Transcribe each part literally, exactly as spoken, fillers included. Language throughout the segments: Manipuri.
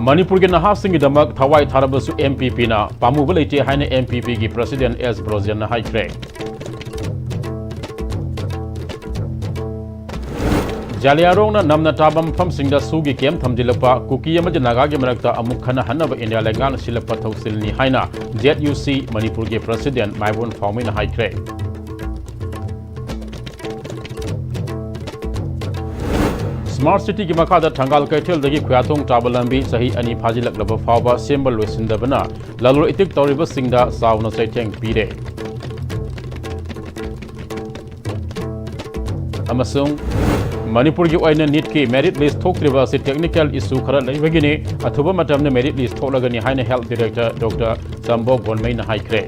ꯃꯅꯤꯄꯨꯔꯒꯤ ꯅꯍꯥꯁꯤꯡꯒꯤꯗꯃꯛ ꯊꯋꯥꯏ ꯊꯥꯔꯕꯁꯨ ꯑꯦꯝ ꯄꯤ ꯄꯤꯅ ꯄꯥꯝꯃꯨꯕ ꯂꯩꯇꯦ ꯍꯥꯏꯅ ꯑꯦꯝ ꯄꯤ ꯄꯤꯒꯤ ꯄ꯭ꯔꯁꯤꯗꯦꯟ ꯑꯦꯁ ꯕ꯭ꯔꯣꯖꯦꯟꯅ ꯍꯥꯏꯈ꯭ꯔꯦ꯫ ꯖꯥꯂꯤꯌꯥꯔꯣꯡꯅ ꯅꯝꯅ ꯇꯥꯕ ꯃꯐꯝꯁꯤꯡꯗ ꯁꯨꯒꯤ ꯀꯦꯝ ꯊꯝꯖꯤꯜꯂꯛꯄ ꯀꯨꯀꯤ ꯑꯃꯗꯤ ꯅꯥꯒꯥꯒꯤ ꯃꯔꯛꯇ ꯑꯃꯨꯛ ꯈꯟꯅꯍꯟꯅꯕ ꯏꯟꯗꯤꯌꯥ ꯂꯩꯉꯥꯛꯅ ꯁꯤꯜꯂꯛꯄ ꯊꯧꯁꯤꯜꯅꯤ ꯍꯥꯏꯅ ꯖꯦꯠ ꯌꯨ ꯁꯤ ꯃꯅꯤꯄꯨꯔꯒꯤ ꯄ꯭ꯔꯁꯤꯗꯦꯟ ꯃꯥꯏꯕꯣꯟ ꯐꯥꯎꯃꯤꯅ ꯍꯥꯏꯈ꯭ꯔꯦ꯫ ꯁ꯭ꯃꯥꯔꯠ ꯁꯤꯇꯤꯒꯤ ꯃꯈꯥꯗ ꯊꯪꯒꯥꯜ ꯀꯩꯊꯦꯜꯗꯒꯤ ꯈꯨꯌꯥꯊꯣꯡ ꯇꯥꯕ ꯂꯝꯕꯤ ꯆꯍꯤ ꯑꯅꯤ ꯐꯥꯖꯤꯜꯂꯛꯂꯕ ꯐꯥꯎꯕ ꯁꯦꯝꯕ ꯂꯣꯏꯁꯤꯟꯗꯕꯅ ꯂꯂꯣꯟ ꯏꯇꯤꯛ ꯇꯧꯔꯤꯕꯁꯤꯡꯗ ꯆꯥꯎꯅ ꯆꯩꯊꯦꯡ ꯄꯤꯔꯦ꯫ ꯑꯃꯁꯨꯡ ꯃꯅꯤꯄꯨꯔꯒꯤ ꯑꯣꯏꯅ ꯅꯤꯠꯀꯤ ꯃꯦꯔꯤꯠ ꯂꯤꯁ ꯊꯣꯛꯇ꯭ꯔꯤꯕ ꯑꯁꯤ ꯇꯦꯛꯅꯤꯀꯦꯜ ꯏꯁꯨ ꯈꯔ ꯂꯩꯕꯒꯤꯅꯤ, ꯑꯊꯨꯕ ꯃꯇꯝꯗ ꯃꯦꯔꯤꯠ ꯂꯤꯁ ꯊꯣꯛꯂꯒꯅꯤ ꯍꯥꯏꯅ ꯍꯦꯜꯊ ꯗꯤꯔꯦꯛꯇꯔ ꯗꯣꯛꯇꯔ ꯆꯝꯕꯣ ꯒꯣꯟꯃꯩꯅ ꯍꯥꯏꯈ꯭ꯔꯦ꯫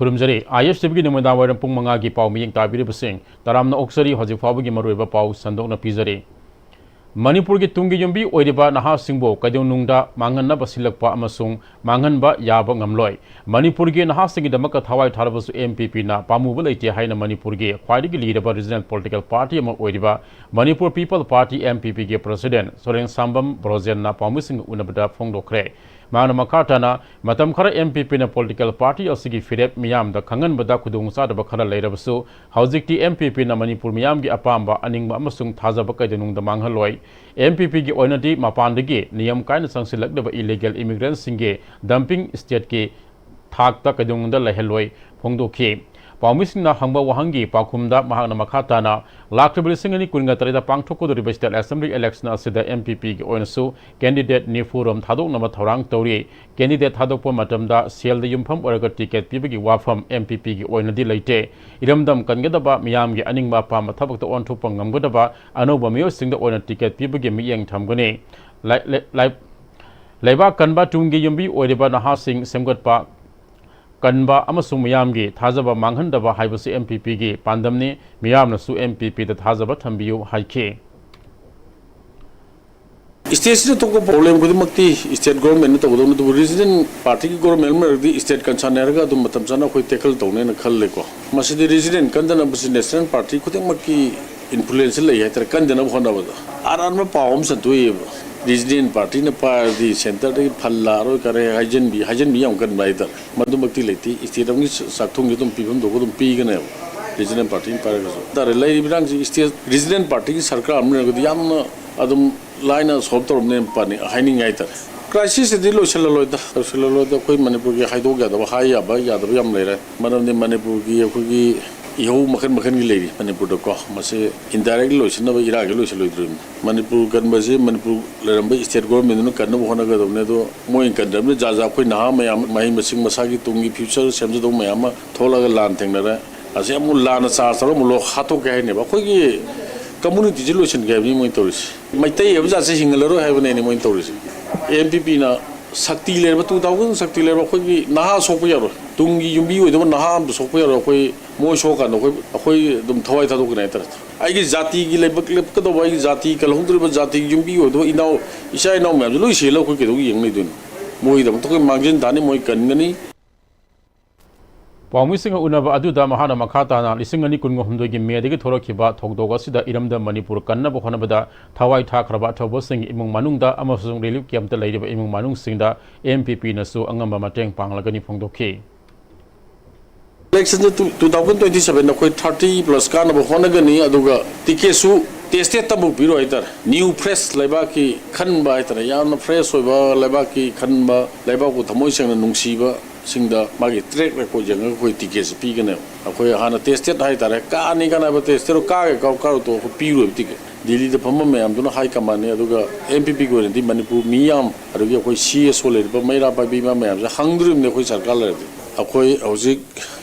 ꯈꯨꯔꯨꯝꯖꯔꯤ꯫ ꯑꯥꯏ ꯑꯦꯁ ꯇꯤ ꯚꯤꯒꯤ ꯅꯨꯃꯤꯗꯥꯡ ꯋꯥꯏꯔꯝ ꯄꯨꯡ ꯃꯉꯥꯒꯤ ꯄꯥꯎ ꯃꯤꯠꯌꯦꯡ ꯇꯥꯕꯤꯔꯤꯕꯁꯤꯡ ꯇꯔꯥꯝꯅ ꯑꯣꯛꯆꯔꯤ꯫ ꯍꯧꯖꯤꯛ ꯐꯥꯎꯕꯒꯤ ꯃꯔꯨꯑꯣꯏꯕ ꯄꯥꯎ ꯁꯟꯗꯣꯛꯅ ꯄꯤꯖꯔꯤ꯫ ꯃꯅꯤꯄꯨꯔꯒꯤ ꯇꯨꯡꯒꯤ ꯌꯨꯝꯕꯤ ꯑꯣꯏꯔꯤꯕ ꯅꯍꯥꯁꯤꯡꯕꯨ ꯀꯩꯗꯧꯅꯨꯡꯗ ꯃꯥꯡꯍꯟꯅꯕ ꯁꯤꯜꯂꯛꯄ ꯑꯃꯁꯨꯡ ꯃꯥꯡꯍꯟꯕ ꯌꯥꯕ ꯉꯝꯂꯣꯏ꯫ ꯃꯅꯤꯄꯨꯔꯒꯤ ꯅꯍꯥꯁꯤꯡꯒꯤꯗꯃꯛꯇ ꯊꯋꯥꯏ ꯊꯥꯔꯕꯁꯨ ꯑꯦꯝ ꯄꯤ ꯄꯤꯅ ꯄꯥꯝꯃꯨꯕ ꯂꯩꯇꯦ ꯍꯥꯏꯅ ꯃꯅꯤꯄꯨꯔꯒꯤ ꯈ꯭ꯋꯥꯏꯗꯒꯤ ꯂꯤꯔꯕ ꯔꯤꯖꯅꯦꯜ ꯄꯣꯂꯤꯇꯤꯀꯦꯜ ꯄꯥꯔꯇꯤ ꯑꯃ ꯑꯣꯏꯔꯤꯕ Manipur people party, M P ꯄꯤꯒꯤ ꯄ꯭ꯔꯁꯤꯗꯦꯟ ꯁꯣꯔꯦꯟ ꯁꯥꯝꯕꯝ ꯕ꯭ꯔꯣꯖꯦꯟꯅ ꯄꯥꯎꯃꯤꯁꯤꯡꯒ ꯎꯅꯕꯗ ꯐꯣꯡꯗꯣꯛꯈ꯭ꯔꯦ꯫ ꯃꯍꯥꯛꯅ ꯃꯈꯥ ꯇꯥꯅ, ꯃꯇꯝ ꯈꯔ ꯑꯦꯝ ꯄꯤ ꯄꯤꯅ ꯄꯣꯂꯤꯇꯤꯀꯦꯜ ꯄꯥꯔꯇꯤ ꯑꯁꯤꯒꯤ ꯐꯤꯔꯦꯞ ꯃꯤꯌꯥꯝꯗ ꯈꯪꯍꯟꯕꯗ ꯈꯨꯗꯣꯡꯆꯥꯗꯕ ꯈꯔ ꯂꯩꯔꯕꯁꯨ, ꯍꯧꯖꯤꯛꯇꯤ ꯑꯦꯝ ꯄꯤ ꯄꯤꯅ ꯃꯅꯤꯄꯨꯔ ꯃꯤꯌꯥꯝꯒꯤ ꯑꯄꯥꯝꯕ, ꯑꯅꯤꯡꯕ ꯑꯃꯁꯨꯡ ꯊꯥꯖꯕ ꯀꯩꯗꯧꯅꯨꯡꯗ ꯃꯥꯡꯍꯜꯂꯣꯏ꯫ ꯑꯦꯝ ꯄꯤ ꯄꯤꯒꯤ ꯑꯣꯏꯅꯗꯤ ꯃꯄꯥꯟꯗꯒꯤ ꯅꯤꯌꯝ ꯀꯥꯏꯅ ꯆꯪꯁꯤꯜꯂꯛꯂꯤꯕ ꯏꯂꯤꯒꯦꯜ ꯏꯃꯤꯒ꯭ꯔꯦꯟꯠꯁꯤꯡꯒꯤ ꯗꯝꯄꯤꯡ ꯁ꯭ꯇꯦꯠꯀꯤ ꯊꯥꯛꯇ ꯀꯩꯗꯧꯅꯨꯡꯗ ꯂꯩꯍꯜꯂꯣꯏ ꯐꯣꯡꯗꯣꯛꯈꯤ꯫ ꯄꯥꯎꯃꯤꯁꯤꯡꯅ ꯍꯪꯕ ꯋꯥꯍꯪꯒꯤ ꯄꯥꯎꯈꯨꯝꯗ ꯃꯍꯥꯛꯅ ꯃꯈꯥ ꯇꯥꯅ, ꯂꯥꯛꯂꯤꯕ ꯂꯤꯁꯤꯡ ꯑꯅꯤ ꯀꯨꯟꯒ ꯇꯔꯦꯠꯇ ꯄꯥꯡꯊꯣꯛꯀꯗꯧꯔꯤꯕ ꯁ꯭ꯇꯦꯠ ꯑꯦꯁꯦꯝꯕ꯭ꯂꯤ ꯏꯂꯦꯛꯁꯟ ꯑꯁꯤꯗ ꯑꯦꯝ ꯄꯤ ꯄꯤꯒꯤ ꯑꯣꯏꯅꯁꯨ ꯀꯦꯟꯗꯤꯗꯦꯠ ꯅꯤꯐꯨꯔꯣꯝ ꯊꯥꯗꯣꯛꯅꯕ ꯊꯧꯔꯥꯡ ꯇꯧꯔꯤ꯫ ꯀꯦꯟꯗꯤꯗꯦꯠ ꯊꯥꯗꯣꯛꯄ ꯃꯇꯝꯗ ꯁꯦꯜꯗ ꯌꯨꯝꯐꯝ ꯑꯣꯏꯔꯒ ꯇꯤꯀꯦꯠ ꯄꯤꯕꯒꯤ ꯋꯥꯐꯝ ꯑꯦꯝ ꯄꯤ ꯄꯤꯒꯤ ꯑꯣꯏꯅꯗꯤ ꯂꯩꯇꯦ꯫ ꯏꯔꯝꯗꯝ ꯀꯟꯒꯗꯕ, ꯃꯤꯌꯥꯝꯒꯤ ꯑꯅꯤꯡꯕ ꯑꯄꯥꯝꯕ ꯊꯕꯛꯇ ꯑꯣꯟꯊꯣꯛꯄ ꯉꯝꯒꯗꯕ ꯑꯅꯧꯕ ꯃꯤꯑꯣꯏꯁꯤꯡꯗ ꯑꯣꯏꯅ ꯇꯤꯀꯦꯠ ꯄꯤꯕꯒꯤ ꯃꯤꯠꯌꯦꯡ ꯊꯝꯒꯅꯤ꯫ ꯂꯩ-, ꯂꯩ-, ꯂꯩ-, ꯂꯩꯕꯥꯛ ꯀꯟꯕ ꯇꯨꯡꯒꯤ ꯌꯨꯝꯕꯤ ꯑꯣꯏꯔꯤꯕ ꯅꯍꯥꯁꯤꯡ ꯁꯦꯝꯒꯠꯄ ꯀꯟꯕ ꯑꯃꯁꯨꯡ ꯃꯤꯌꯥꯝꯒꯤ ꯊꯥꯖꯕ ꯃꯥꯡꯍꯟꯗꯕ ꯍꯥꯏꯕꯁꯤ ꯑꯦꯝ ꯄꯤ ꯄꯤꯒꯤ ꯄꯥꯟꯗꯝꯅꯤ꯫ ꯃꯤꯌꯥꯝꯅꯁꯨ ꯑꯦꯝ ꯄꯤ ꯄꯤꯗ ꯊꯥꯖꯕ ꯊꯝꯕꯤꯌꯨ ꯍꯥꯏꯈꯤ꯫ ꯁ꯭ꯇꯦꯠꯁꯤꯗ ꯊꯣꯛꯄ ꯄ꯭ꯔꯣꯕ꯭ꯂꯦꯝ ꯈꯨꯗꯤꯡꯃꯛꯇꯤ ꯁ꯭ꯇꯦꯠ ꯒꯣꯔꯃꯦꯟꯅ ꯇꯧꯒꯗꯧꯅꯤ, ꯑꯗꯨꯕꯨ ꯔꯤꯖꯅꯦꯜ ꯄꯥꯔꯇꯤꯒꯤ ꯒꯣꯔꯃꯦꯟ ꯑꯃ ꯂꯩꯔꯗꯤ ꯁ꯭ꯇꯦꯠ ꯀꯟꯁꯔꯟ ꯍꯥꯏꯔꯒ ꯑꯗꯨꯝ ꯃꯇꯝ ꯆꯥꯅ ꯑꯩꯈꯣꯏ ꯇꯦꯀꯜ ꯇꯧꯅꯦꯅ ꯈꯜꯂꯦꯀꯣ꯫ ꯃꯁꯤꯗꯤ ꯔꯤꯖꯅꯦꯜ ꯀꯟꯗꯅꯕꯁꯤ ꯅꯦꯁꯅꯦꯜ ꯄꯥꯔꯇꯤ ꯈꯨꯗꯤꯡꯃꯛꯀꯤ ꯏꯟꯐ꯭ꯂꯨꯌꯦꯟꯁ ꯂꯩ ꯍꯥꯏꯇꯥꯔꯦ, ꯀꯟꯗꯅꯕ ꯍꯣꯠꯅꯕꯗ꯫ ꯑꯔꯥꯟꯕ ꯄꯥꯎ ꯑꯃ ꯁꯟꯗꯣꯛꯏꯕ, ꯔꯤꯖꯅꯦꯜ ꯄꯥꯔꯇꯤꯅ ꯄꯥꯏꯔꯗꯤ ꯁꯦꯟꯇꯔꯗꯒꯤ ꯐꯜ ꯂꯥꯛꯑꯔꯣꯏ ꯀꯔꯦ ꯍꯥꯏꯖꯟꯕꯤ, ꯍꯥꯏꯖꯟꯕꯤ ꯌꯥꯝ ꯀꯟꯕ ꯍꯥꯏꯇꯥꯔꯦ꯫ ꯃꯗꯨꯃꯛꯇꯤ ꯂꯩꯇꯦ꯫ ꯏꯁꯇꯦꯠ ꯑꯃꯒꯤ ꯆꯥꯛꯊꯨꯡꯁꯦ ꯑꯗꯨꯝ ꯄꯤꯐꯝ ꯊꯣꯛꯄ ꯑꯗꯨꯝ ꯄꯤꯒꯅꯦꯕ, ꯔꯤꯖꯅꯦꯜ ꯄꯥꯔꯇꯤꯅ ꯄꯥꯏꯔꯒꯁꯨ꯫ ꯍꯥꯏꯇꯥꯔꯦ, ꯂꯩꯔꯤꯕ ꯏꯔꯥꯡꯁꯤ ꯏꯁꯇꯦꯠ ꯔꯤꯖꯅꯦꯜ ꯄꯥꯔꯇꯤꯒꯤ ꯁꯔꯀꯥꯔ ꯑꯃ ꯂꯩꯔꯒꯗꯤ ꯌꯥꯝꯅ ꯑꯗꯨꯝ ꯂꯥꯏꯅ ꯁꯣꯜꯕ ꯇꯧꯔꯝꯅꯦꯅ ꯄꯥꯅꯤꯡ-, ꯍꯥꯏꯅꯤꯡꯉꯦ ꯍꯥꯏꯇꯥꯔꯦ꯫ ꯀ꯭ꯔꯥꯏꯁꯤꯁꯁꯤꯗꯤ ꯂꯣꯏꯁꯤꯜꯂꯂꯣꯏꯗ, ꯂꯣꯏꯁꯤꯜꯂꯂꯣꯏꯗ꯫ ꯑꯩꯈꯣꯏ ꯃꯅꯤꯄꯨꯔꯒꯤ ꯍꯥꯏꯗꯣꯛ ꯌꯥꯗꯕ, ꯍꯥꯏ ꯌꯥꯕ ꯌꯥꯗꯕ ꯌꯥꯝ ꯂꯩꯔꯦ꯫ ꯃꯔꯝꯗꯤ ꯃꯅꯤꯄꯨꯔꯒꯤ ꯑꯩꯈꯣꯏꯒꯤ ꯏꯍꯧ ꯃꯈꯜ ꯃꯈꯜꯒꯤ ꯂꯩꯔꯤ ꯃꯅꯤꯄꯨꯔꯗꯀꯣ꯫ ꯃꯁꯤ ꯏꯟꯗꯥꯏꯔꯦꯛꯂꯤ ꯂꯣꯏꯁꯤꯟꯅꯕ ꯏꯔꯥꯡꯁꯤ ꯂꯣꯏꯁꯤꯜꯂꯣꯏꯗ꯭ꯔꯤꯕꯅꯤ꯫ ꯃꯅꯤꯄꯨꯔ ꯀꯟꯕꯁꯤ ꯃꯅꯤꯄꯨꯔ ꯂꯩꯔꯝꯕ ꯏꯁꯇꯦꯠ ꯒꯣꯔꯃꯦꯟꯗꯨꯅ ꯀꯟꯅꯕ ꯍꯣꯠꯅꯒꯗꯕꯅꯤ꯫ ꯑꯗꯣ ꯃꯣꯏꯅ ꯀꯟꯗ꯭ꯔꯕꯅꯤꯅ ꯖꯥ ꯖꯥ ꯑꯩꯈꯣꯏ ꯅꯍꯥ ꯃꯌꯥꯝ, ꯃꯍꯩ ꯃꯁꯤꯡ, ꯃꯁꯥꯒꯤ ꯇꯨꯡꯒꯤ ꯐ꯭ꯌꯨꯆꯔ ꯁꯦꯝꯖꯗꯧꯕ ꯃꯌꯥꯝ ꯑꯃ ꯊꯣꯛꯂꯒ ꯂꯥꯟ ꯊꯦꯡꯅꯔꯦ꯫ ꯑꯁꯤ ꯑꯃꯨꯛ ꯂꯥꯟꯅ ꯆꯥꯔꯖ ꯇꯧꯔꯒ ꯑꯃꯨꯛ ꯂꯣꯏ ꯍꯥꯠꯇꯣꯛꯀꯦ ꯍꯥꯏꯅꯦꯕ꯫ ꯑꯩꯈꯣꯏꯒꯤ ꯀꯝꯃꯨꯅꯤꯇꯤꯁꯤ ꯂꯣꯏꯁꯤꯟꯒꯦ ꯍꯥꯏꯕꯅꯤ ꯃꯣꯏꯅ ꯇꯧꯔꯤꯁꯦ꯫ ꯃꯩꯇꯩ ꯍꯥꯏꯕ ꯖꯥꯠꯁꯦ ꯍꯤꯡꯍꯜꯂꯔꯣꯏ ꯍꯥꯏꯕꯅꯦꯅꯦ ꯃꯣꯏꯅ ꯇꯧꯔꯤꯁꯦ꯫ ꯑꯦꯝ ꯄꯤ ꯄꯤꯅ ꯁꯛꯇꯤ ꯂꯩꯔꯕ, ꯇꯨ ꯊꯥꯎꯖꯟ ꯁꯛꯇꯤ ꯂꯩꯔꯕ ꯑꯩꯈꯣꯏꯒꯤ ꯅꯍꯥ ꯁꯣꯛꯄ ꯌꯥꯔꯣꯏ꯫ ꯇꯨꯡꯒꯤ ꯌꯨꯝꯕꯤ ꯑꯣꯏꯗꯕ ꯅꯍꯥ ꯑꯃꯇ ꯁꯣꯛꯄ ꯌꯥꯔꯣꯏ꯫ ꯑꯩꯈꯣꯏ ꯃꯣꯏ ꯁꯣꯛꯑꯀꯥꯟꯗ ꯑꯩꯈꯣꯏ, ꯑꯩꯈꯣꯏ ꯑꯗꯨꯝ ꯊꯋꯥꯏ ꯊꯥꯗꯣꯛꯀꯅꯤ ꯍꯥꯏꯇꯥꯔꯦ꯫ ꯑꯩꯒꯤ ꯖꯥꯇꯤꯒꯤ ꯂꯩꯕꯥꯛ ꯂꯦꯞꯀꯗꯧꯕ, ꯑꯩꯒꯤ ꯖꯥꯇꯤ ꯀꯜꯍꯧꯗ꯭ꯔꯤꯕ ꯖꯥꯇꯤꯒꯤ ꯌꯨꯝꯕꯤ ꯑꯣꯏꯗꯕ ꯏꯅꯥꯎ, ꯏꯆꯥ ꯏꯅꯥꯎ ꯃꯌꯥꯝꯁꯦ ꯂꯣꯏ ꯁꯤꯍꯜꯂꯒ ꯑꯩꯈꯣꯏ ꯀꯩꯗꯧ ꯌꯦꯡ ꯂꯩꯗꯣꯏꯅꯣ? ꯃꯣꯏꯒꯤꯗꯃꯛꯇ ꯑꯩꯈꯣꯏ ꯃꯥꯡꯖꯤꯟ ꯊꯥꯅꯤ, ꯃꯣꯏ ꯀꯟꯒꯅꯤ꯫ ꯄꯥꯎꯃꯤꯁꯤꯡꯒ ꯎꯅꯕ ꯑꯗꯨꯗ ꯃꯍꯥꯛꯅ ꯃꯈꯥ ꯇꯥꯅ ꯂꯤꯁꯤꯡ ꯑꯅꯤ ꯀꯨꯟꯍꯨꯝꯗꯣꯏꯒꯤ ꯃꯦꯗꯒꯤ ꯊꯣꯛꯂꯛꯈꯤꯕ ꯊꯧꯗꯣꯛ ꯑꯁꯤꯗ ꯏꯔꯝꯗꯝ ꯃꯅꯤꯄꯨꯔ ꯀꯟꯅꯕ ꯍꯣꯠꯅꯕꯗ ꯊꯋꯥꯏ ꯊꯥꯈ꯭ꯔꯕ ꯑꯊꯧꯕꯁꯤꯡꯒꯤ ꯏꯃꯨꯡ ꯃꯅꯨꯡꯗ ꯑꯃꯁꯨꯡ ꯔꯤꯂꯤꯐ ꯀꯦꯝꯞꯇ ꯂꯩꯔꯤꯕ ꯏꯃꯨꯡ ꯃꯅꯨꯡꯁꯤꯡꯗ ꯑꯦꯝ ꯄꯤ ꯄꯤꯅꯁꯨ ꯑꯉꯝꯕ ꯃꯇꯦꯡ ꯄꯥꯡꯂꯒꯅꯤ ꯐꯣꯡꯗꯣꯛꯈꯤ꯫ ꯏꯂꯦꯛꯁꯟꯁꯦ ꯇꯨ, ꯇꯨ ꯊꯥꯎꯖꯟ ꯇ꯭ꯋꯦꯟꯇꯤ ꯁꯚꯦꯟꯗ ꯑꯩꯈꯣꯏ ꯊꯥꯔꯇꯤ ꯄ꯭ꯂꯁ ꯀꯥꯅꯕ ꯍꯣꯠꯅꯒꯅꯤ, ꯑꯗꯨꯒ ꯇꯤꯀꯦꯠꯁꯨ ꯇꯦꯁꯇꯦꯠꯇꯕꯨ ꯄꯤꯔꯣꯏ ꯍꯥꯏꯇꯥꯔꯦ꯫ ꯅ꯭ꯌꯨ ꯐ꯭ꯔꯦꯁ ꯂꯩꯕꯥꯛꯀꯤ ꯈꯟꯕ ꯍꯥꯏꯇꯥꯔꯦ, ꯌꯥꯝꯅ ꯐ꯭ꯔꯦꯁ ꯑꯣꯏꯕ ꯂꯩꯕꯥꯛꯀꯤ ꯈꯟꯕ, ꯂꯩꯕꯥꯛꯄꯨ ꯊꯃꯣꯏ ꯁꯦꯡꯅ ꯅꯨꯡꯁꯤꯕꯁꯤꯡꯗ ꯃꯥꯒꯤ ꯇ꯭ꯔꯦꯛ ꯔꯦꯀꯣꯔꯗ ꯌꯦꯡꯉꯒ ꯑꯩꯈꯣꯏ ꯇꯤꯀꯦꯠꯁꯦ ꯄꯤꯒꯅꯦꯕ꯫ ꯑꯩꯈꯣꯏ ꯍꯥꯟꯅ ꯇꯦꯁꯇꯦꯠ ꯍꯥꯏꯇꯥꯔꯦ, ꯀꯥꯅꯤ ꯀꯥꯟꯅꯕ ꯇꯦꯁꯇꯦꯠ ꯀꯥꯒꯦ ꯀꯥꯎ ꯀꯥꯔꯨ ꯇꯣꯛ ꯑꯩꯈꯣꯏ ꯄꯤꯔꯣꯏꯕ ꯇꯤꯀꯦꯠ꯫ ꯗꯤꯜꯂꯤꯗ ꯐꯝꯕ ꯃꯌꯥꯝꯗꯨꯅ ꯍꯥꯏ ꯀꯃꯥꯟꯅꯤ, ꯑꯗꯨꯒ ꯑꯦꯝ ꯄꯤ ꯄꯤꯒꯤ ꯑꯣꯏꯅꯗꯤ ꯃꯅꯤꯄꯨꯔ ꯃꯤꯌꯥꯝ ꯑꯗꯒꯤ ꯑꯩꯈꯣꯏ ꯁꯤ ꯑꯦꯁ ꯑꯣ ꯂꯩꯔꯤꯕ ꯃꯩꯔꯥ ꯄꯥꯏꯕꯤ ꯏꯃꯥ ꯃꯌꯥꯝꯁꯦ ꯍꯪꯗꯣꯔꯤꯕꯅꯤ ꯑꯩꯈꯣꯏ ꯁꯔꯀꯥꯔ ꯂꯩꯔꯗꯤ꯫ ꯑꯩꯈꯣꯏ ꯍꯧꯖꯤꯛ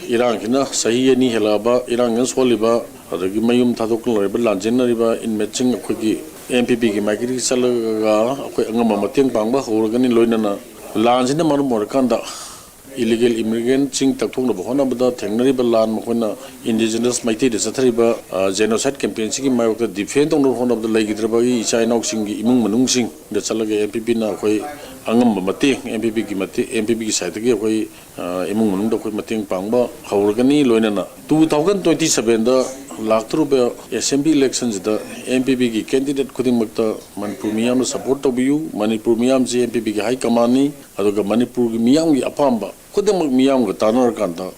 ꯏꯔꯥꯡꯁꯤꯅ ꯆꯍꯤ ꯑꯅꯤ ꯍꯦꯜꯂꯛꯑꯕ, ꯏꯔꯥꯡꯁꯤꯅ ꯁꯣꯜꯂꯤꯕ, ꯑꯗꯒꯤ ꯃꯌꯨꯝ ꯊꯥꯗꯣꯛꯅꯔꯤꯕ, ꯂꯥꯟꯖꯦꯟꯅꯔꯤꯕ ꯏꯟꯃꯦꯠꯁꯤꯡ ꯑꯩꯈꯣꯏꯒꯤ ꯑꯦꯝ ꯄꯤ ꯄꯤꯒꯤ ꯃꯥꯏꯀꯩꯗꯒꯤ ꯆꯠꯂꯒ ꯑꯩꯈꯣꯏ ꯑꯉꯝꯕ ꯃꯇꯦꯡ ꯄꯥꯡꯕ ꯍꯧꯔꯒꯅꯤ꯫ ꯂꯣꯏꯅꯅ ꯂꯥꯟꯁꯤꯅ ꯃꯔꯝ ꯑꯣꯏꯔꯀꯥꯟꯗ Illegal immigrantꯁꯤꯡ ꯇꯛꯊꯣꯛꯅꯕ ꯍꯣꯠꯅꯕꯗ ꯊꯦꯡꯅꯔꯤꯕ ꯂꯥꯟ, ꯃꯈꯣꯏꯅ indigenous ꯃꯩꯇꯩꯗ ꯆꯠꯊꯔꯤꯕ genocide campaignꯁꯤꯒꯤ ꯃꯥꯌꯣꯛꯇ defend ꯇꯧꯅꯕ ꯍꯣꯠꯅꯕꯗ ꯂꯩꯈꯤꯗ꯭ꯔꯕꯒꯤ ꯏꯆꯥ ꯏꯅꯥꯎꯁꯤꯡꯒꯤ ꯏꯃꯨꯡ ꯃꯅꯨꯡꯁꯤꯡꯗ ꯆꯠꯂꯒ NPPꯅ ꯑꯩꯈꯣꯏ ꯑꯉꯝꯕ ꯃꯇꯦꯡ, NPPꯒꯤ ꯃꯇꯦꯡ, NPPꯒꯤ sideꯇꯒꯤ ꯑꯩꯈꯣꯏ ꯏꯃꯨꯡ ꯃꯅꯨꯡꯗ ꯑꯩꯈꯣꯏ ꯃꯇꯦꯡ ꯄꯥꯡꯕ ꯍꯧꯔꯒꯅꯤ꯫ ꯂꯣꯏꯅꯅ two thousand twenty sevenꯗ ꯂꯥꯛꯇꯧꯔꯤꯕ assembly electionꯁꯤꯗ NPPꯒꯤ candidate ꯈꯨꯗꯤꯡꯃꯛꯇ ꯃꯅꯤꯄꯨꯔ ꯃꯤꯌꯥꯝꯅ support ꯇꯧꯕꯤꯌꯨ꯫ ꯃꯅꯤꯄꯨꯔ ꯃꯤꯌꯥꯝꯁꯤ NPPꯒꯤ high commandꯅꯤ꯫ ꯑꯗꯨꯒ ꯃꯅꯤꯄꯨꯔꯒꯤ ꯃꯤꯌꯥꯝꯒꯤ ꯑꯄꯥꯝꯕ ꯈꯨꯗꯤꯡꯃꯛ ꯃꯤꯌꯥꯝꯒ ꯇꯥꯟꯅꯔꯀꯥꯟꯗ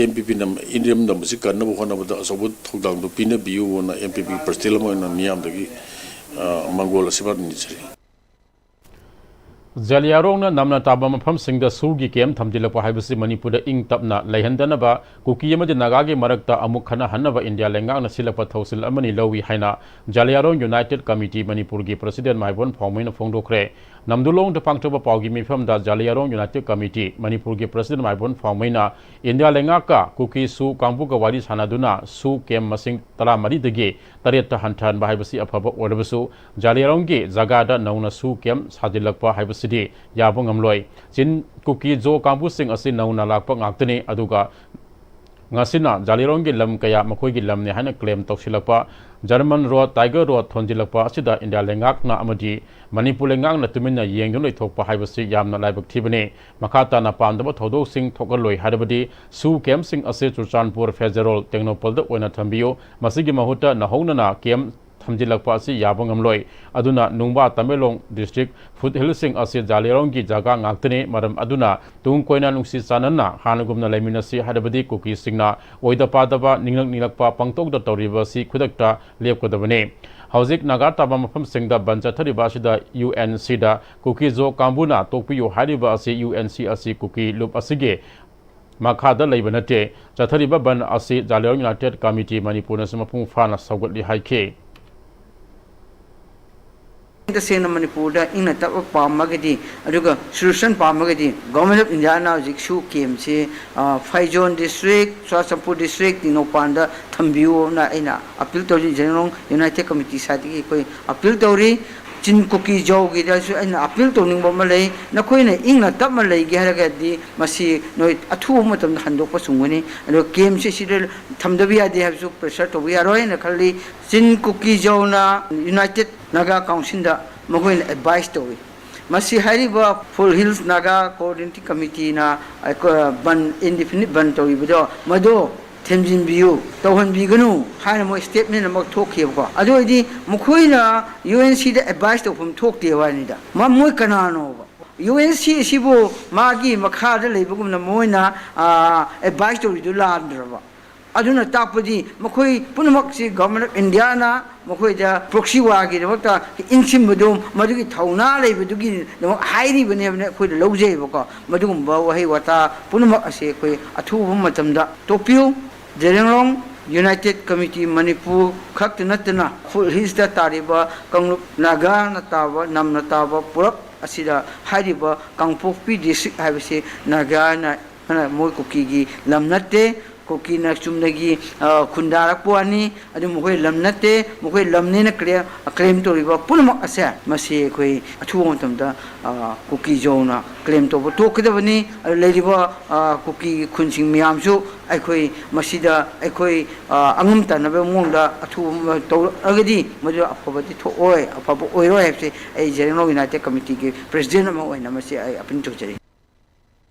NPPꯅ ꯏꯔꯝꯗꯝ ꯑꯁꯤ ꯀꯟꯅꯕ ꯍꯣꯠꯅꯕꯗ ꯑꯆꯧꯕ ꯊꯧꯗꯥꯡꯗꯨ ꯄꯤꯅꯕꯤꯌꯨꯅ NPPꯒꯤ personal ꯑꯃ ꯑꯣꯏꯅ ꯃꯤꯌꯥꯝꯗꯒꯤ, ꯑ, ꯃꯪꯒꯣꯜ ꯑꯁꯤꯔꯕꯥꯗ ꯅꯤꯖꯔꯤ꯫ ꯖꯥꯂꯤꯌꯥꯔꯣꯡꯅ ꯅꯝꯅ ꯇꯥꯕ ꯃꯐꯝꯁꯤꯡꯗ ꯁꯨꯒꯤ camp ꯊꯝꯖꯤꯜꯂꯛꯄ ꯍꯥꯏꯕꯁꯤ ꯃꯅꯤꯄꯨꯔꯗ ꯏꯪ ꯇꯞꯅ ꯂꯩꯍꯟꯗꯅꯕ, ꯀꯨꯀꯤ ꯑꯃꯗꯤ ꯅꯥꯒꯥꯒꯤ ꯃꯔꯛꯇ ꯑꯃꯨꯛ ꯈꯠꯅꯍꯟꯅꯕ ꯏꯟꯗꯤꯌꯥ ꯂꯩꯉꯥꯛꯅ ꯁꯤꯜꯂꯛꯄ ꯊꯧꯁꯤꯜ ꯑꯃꯅꯤ ꯂꯧꯏ ꯍꯥꯏꯅ ꯖꯥꯂꯤꯌꯥꯔꯣꯡ United Committee ꯃꯅꯤꯄꯨꯔꯒꯤ president ꯃꯥꯏꯕꯣꯟ ꯐꯥꯎꯃꯩꯅ ꯐꯣꯡꯗꯣꯛꯈ꯭ꯔꯦ꯫ ꯅꯝꯗꯨꯂꯣꯡꯗ ꯄꯥꯡꯊꯣꯛꯄ ꯄꯥꯎꯒꯤ ꯃꯤꯐꯝꯗ ꯖꯥꯂꯤꯌꯥꯔꯣꯡ United Committee ꯃꯅꯤꯄꯨꯔꯒꯤ president ꯃꯥꯏꯕꯣꯟ ꯐꯥꯎꯃꯩꯅ ꯏꯟꯗꯤꯌꯥ ꯂꯩꯉꯥꯛꯀ ꯀꯨꯀꯤ ꯁꯨ ꯀꯥꯡꯕꯨꯒ ꯋꯥꯔꯤ ꯁꯥꯟꯅꯗꯨꯅ ꯁꯨ camp ꯃꯁꯤꯡ ꯇꯔꯥꯃꯔꯤꯗꯒꯤ ꯇꯔꯦꯠꯇ ꯍꯟꯊꯍꯟꯕ ꯍꯥꯏꯕꯁꯤ ꯑꯐꯕ ꯑꯣꯏꯔꯕꯁꯨ, ꯖꯥꯂꯤꯌꯥꯔꯣꯡꯒꯤ ꯖꯒꯥꯗ ꯅꯧꯅ ꯁꯨ camp ꯁꯥꯖꯤꯜꯂꯛꯄ ꯍꯥꯏꯕꯁꯤꯗꯤ ꯌꯥꯕ ꯉꯝꯂꯣꯏ꯫ ꯆꯤꯟ ꯀꯨꯀꯤ ꯖꯣ ꯀꯥꯡꯕꯨꯁꯤꯡ ꯑꯁꯤ ꯅꯧꯅ ꯂꯥꯛꯄ ꯉꯥꯛꯇꯅꯤ, ꯑꯗꯨꯒ ꯉꯁꯤꯅ ꯖꯥꯂꯤꯌꯥꯔꯣꯡꯒꯤ ꯂꯝ ꯀꯌꯥ ꯃꯈꯣꯏꯒꯤ ꯂꯝꯅꯤ ꯍꯥꯏꯅ claim ꯇꯧꯁꯤꯜꯂꯛꯄ, German Road, Tiger Road ꯊꯣꯟꯖꯤꯜꯂꯛꯄ ꯑꯁꯤꯗ ꯏꯟꯗꯤꯌꯥ ꯂꯩꯉꯥꯛꯅ ꯑꯃꯗꯤ ꯃꯅꯤꯄꯨꯔ ꯂꯩꯉꯥꯛꯅ ꯇꯨꯃꯤꯟꯅ ꯌꯦꯡꯗꯨꯅ ꯂꯩꯊꯣꯛꯄ ꯍꯥꯏꯕꯁꯤ ꯌꯥꯝꯅ ꯂꯥꯏꯕꯛ ꯊꯤꯕꯅꯤ꯫ ꯃꯈꯥ ꯇꯥꯅ ꯄꯥꯝꯗꯕ ꯊꯧꯗꯣꯛꯁꯤꯡ ꯊꯣꯛꯍꯜꯂꯣꯏ ꯍꯥꯏꯔꯕꯗꯤ ꯁꯨ campꯁꯤꯡ ꯑꯁꯤ ꯆꯨꯔꯆꯥꯟꯄꯨꯔ, ꯐꯦꯖꯔꯣꯜ, ꯇꯦꯡꯅꯧꯄꯜꯗ ꯑꯣꯏꯅ ꯊꯝꯕꯤꯌꯨ꯫ ꯃꯁꯤꯒꯤ ꯃꯍꯨꯠꯇ ꯅꯧꯍꯧꯅꯅ camp ꯊꯝꯖꯤꯜꯂꯛꯄ ꯑꯁꯤ ꯌꯥꯕ ꯉꯝꯂꯣꯏ꯫ ꯑꯗꯨꯅ ꯅꯨꯡꯕꯥ ꯇꯃꯦꯡꯂꯣꯡ district foothillꯁꯤꯡ ꯑꯁꯤ ꯖꯥꯂꯤꯌꯥꯔꯣꯡꯒꯤ ꯖꯒꯥ ꯉꯥꯛꯇꯅꯤ꯫ ꯃꯔꯝ ꯑꯗꯨꯅ ꯇꯨꯡ ꯀꯣꯏꯅ ꯅꯨꯡꯁꯤ ꯆꯥꯟꯅꯅ ꯍꯥꯟꯅꯒꯨꯝꯅ ꯂꯩꯃꯤꯟꯅꯁꯤ ꯍꯥꯏꯔꯕꯗꯤ ꯀꯨꯀꯤꯁꯤꯡꯅ ꯑꯣꯏꯗ ꯄꯥꯗꯕ ꯅꯤꯡꯂꯛ ꯅꯤꯡꯂꯛꯄ ꯄꯪꯇꯧꯗ ꯇꯧꯔꯤꯕ ꯑꯁꯤ ꯈꯨꯗꯛꯇ ꯂꯦꯞꯀꯗꯕꯅꯤ꯫ ꯍꯧꯖꯤꯛ ꯅꯥꯒꯥ ꯇꯥꯕ ꯃꯐꯝꯁꯤꯡꯗ ꯕꯟ ꯆꯠꯊꯔꯤꯕ ꯑꯁꯤꯗ UNCꯗ ꯀꯨꯀꯤ ꯖꯣ ꯀꯥꯡꯕꯨꯅ ꯇꯣꯛꯄꯤꯌꯨ ꯍꯥꯏꯔꯤꯕ ꯑꯁꯤ UNC ꯑꯁꯤ ꯀꯨꯀꯤ ꯂꯨꯞ ꯑꯁꯤꯒꯤ ꯃꯈꯥꯗ ꯂꯩꯕ ꯅꯠꯇꯦ꯫ ꯆꯠꯊꯔꯤꯕ ꯕꯟ ꯑꯁꯤ ꯖꯥꯂꯤꯌꯥꯔꯣꯡ United Committee ꯃꯅꯤꯄꯨꯔꯅꯁꯨ ꯃꯄꯨꯡ ꯐꯥꯅ ꯁꯧꯒꯠꯂꯤ ꯍꯥꯏꯈꯤ꯫ ꯇꯁꯦꯡꯅ ꯃꯅꯤꯄꯨꯔꯗ ꯏꯪꯅ ꯇꯞꯄ ꯄꯥꯝꯃꯒꯗꯤ, ꯑꯗꯨꯒ solution ꯄꯥꯝꯃꯒꯗꯤ, Government of Indiaꯅ ꯍꯧꯖꯤꯛ ꯁꯨ campꯁꯤ, ꯑ, ꯐꯩꯖꯣꯟ district, ꯆꯨꯔꯥꯆꯥꯟꯄꯨꯔ district, ꯇꯦꯡꯅꯧꯄꯥꯟꯗ ꯊꯝꯕꯤꯌꯨꯅ ꯑꯩꯅ appeal ꯇꯧꯔꯤ꯫ ꯖꯥꯂꯤꯌꯥꯔꯣꯡ United Committee sideꯇꯒꯤ ꯑꯩꯈꯣꯏ appeal ꯇꯧꯔꯤ꯫ ꯆꯤꯟ ꯀꯨꯀꯤ ꯖꯧꯒꯤꯗꯁꯨ ꯑꯩꯅ ꯑꯄꯤꯜ ꯇꯧꯅꯤꯡꯕ ꯑꯃ ꯂꯩ꯫ ꯅꯈꯣꯏꯅ ꯏꯪꯅ ꯇꯞꯅ ꯂꯩꯒꯦ ꯍꯥꯏꯔꯒꯗꯤ ꯃꯁꯤ ꯅꯣꯏ ꯑꯊꯨꯕ ꯃꯇꯝꯗ ꯍꯟꯗꯣꯛꯄ ꯆꯨꯝꯒꯅꯤ꯫ ꯑꯗꯣ ꯀꯦꯝꯁꯦ ꯁꯤꯗ ꯊꯝꯗꯕ ꯌꯥꯗꯦ ꯍꯥꯏꯕꯁꯨ ꯄ꯭ꯔꯦꯁꯔ ꯇꯧꯕ ꯌꯥꯔꯣꯏ ꯍꯥꯏꯅ ꯈꯜꯂꯤ꯫ ꯆꯤꯟ ꯀꯨꯀꯤ ꯖꯧꯅ ꯌꯨꯅꯥꯏꯇꯦꯠ ꯅꯥꯒꯥ ꯀꯥꯎꯟꯁꯤꯜꯗ ꯃꯈꯣꯏꯅ ꯑꯦꯗꯚꯥꯏꯁ ꯇꯧꯏ꯫ ꯃꯁꯤ ꯍꯥꯏꯔꯤꯕ ꯐꯨꯜ ꯍꯤꯜꯁ ꯅꯥꯒꯥ ꯀꯣꯑꯣꯔꯗꯤꯅꯦꯇꯤꯡ ꯀꯃꯤꯇꯤꯅ ꯑꯩꯈꯣꯏ ꯕꯟ, ꯏꯟꯗꯤꯐꯤꯅꯤꯠ ꯕꯟ ꯇꯧꯔꯤꯕꯗꯣ, ꯃꯗꯣ ꯊꯦꯝꯖꯤꯟꯕꯤꯌꯨ, ꯇꯧꯍꯟꯕꯤꯒꯅꯨ ꯍꯥꯏꯅ ꯃꯣꯏ ꯁ꯭ꯇꯦꯠꯃꯦꯟ ꯑꯃ ꯊꯣꯛꯈꯤꯕꯀꯣ꯫ ꯑꯗꯨ ꯑꯣꯏꯔꯗꯤ ꯃꯈꯣꯏꯅ ꯌꯨ ꯑꯦꯟ ꯁꯤꯗ ꯑꯦꯗꯚꯥꯏꯁ ꯇꯧꯐꯝ ꯊꯣꯛꯇꯦ ꯍꯥꯏꯅꯤꯗ꯫ ꯃ-, ꯃꯣꯏ ꯀꯅꯥꯅꯣꯕ? ꯌꯨ ꯑꯦꯟ ꯁꯤ ꯑꯁꯤꯕꯨ ꯃꯥꯒꯤ ꯃꯈꯥꯗ ꯂꯩꯕꯒꯨꯝꯅ ꯃꯣꯏꯅ, ꯑ, ꯑꯦꯗꯚꯥꯏꯁ ꯇꯧꯔꯤꯗꯨ ꯂꯥꯟꯗ꯭ꯔꯕ? ꯑꯗꯨꯅ ꯇꯥꯛꯄꯗꯤ ꯃꯈꯣꯏ ꯄꯨꯝꯅꯃꯛꯁꯤ Government of Indiaꯅ ꯃꯈꯣꯏꯗ proxy warꯒꯤꯗꯃꯛꯇ ꯏꯟꯁꯤꯟꯕꯗꯨ, ꯃꯗꯨꯒꯤ ꯊꯧꯅꯥ ꯂꯩꯕꯗꯨꯒꯤꯗꯃꯛ ꯍꯥꯏꯔꯤꯕꯅꯦꯕꯅ ꯑꯩꯈꯣꯏꯗ ꯂꯧꯖꯩꯕꯀꯣ꯫ ꯃꯗꯨꯒꯨꯝꯕ ꯋꯥꯍꯩ ꯋꯥꯇꯥ ꯄꯨꯝꯅꯃꯛ ꯑꯁꯤ ꯑꯩꯈꯣꯏ ꯑꯊꯨꯕ ꯃꯇꯝꯗ ꯇꯣꯛꯄꯤꯌꯨ꯫ ꯖꯦꯔꯦꯡꯂꯣꯡ ꯌꯨꯅꯥꯏꯇꯦꯠ ꯀꯃꯤꯇꯤ ꯃꯅꯤꯄꯨꯔ ꯈꯛꯇ ꯅꯠꯇꯅ ꯐꯨꯜ ꯍꯤꯜꯁꯇ ꯇꯥꯔꯤꯕ ꯀꯥꯡꯂꯨꯞ ꯅꯥꯒꯥꯅ ꯇꯥꯕ, ꯅꯝꯅ ꯇꯥꯕ ꯄꯨꯔꯞ ꯑꯁꯤꯗ ꯍꯥꯏꯔꯤꯕ ꯀꯥꯡꯄꯣꯛꯄꯤ ꯗꯤꯁꯇ꯭ꯔꯤꯛ ꯍꯥꯏꯕꯁꯤ ꯅꯥꯒꯥꯅ, ꯃꯣꯏ ꯀꯨꯀꯤꯒꯤ ꯂꯝ ꯅꯠꯇꯦ꯫ ꯀꯨꯀꯤꯅ ꯆꯨꯝꯅꯒꯤ, ꯑ, ꯈꯨꯟꯗꯥꯔꯛꯄ ꯋꯥꯅꯤ꯫ ꯑꯗꯨ ꯃꯈꯣꯏ ꯂꯝ ꯅꯠꯇꯦ, ꯃꯈꯣꯏ ꯂꯝꯅꯦꯅ ꯀ꯭ꯂꯦꯝ, ꯀ꯭ꯂꯦꯝ ꯇꯧꯔꯤꯕ ꯄꯨꯝꯅꯃꯛ ꯑꯁꯦ, ꯃꯁꯤ ꯑꯩꯈꯣꯏ ꯑꯊꯨꯕ ꯃꯇꯝꯗ, ꯑ, ꯀꯨꯀꯤ ꯖꯧꯅ ꯀ꯭ꯂꯦꯝ ꯇꯧꯕ ꯇꯣꯛꯀꯗꯕꯅꯤ꯫ ꯑꯗꯨ ꯂꯩꯔꯤꯕ, ꯑ, ꯀꯨꯀꯤ ꯈꯨꯟꯁꯤꯡ ꯃꯌꯥꯝꯁꯨ ꯑꯩꯈꯣꯏ ꯃꯁꯤꯗ ꯑꯩꯈꯣꯏ, ꯑ, ꯑꯉꯝ ꯇꯥꯟꯅꯕ ꯃꯑꯣꯡꯗ ꯑꯊꯨꯕ ꯇꯧꯔꯛꯑꯒꯗꯤ ꯃꯗꯨ ꯑꯐꯕꯗꯤ ꯊꯣꯛꯑꯣꯏ, ꯑꯐꯕ ꯑꯣꯏꯔꯣꯏ ꯍꯥꯏꯕꯁꯤ ꯑꯩ ꯖꯦꯔꯦꯡꯂꯣꯡ ꯌꯨꯅꯥꯏꯇꯦꯠ ꯀꯃꯤꯇꯤꯒꯤ ꯄ꯭ꯔꯦꯁꯤꯗꯦꯟ ꯑꯃ ꯑꯣꯏꯅ ꯃꯁꯤ ꯑꯩ ꯑꯄꯤꯜ ꯇꯧꯖꯔꯤ꯫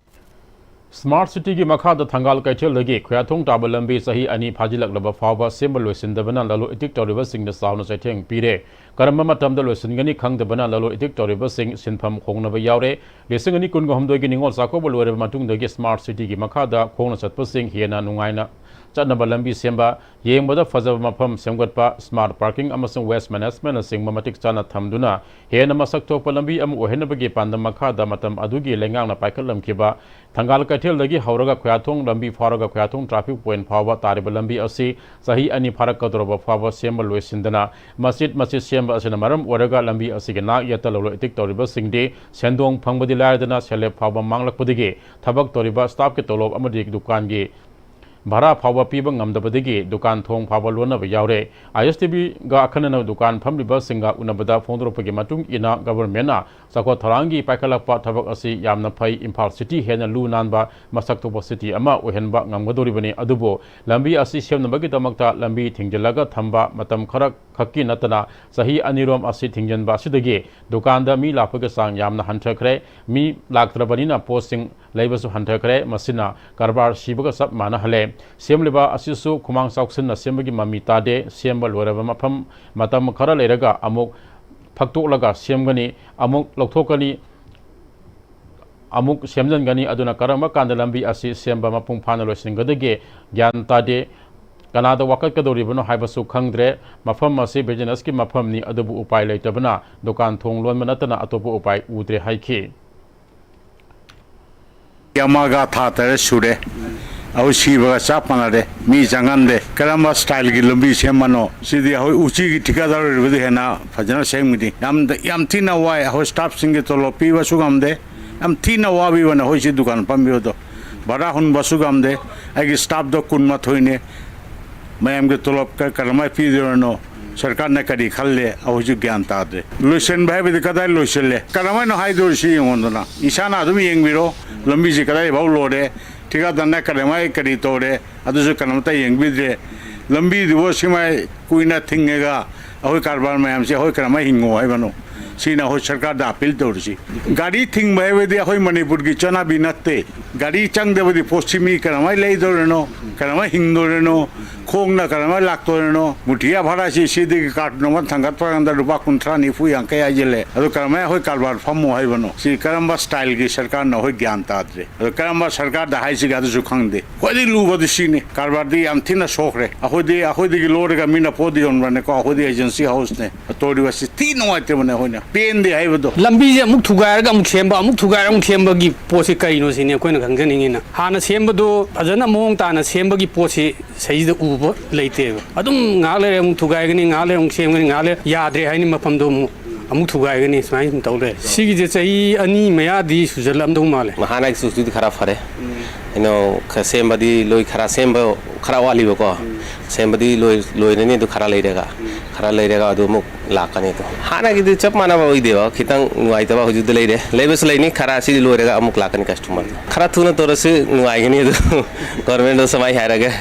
ꯁ꯭ꯃꯥꯔꯠ ꯁꯤꯇꯤꯒꯤ ꯃꯈꯥꯗ ꯊꯪꯒꯥꯜ ꯀꯩꯊꯦꯜꯗꯒꯤ ꯈꯨꯌꯥꯊꯣꯡ ꯇꯥꯕ ꯂꯝꯕꯤ ꯆꯍꯤ ꯑꯅꯤ ꯐꯥꯖꯤꯜꯂꯛꯂꯕ ꯐꯥꯎꯕ ꯁꯦꯝꯕ ꯂꯣꯏꯁꯤꯟꯗꯕꯅ ꯂꯂꯣꯟ ꯏꯇꯤꯛ ꯇꯧꯔꯤꯕꯁꯤꯡꯗ ꯆꯥꯎꯅ ꯆꯩꯊꯦꯡ ꯄꯤꯔꯦ꯫ ꯀꯔꯝꯕ ꯃꯇꯝꯗ ꯂꯣꯏꯁꯤꯟꯒꯅꯤ ꯈꯪꯗꯕꯅ ꯂꯂꯣꯟ ꯏꯇꯤꯛ ꯇꯧꯔꯤꯕꯁꯤꯡ ꯁꯤꯟꯐꯝ ꯍꯣꯡꯅꯕ ꯌꯥꯎꯔꯦ꯫ ꯂꯤꯁꯤꯡ ꯑꯅꯤ ꯀꯨꯟꯒ ꯍꯨꯝꯗꯣꯏꯒꯤ ꯅꯤꯉꯣꯜ ꯆꯥꯛꯀꯧꯕ ꯂꯣꯏꯔꯕ ꯃꯇꯨꯡꯗꯒꯤ ꯁ꯭ꯃꯥꯔꯠ ꯁꯤꯇꯤꯒꯤ ꯃꯈꯥꯗ ꯈꯣꯡꯅ ꯆꯠꯄꯁꯤꯡ ꯍꯦꯟꯅ ꯅꯨꯡꯉꯥꯏꯅ ꯆꯠꯅꯕ ꯂꯝꯕꯤ ꯁꯦꯝꯕ, ꯌꯦꯡꯕꯗ ꯐꯖꯕ ꯃꯐꯝ ꯁꯦꯝꯒꯠꯄ, ꯁ꯭ꯃꯥꯔꯠ ꯄꯥꯔꯀꯤꯡ ꯑꯃꯁꯨꯡ ꯋꯦꯁ ꯃꯦꯅꯦꯖꯃꯦꯟꯅꯆꯤꯡꯕ ꯃꯇꯤꯛ ꯆꯥꯅ ꯊꯝꯗꯨꯅ ꯍꯦꯟꯅ ꯃꯁꯛ ꯊꯣꯛꯄ ꯂꯝꯕꯤ ꯑꯃ ꯑꯣꯏꯍꯟꯅꯕꯒꯤ ꯄꯥꯟꯗꯝ ꯃꯈꯥꯗ ꯃꯇꯝ ꯑꯗꯨꯒꯤ ꯂꯩꯉꯥꯛꯅ ꯄꯥꯏꯈꯠꯂꯝꯈꯤꯕ ꯊꯪꯒꯥꯜ ꯀꯩꯊꯦꯜꯗꯒꯤ ꯍꯧꯔꯒ ꯈꯨꯌꯥꯊꯣꯡ ꯂꯝꯕꯤ ꯐꯥꯎꯔꯒ ꯈꯨꯌꯥꯊꯣꯡ ꯇ꯭ꯔꯥꯐꯤꯛ ꯄꯣꯏꯟꯠ ꯐꯥꯎꯕ ꯇꯥꯔꯤꯕ ꯂꯝꯕꯤ ꯑꯁꯤ ꯆꯍꯤ ꯑꯅꯤ ꯐꯥꯔꯛꯀꯗꯧꯔꯕ ꯐꯥꯎꯕ ꯁꯦꯝꯕ ꯂꯣꯏꯁꯤꯟꯗꯅ ꯃꯆꯤꯠ ꯃꯆꯤꯠ ꯁꯦꯝꯕ ꯑꯁꯤꯅ ꯃꯔꯝ ꯑꯣꯏꯔꯒ ꯂꯝꯕꯤ ꯑꯁꯤꯒꯤ ꯅꯥꯛ ꯌꯦꯠꯇ ꯂꯂꯣꯟ ꯏꯇꯤꯛ ꯇꯧꯔꯤꯕꯁꯤꯡꯗꯤ ꯁꯦꯟꯗꯣꯡ ꯐꯪꯕꯗꯤ ꯂꯥꯏꯔꯗꯅ ꯁꯦꯜꯂꯦꯞ ꯐꯥꯎꯕ ꯃꯥꯡꯂꯛꯄꯗꯒꯤ ꯊꯕꯛ ꯇꯧꯔꯤꯕ ꯁ꯭ꯇꯥꯐꯀꯤ ꯇꯣꯂꯣꯞ ꯑꯃꯗꯤ ꯗꯨꯀꯥꯟꯒꯤ ꯚꯔꯥ ꯐꯥꯎꯕ ꯄꯤꯕ ꯉꯝꯗꯕꯗꯒꯤ ꯗꯨꯀꯥꯟ ꯊꯣꯡ ꯐꯥꯎꯕ ꯂꯣꯟꯅꯕ ꯌꯥꯎꯔꯦ꯫ ꯑꯥꯏ ꯑꯦꯁ ꯇꯤ ꯚꯤꯒ ꯑꯈꯟꯅꯅ ꯗꯨꯀꯥꯟ ꯐꯝꯂꯤꯕꯁꯤꯡꯒ ꯎꯅꯕꯗ ꯐꯣꯡꯗꯣꯔꯛꯄꯒꯤ ꯃꯇꯨꯡ ꯏꯟꯅ, ꯒꯚꯔꯟꯃꯦꯟꯠꯅ ꯆꯥꯎꯈꯠ ꯊꯧꯔꯥꯡꯒꯤ ꯄꯥꯏꯈꯠꯂꯛꯄ ꯊꯕꯛ ꯑꯁꯤ ꯌꯥꯝꯅ ꯐꯩ꯫ ꯏꯝꯐꯥꯜ ꯁꯤꯇꯤ ꯍꯦꯟꯅ ꯂꯨ ꯅꯥꯟꯕ, ꯃꯁꯛ ꯊꯣꯛꯄ ꯁꯤꯇꯤ ꯑꯃ ꯑꯣꯏꯍꯟꯕ ꯉꯝꯒꯗꯧꯔꯤꯕꯅꯤ꯫ ꯑꯗꯨꯕꯨ ꯂꯝꯕꯤ ꯑꯁꯤ ꯁꯦꯝꯅꯕꯒꯤꯗꯃꯛꯇ ꯂꯝꯕꯤ ꯊꯤꯡꯖꯤꯜꯂꯒ ꯊꯝꯕ ꯃꯇꯝ ꯈꯔ ꯈꯛꯀꯤ ꯅꯠꯇꯅ, ꯆꯍꯤ ꯑꯅꯤꯔꯣꯝ ꯑꯁꯤ ꯊꯤꯡꯖꯤꯟꯕ ꯑꯁꯤꯗꯒꯤ ꯗꯨꯀꯥꯟꯗ ꯃꯤ ꯂꯥꯛꯄꯒꯤ ꯆꯥꯡ ꯌꯥꯝꯅ ꯍꯟꯊꯈ꯭ꯔꯦ꯫ ꯃꯤ ꯂꯥꯛꯇ꯭ꯔꯕꯅꯤꯅ ꯄꯣꯠꯁꯤꯡ ꯂꯩꯕꯁꯨ ꯍꯟꯊꯈ꯭ꯔꯦ꯫ ꯃꯁꯤꯅ ꯀꯔꯕꯥꯔ ꯁꯤꯕꯒ ꯆꯞ ꯃꯥꯟꯅꯍꯜꯂꯦ꯫ ꯁꯦꯝꯂꯤꯕ ꯑꯁꯤꯁꯨ ꯈꯨꯃꯥꯡ ꯆꯥꯎꯁꯤꯟꯅ ꯁꯦꯝꯕꯒꯤ ꯃꯃꯤ ꯇꯥꯗꯦ꯫ ꯁꯦꯝꯕ ꯂꯣꯏꯔꯕ ꯃꯐꯝ, ꯃꯇꯝ ꯈꯔ ꯂꯩꯔꯒ ꯑꯃꯨꯛ ꯐꯛꯇꯣꯛꯂꯒ ꯁꯦꯝꯒꯅꯤ, ꯑꯃꯨꯛ ꯂꯧꯊꯣꯛꯀꯅꯤ, ꯑꯃꯨꯛ ꯁꯦꯝꯖꯤꯟꯒꯅꯤ꯫ ꯑꯗꯨꯅ ꯀꯔꯝꯕ ꯀꯥꯟꯗ ꯂꯝꯕꯤ ꯑꯁꯤ ꯁꯦꯝꯕ ꯃꯄꯨꯡ ꯐꯥꯅ ꯂꯣꯏꯁꯤꯟꯒꯗꯒꯦ ꯒ꯭ꯌꯥꯟ ꯇꯥꯗꯦ꯫ ꯀꯅꯥꯗ ꯋꯥꯀꯠꯀꯗꯧꯔꯤꯕꯅꯣ ꯍꯥꯏꯕꯁꯨ ꯈꯪꯗ꯭ꯔꯦ꯫ ꯃꯐꯝ ꯑꯁꯤ ꯕꯤꯖꯤꯅꯦꯁꯀꯤ ꯃꯐꯝꯅꯤ, ꯑꯗꯨꯕꯨ ꯎꯄꯥꯏ ꯂꯩꯇꯕꯅ ꯗꯨꯀꯥꯟ ꯊꯣꯡ ꯂꯣꯟꯕ ꯅꯠꯇꯅ ꯑꯇꯣꯞꯄ ꯎꯄꯥꯏ ꯎꯗ꯭ꯔꯦ ꯍꯥꯏꯈꯤ꯫ ꯑꯃꯒ ꯊꯥ ꯇꯔꯦꯠ ꯁꯨꯔꯦ꯫ ꯑꯩꯈꯣꯏ ꯁꯤꯕꯒ ꯆꯞ ꯃꯥꯟꯅꯔꯦ꯫ ꯃꯤ ꯆꯪꯍꯟꯗꯦ꯫ ꯀꯔꯝꯕ ꯁ꯭ꯇꯥꯏꯜꯒꯤ ꯂꯝꯕꯤ ꯁꯦꯝꯕꯅꯣ? ꯁꯤꯗꯤ ꯑꯩꯈꯣꯏ ꯎꯆꯤꯒꯤ ꯊꯤꯀꯥꯗꯥꯔ ꯑꯣꯏꯔꯕꯗꯤ ꯍꯦꯟꯅ ꯐꯖꯅ ꯁꯦꯝꯒꯅꯤ꯫ ꯌꯥꯝ, ꯌꯥꯝ ꯊꯤꯅ ꯋꯥꯏ꯫ ꯑꯩꯈꯣꯏ ꯁ꯭ꯇꯥꯐꯁꯤꯡꯒꯤ ꯇꯣꯂꯣꯞ ꯄꯤꯕꯁꯨ ꯉꯝꯗꯦ꯫ ꯌꯥꯝ ꯊꯤꯅ ꯋꯥꯕꯤꯕꯅꯦ ꯑꯩꯈꯣꯏ ꯁꯤ ꯗꯨꯀꯥꯟ ꯐꯝꯕꯤꯕꯗꯣ꯫ ꯚꯔꯥ ꯍꯨꯟꯕꯁꯨ ꯉꯝꯗꯦ꯫ ꯑꯩꯒꯤ ꯁ꯭ꯇꯥꯐꯇꯣ ꯀꯨꯟꯃꯥꯊꯣꯏꯅꯦ꯫ ꯃꯌꯥꯝꯒꯤ ꯇꯣꯂꯣꯞ ꯀ-, ꯀꯔꯝꯍꯥꯏꯅ ꯄꯤꯗꯣꯏꯅꯣ? ꯁꯔꯀꯥꯔꯅ ꯀꯔꯤ ꯈꯜꯂꯦ? ꯑꯩꯈꯣꯏꯁꯨ ꯒ꯭ꯌꯥꯟ ꯇꯥꯗ꯭ꯔꯦ꯫ ꯂꯣꯏꯁꯤꯟꯕ ꯍꯥꯏꯕꯗꯤ ꯀꯗꯥꯏ ꯂꯣꯏꯁꯤꯜꯂꯦ? ꯀꯔꯝꯍꯥꯏꯅ ꯍꯥꯏꯗꯣꯔꯤꯁꯤ ꯌꯦꯡꯉꯣꯗꯅ꯫ ꯏꯁꯥꯅ ꯑꯗꯨꯝ ꯌꯦꯡꯕꯤꯔꯣ꯫ ꯂꯝꯕꯤꯁꯤ ꯀꯗꯥꯏꯐꯥꯎ ꯂꯣꯏꯔꯦ? ꯊꯤꯀꯥꯗꯥꯔꯅ ꯀꯔꯝꯍꯥꯏ ꯀꯔꯤ ꯇꯧꯔꯦ? ꯑꯗꯨꯁꯨ ꯀꯅꯥꯝꯇ ꯌꯦꯡꯕꯤꯗ꯭ꯔꯦ꯫ ꯂꯝꯕꯤꯗꯨꯕꯨ ꯁꯤꯃꯥꯏ ꯀꯨꯏꯅ ꯊꯤꯡꯉꯒ ꯑꯩꯈꯣꯏ ꯀꯔꯕꯥꯔ ꯃꯌꯥꯝꯁꯦ ꯑꯩꯈꯣꯏ ꯀꯔꯝꯍꯥꯏ ꯍꯤꯡꯉꯣ ꯍꯥꯏꯕꯅꯣ? ꯁꯤꯅ ꯑꯩꯈꯣꯏ ꯁꯔꯀꯥꯔꯗ ꯑꯄꯤꯜ ꯇꯧꯔꯤꯁꯤ꯫ ꯒꯥꯔꯤ ꯊꯤꯡꯕ ꯍꯥꯏꯕꯗꯤ ꯑꯩꯈꯣꯏ ꯃꯅꯤꯄꯨꯔꯒꯤ ꯆꯠꯅꯕꯤ ꯅꯠꯇꯦ꯫ ꯒꯥꯔꯤ ꯆꯪꯗꯕꯗꯤ ꯄꯣꯠꯁꯤ ꯃꯤ ꯀꯔꯝꯍꯥꯏ ꯂꯩꯗꯣꯔꯤꯅꯣ? ꯀꯔꯝꯍꯥꯏ ꯍꯤꯡꯗꯣꯔꯤꯅꯣ? ꯈꯣꯡꯅ ꯀꯔꯝꯍꯥꯏ ꯂꯥꯛꯇꯣꯔꯤꯅꯣ? ꯃꯨꯊꯤꯌꯥ ꯚꯔꯥꯁꯤ ꯁꯤꯗꯒꯤ ꯀꯥꯔꯇꯨꯟ ꯑꯃ ꯊꯥꯡꯒꯠꯄ ꯀꯥꯟꯗ ꯂꯨꯄꯥ ꯀꯨꯟꯊ꯭ꯔꯥ, ꯅꯤꯐꯨ, ꯌꯥꯡꯈꯩ ꯍꯥꯏꯖꯤꯜꯂꯦ꯫ ꯑꯗꯨ ꯀꯔꯝꯍꯥꯏ ꯑꯩꯈꯣꯏ ꯀꯔꯕꯥꯔ ꯐꯝꯃꯣ ꯍꯥꯏꯕꯅꯣ? ꯁꯤ ꯀꯔꯝꯕ ꯁ꯭ꯇꯥꯏꯜꯒꯤ ꯁꯔꯀꯥꯔꯅꯣ ꯑꯩꯈꯣꯏ ꯒ꯭ꯌꯥꯟ ꯇꯥꯗ꯭ꯔꯦ꯫ ꯑꯗꯣ ꯀꯔꯝꯕ ꯁꯔꯀꯥꯔꯗ ꯍꯥꯏꯁꯤꯒꯦ ꯑꯗꯨꯁꯨ ꯈꯪꯗꯦ꯫ ꯈ꯭ꯋꯥꯏꯗꯒꯤ ꯂꯨꯕꯗꯤ ꯁꯤꯅꯤ꯫ ꯀꯔꯕꯥꯔꯗꯤ ꯌꯥꯝ ꯊꯤꯅ ꯁꯣꯛꯈ꯭ꯔꯦ꯫ ꯑꯩꯈꯣꯏꯗꯤ, ꯑꯩꯈꯣꯏꯗꯒꯤ ꯂꯧꯔꯒ ꯃꯤꯅ ꯄꯣꯠ ꯌꯣꯟꯕꯅꯦꯀꯣ, ꯑꯩꯈꯣꯏꯗꯤ ꯑꯦꯖꯦꯟꯁꯤ ꯍꯥꯎꯁꯅꯦ꯫ ꯇꯧꯔꯤꯕꯁꯤ ꯊꯤ ꯅꯨꯡꯉꯥꯏꯇꯕꯅꯦ ꯑꯩꯈꯣꯏꯅ꯫ ꯄꯦꯟꯗꯦ ꯍꯥꯏꯕꯗꯣ꯫ ꯂꯝꯕꯤꯁꯦ ꯑꯃꯨꯛ ꯊꯨꯒꯥꯏꯔꯒ ꯑꯃꯨꯛ ꯁꯦꯝꯕ, ꯑꯃꯨꯛ ꯊꯨꯒꯥꯏꯔꯒ ꯑꯃꯨꯛ ꯁꯦꯝꯕꯒꯤ ꯄꯣꯠꯁꯤ ꯀꯩꯅꯣ ꯁꯤꯅꯤ ꯑꯩꯈꯣꯏꯅ ꯈꯪꯖꯅꯤꯡꯉꯤꯅ꯫ ꯍꯥꯟꯅ ꯁꯦꯝꯕꯗꯣ ꯐꯖꯅ ꯃꯑꯣꯡ ꯇꯥꯅ ꯁꯦꯝꯕꯒꯤ ꯄꯣꯠꯁꯤ ꯁꯤꯗꯩꯁꯤꯗ ꯎꯕ ꯂꯩꯇꯦꯕ꯫ ꯑꯗꯨꯝ ꯉꯥꯏꯍꯥꯛ ꯂꯩꯔꯦ ꯑꯃꯨꯛ ꯊꯨꯒꯥꯏꯒꯅꯤ, ꯉꯥꯏꯍꯥꯛ ꯂꯩꯔꯦ ꯑꯃꯨꯛ ꯁꯦꯝꯒꯅꯤ, ꯉꯥꯏꯍꯥꯛ ꯂꯩꯔꯦ ꯌꯥꯗ꯭ꯔꯦ ꯍꯥꯏꯅꯤ, ꯃꯐꯝꯗꯣ ꯑꯃꯨꯛ, ꯑꯃꯨꯛ ꯊꯨꯒꯥꯏꯒꯅꯤ, ꯁꯨꯃꯥꯏꯅ ꯁꯨꯝ ꯇꯧ ꯂꯩꯔꯦ꯫ ꯁꯤꯒꯤꯁꯦ ꯆꯍꯤ ꯑꯅꯤ ꯃꯌꯥꯗꯤ ꯁꯨꯖꯜꯂꯛꯑꯝꯗꯧ ꯃꯥꯜꯂꯦ꯫ ꯍꯥꯟꯅꯒꯤ ꯆꯨꯁꯇꯨꯗꯤ ꯈꯔ ꯐꯔꯦ꯫ ꯀꯩꯅꯣ, ꯈ-, ꯁꯦꯝꯕꯗꯤ ꯂꯣꯏ-, ꯈꯔ ꯁꯦꯝꯕ, ꯈꯔ ꯋꯥꯠꯂꯤꯕꯀꯣ꯫ ꯎꯝ꯫ ꯁꯦꯝꯕꯗꯤ ꯂꯣꯏ-, ꯂꯣꯏꯔꯅꯤ, ꯑꯗꯨ ꯈꯔ ꯂꯩꯔꯒ, ꯎꯝ꯫ ꯈꯔ ꯂꯩꯔꯒ ꯑꯗꯨ ꯑꯃꯨꯛ ꯂꯥꯛꯀꯅꯤ꯫ ꯑꯗꯨ ꯍꯥꯟꯅꯒꯤꯗꯤ ꯆꯞ ꯃꯥꯟꯅꯕ ꯑꯣꯏꯗꯦꯕ, ꯈꯤꯇꯪ ꯅꯨꯡꯉꯥꯏꯇꯕ ꯍꯧꯖꯤꯛꯇꯤ ꯂꯩꯔꯦ꯫ ꯂꯩꯕꯁꯨ ꯂꯩꯅꯤ, ꯈꯔ ꯑꯁꯤꯗꯤ ꯂꯣꯏꯔꯒ ꯑꯃꯨꯛ ꯂꯥꯛꯀꯅꯤ customer꯫ ꯈꯔ ꯊꯨꯅ ꯇꯧꯔꯁꯨ ꯅꯨꯡꯉꯥꯏꯒꯅꯤ ꯑꯗꯨ꯫ Government ꯗ ꯁꯨꯃꯥꯏ ꯍꯥꯏꯔꯒ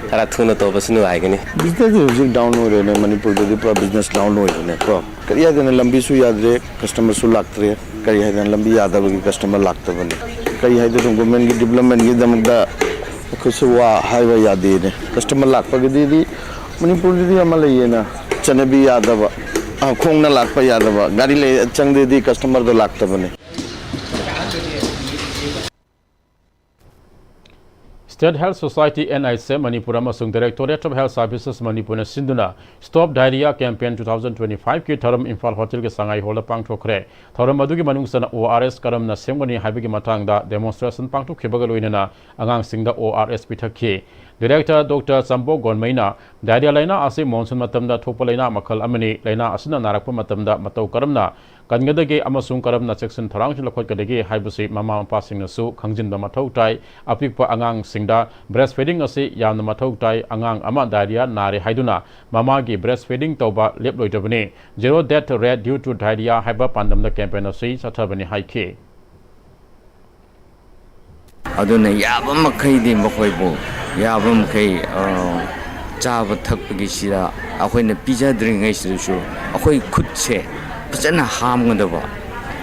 ꯈꯔ ꯊꯨꯅ ꯇꯧꯕꯁꯨ ꯅꯨꯡꯉꯥꯏꯒꯅꯤ꯫ Business ꯍꯧꯖꯤꯛ down ꯑꯣꯏꯔꯦꯅꯦ, ꯃꯅꯤꯄꯨꯔꯗꯗꯤ ꯄꯨꯔꯥ business down ꯑꯣꯏꯔꯦꯅꯦ ꯀꯣ꯫ ꯀꯔꯤ ꯍꯥꯏꯗꯅ ꯂꯝꯕꯤꯁꯨ ꯌꯥꯗ꯭ꯔꯦ, customer ꯁꯨ ꯂꯥꯛꯇ꯭ꯔꯦ꯫ ꯀꯔꯤ ꯍꯥꯏꯗꯅ ꯂꯝꯕꯤ ꯌꯥꯗꯕꯒꯤ customer ꯂꯥꯛꯇꯕꯅꯤ꯫ ꯀꯔꯤ ꯍꯥꯏꯗꯣꯏꯅꯣ, government ꯀꯤ development ꯒꯤꯗꯃꯛꯇ ꯑꯩꯈꯣꯏꯁꯨ ꯋꯥ ꯍꯥꯏꯕ ꯌꯥꯗꯦꯅꯦ꯫ Customer ꯂꯥꯛꯄꯒꯤꯗꯤ ꯃꯅꯤꯄꯨꯔꯗꯗꯤ ꯑꯃ ꯂꯩꯌꯦꯅ, ꯆꯠꯅꯕꯤ ꯌꯥꯗꯕ, ꯑ, ꯈꯣꯡꯅ ꯂꯥꯛꯄ ꯌꯥꯗꯕ, ꯒꯥꯔꯤ ꯂꯩ-, ꯆꯪꯗ꯭ꯔꯗꯤ customer ꯗꯣ ꯂꯥꯛꯇꯕꯅꯤ꯫ State Health Society, N H S, Manipur ꯑꯃꯁꯨꯡ Directorate of Health Services ꯃꯅꯤꯄꯨꯔꯅ ꯁꯤꯟꯗꯨꯅ Stop Diarrhea Campaign two thousand twenty-five ꯀꯤ ꯊꯧꯔꯝ ꯏꯝꯐꯥꯜ ꯍꯣꯇꯦꯜꯒꯤ ꯁꯉꯥꯏ ꯍꯣꯜꯗ ꯄꯥꯡꯊꯣꯛꯈ꯭ꯔꯦ꯫ ꯊꯧꯔꯝ ꯑꯗꯨꯒꯤ ꯃꯅꯨꯡ ꯆꯟꯅ O R S ꯀꯔꯝꯅ ꯁꯦꯝꯒꯅꯤ ꯍꯥꯏꯕꯒꯤ ꯃꯇꯥꯡꯗ demonstration ꯄꯥꯡꯊꯣꯛꯈꯤꯕꯒ ꯂꯣꯏꯅꯅ ꯑꯉꯥꯡꯁꯤꯡꯗ O R S ꯄꯤꯊꯛꯈꯤ꯫ Director Doctor ꯆꯝꯕꯣ ꯒꯣꯟꯃꯩꯅ diarrhea ꯂꯥꯏꯅꯥ ꯑꯁꯤ monsoon ꯃꯇꯝꯗ ꯊꯣꯛꯄ ꯂꯥꯏꯅꯥ ꯃꯈꯜ ꯑꯃꯅꯤ, ꯂꯥꯏꯅꯥ ꯑꯁꯤꯅ ꯅꯥꯔꯛꯄ ꯃꯇꯝꯗ ꯃꯇꯧ ꯀꯔꯝꯅ ꯀꯟꯒꯗꯒꯦ ꯑꯃꯁꯨꯡ ꯀꯔꯝꯅ ꯆꯦꯛꯁꯤꯟ ꯊꯧꯔꯥꯡꯁꯤꯡ ꯂꯧꯈꯠꯀꯗꯒꯦ ꯍꯥꯏꯕꯁꯤ ꯃꯃꯥ ꯃꯄꯥꯁꯤꯡꯅꯁꯨ ꯈꯪꯖꯤꯟꯕ ꯃꯊꯧ ꯇꯥꯏ꯫ ꯑꯄꯤꯛꯄ ꯑꯉꯥꯡꯁꯤꯡꯗ breastfeeding ꯑꯁꯤ ꯌꯥꯝꯅ ꯃꯊꯧ ꯇꯥꯏ꯫ ꯑꯉꯥꯡ ꯑꯃ diarrhea ꯅꯥꯔꯦ ꯍꯥꯏꯗꯨꯅ ꯃꯃꯥꯒꯤ breastfeeding ꯇꯧꯕ ꯂꯦꯞꯂꯣꯏꯗꯕꯅꯤ꯫ Zero Death Rate Due to Diarrhea ꯍꯥꯏꯕ ꯄꯥꯟꯗꯝꯗ campaign ꯑꯁꯤ ꯆꯠꯊꯕꯅꯤ ꯍꯥꯏꯈꯤ꯫ ꯑꯗꯨꯅ ꯌꯥꯕ ꯃꯈꯩꯗꯤ ꯃꯈꯣꯏꯕꯨ, ꯌꯥꯕ ꯃꯈꯩ, ꯑ, ꯆꯥꯕ ꯊꯛꯄꯒꯤꯁꯤꯗ ꯑꯩꯈꯣꯏꯅ ꯄꯤꯖꯗ꯭ꯔꯤꯉꯩꯁꯤꯗꯁꯨ ꯑꯩꯈꯣꯏ ꯈꯨꯠꯁꯦ ꯐꯖꯅ ꯍꯥꯝꯒꯗꯕ꯫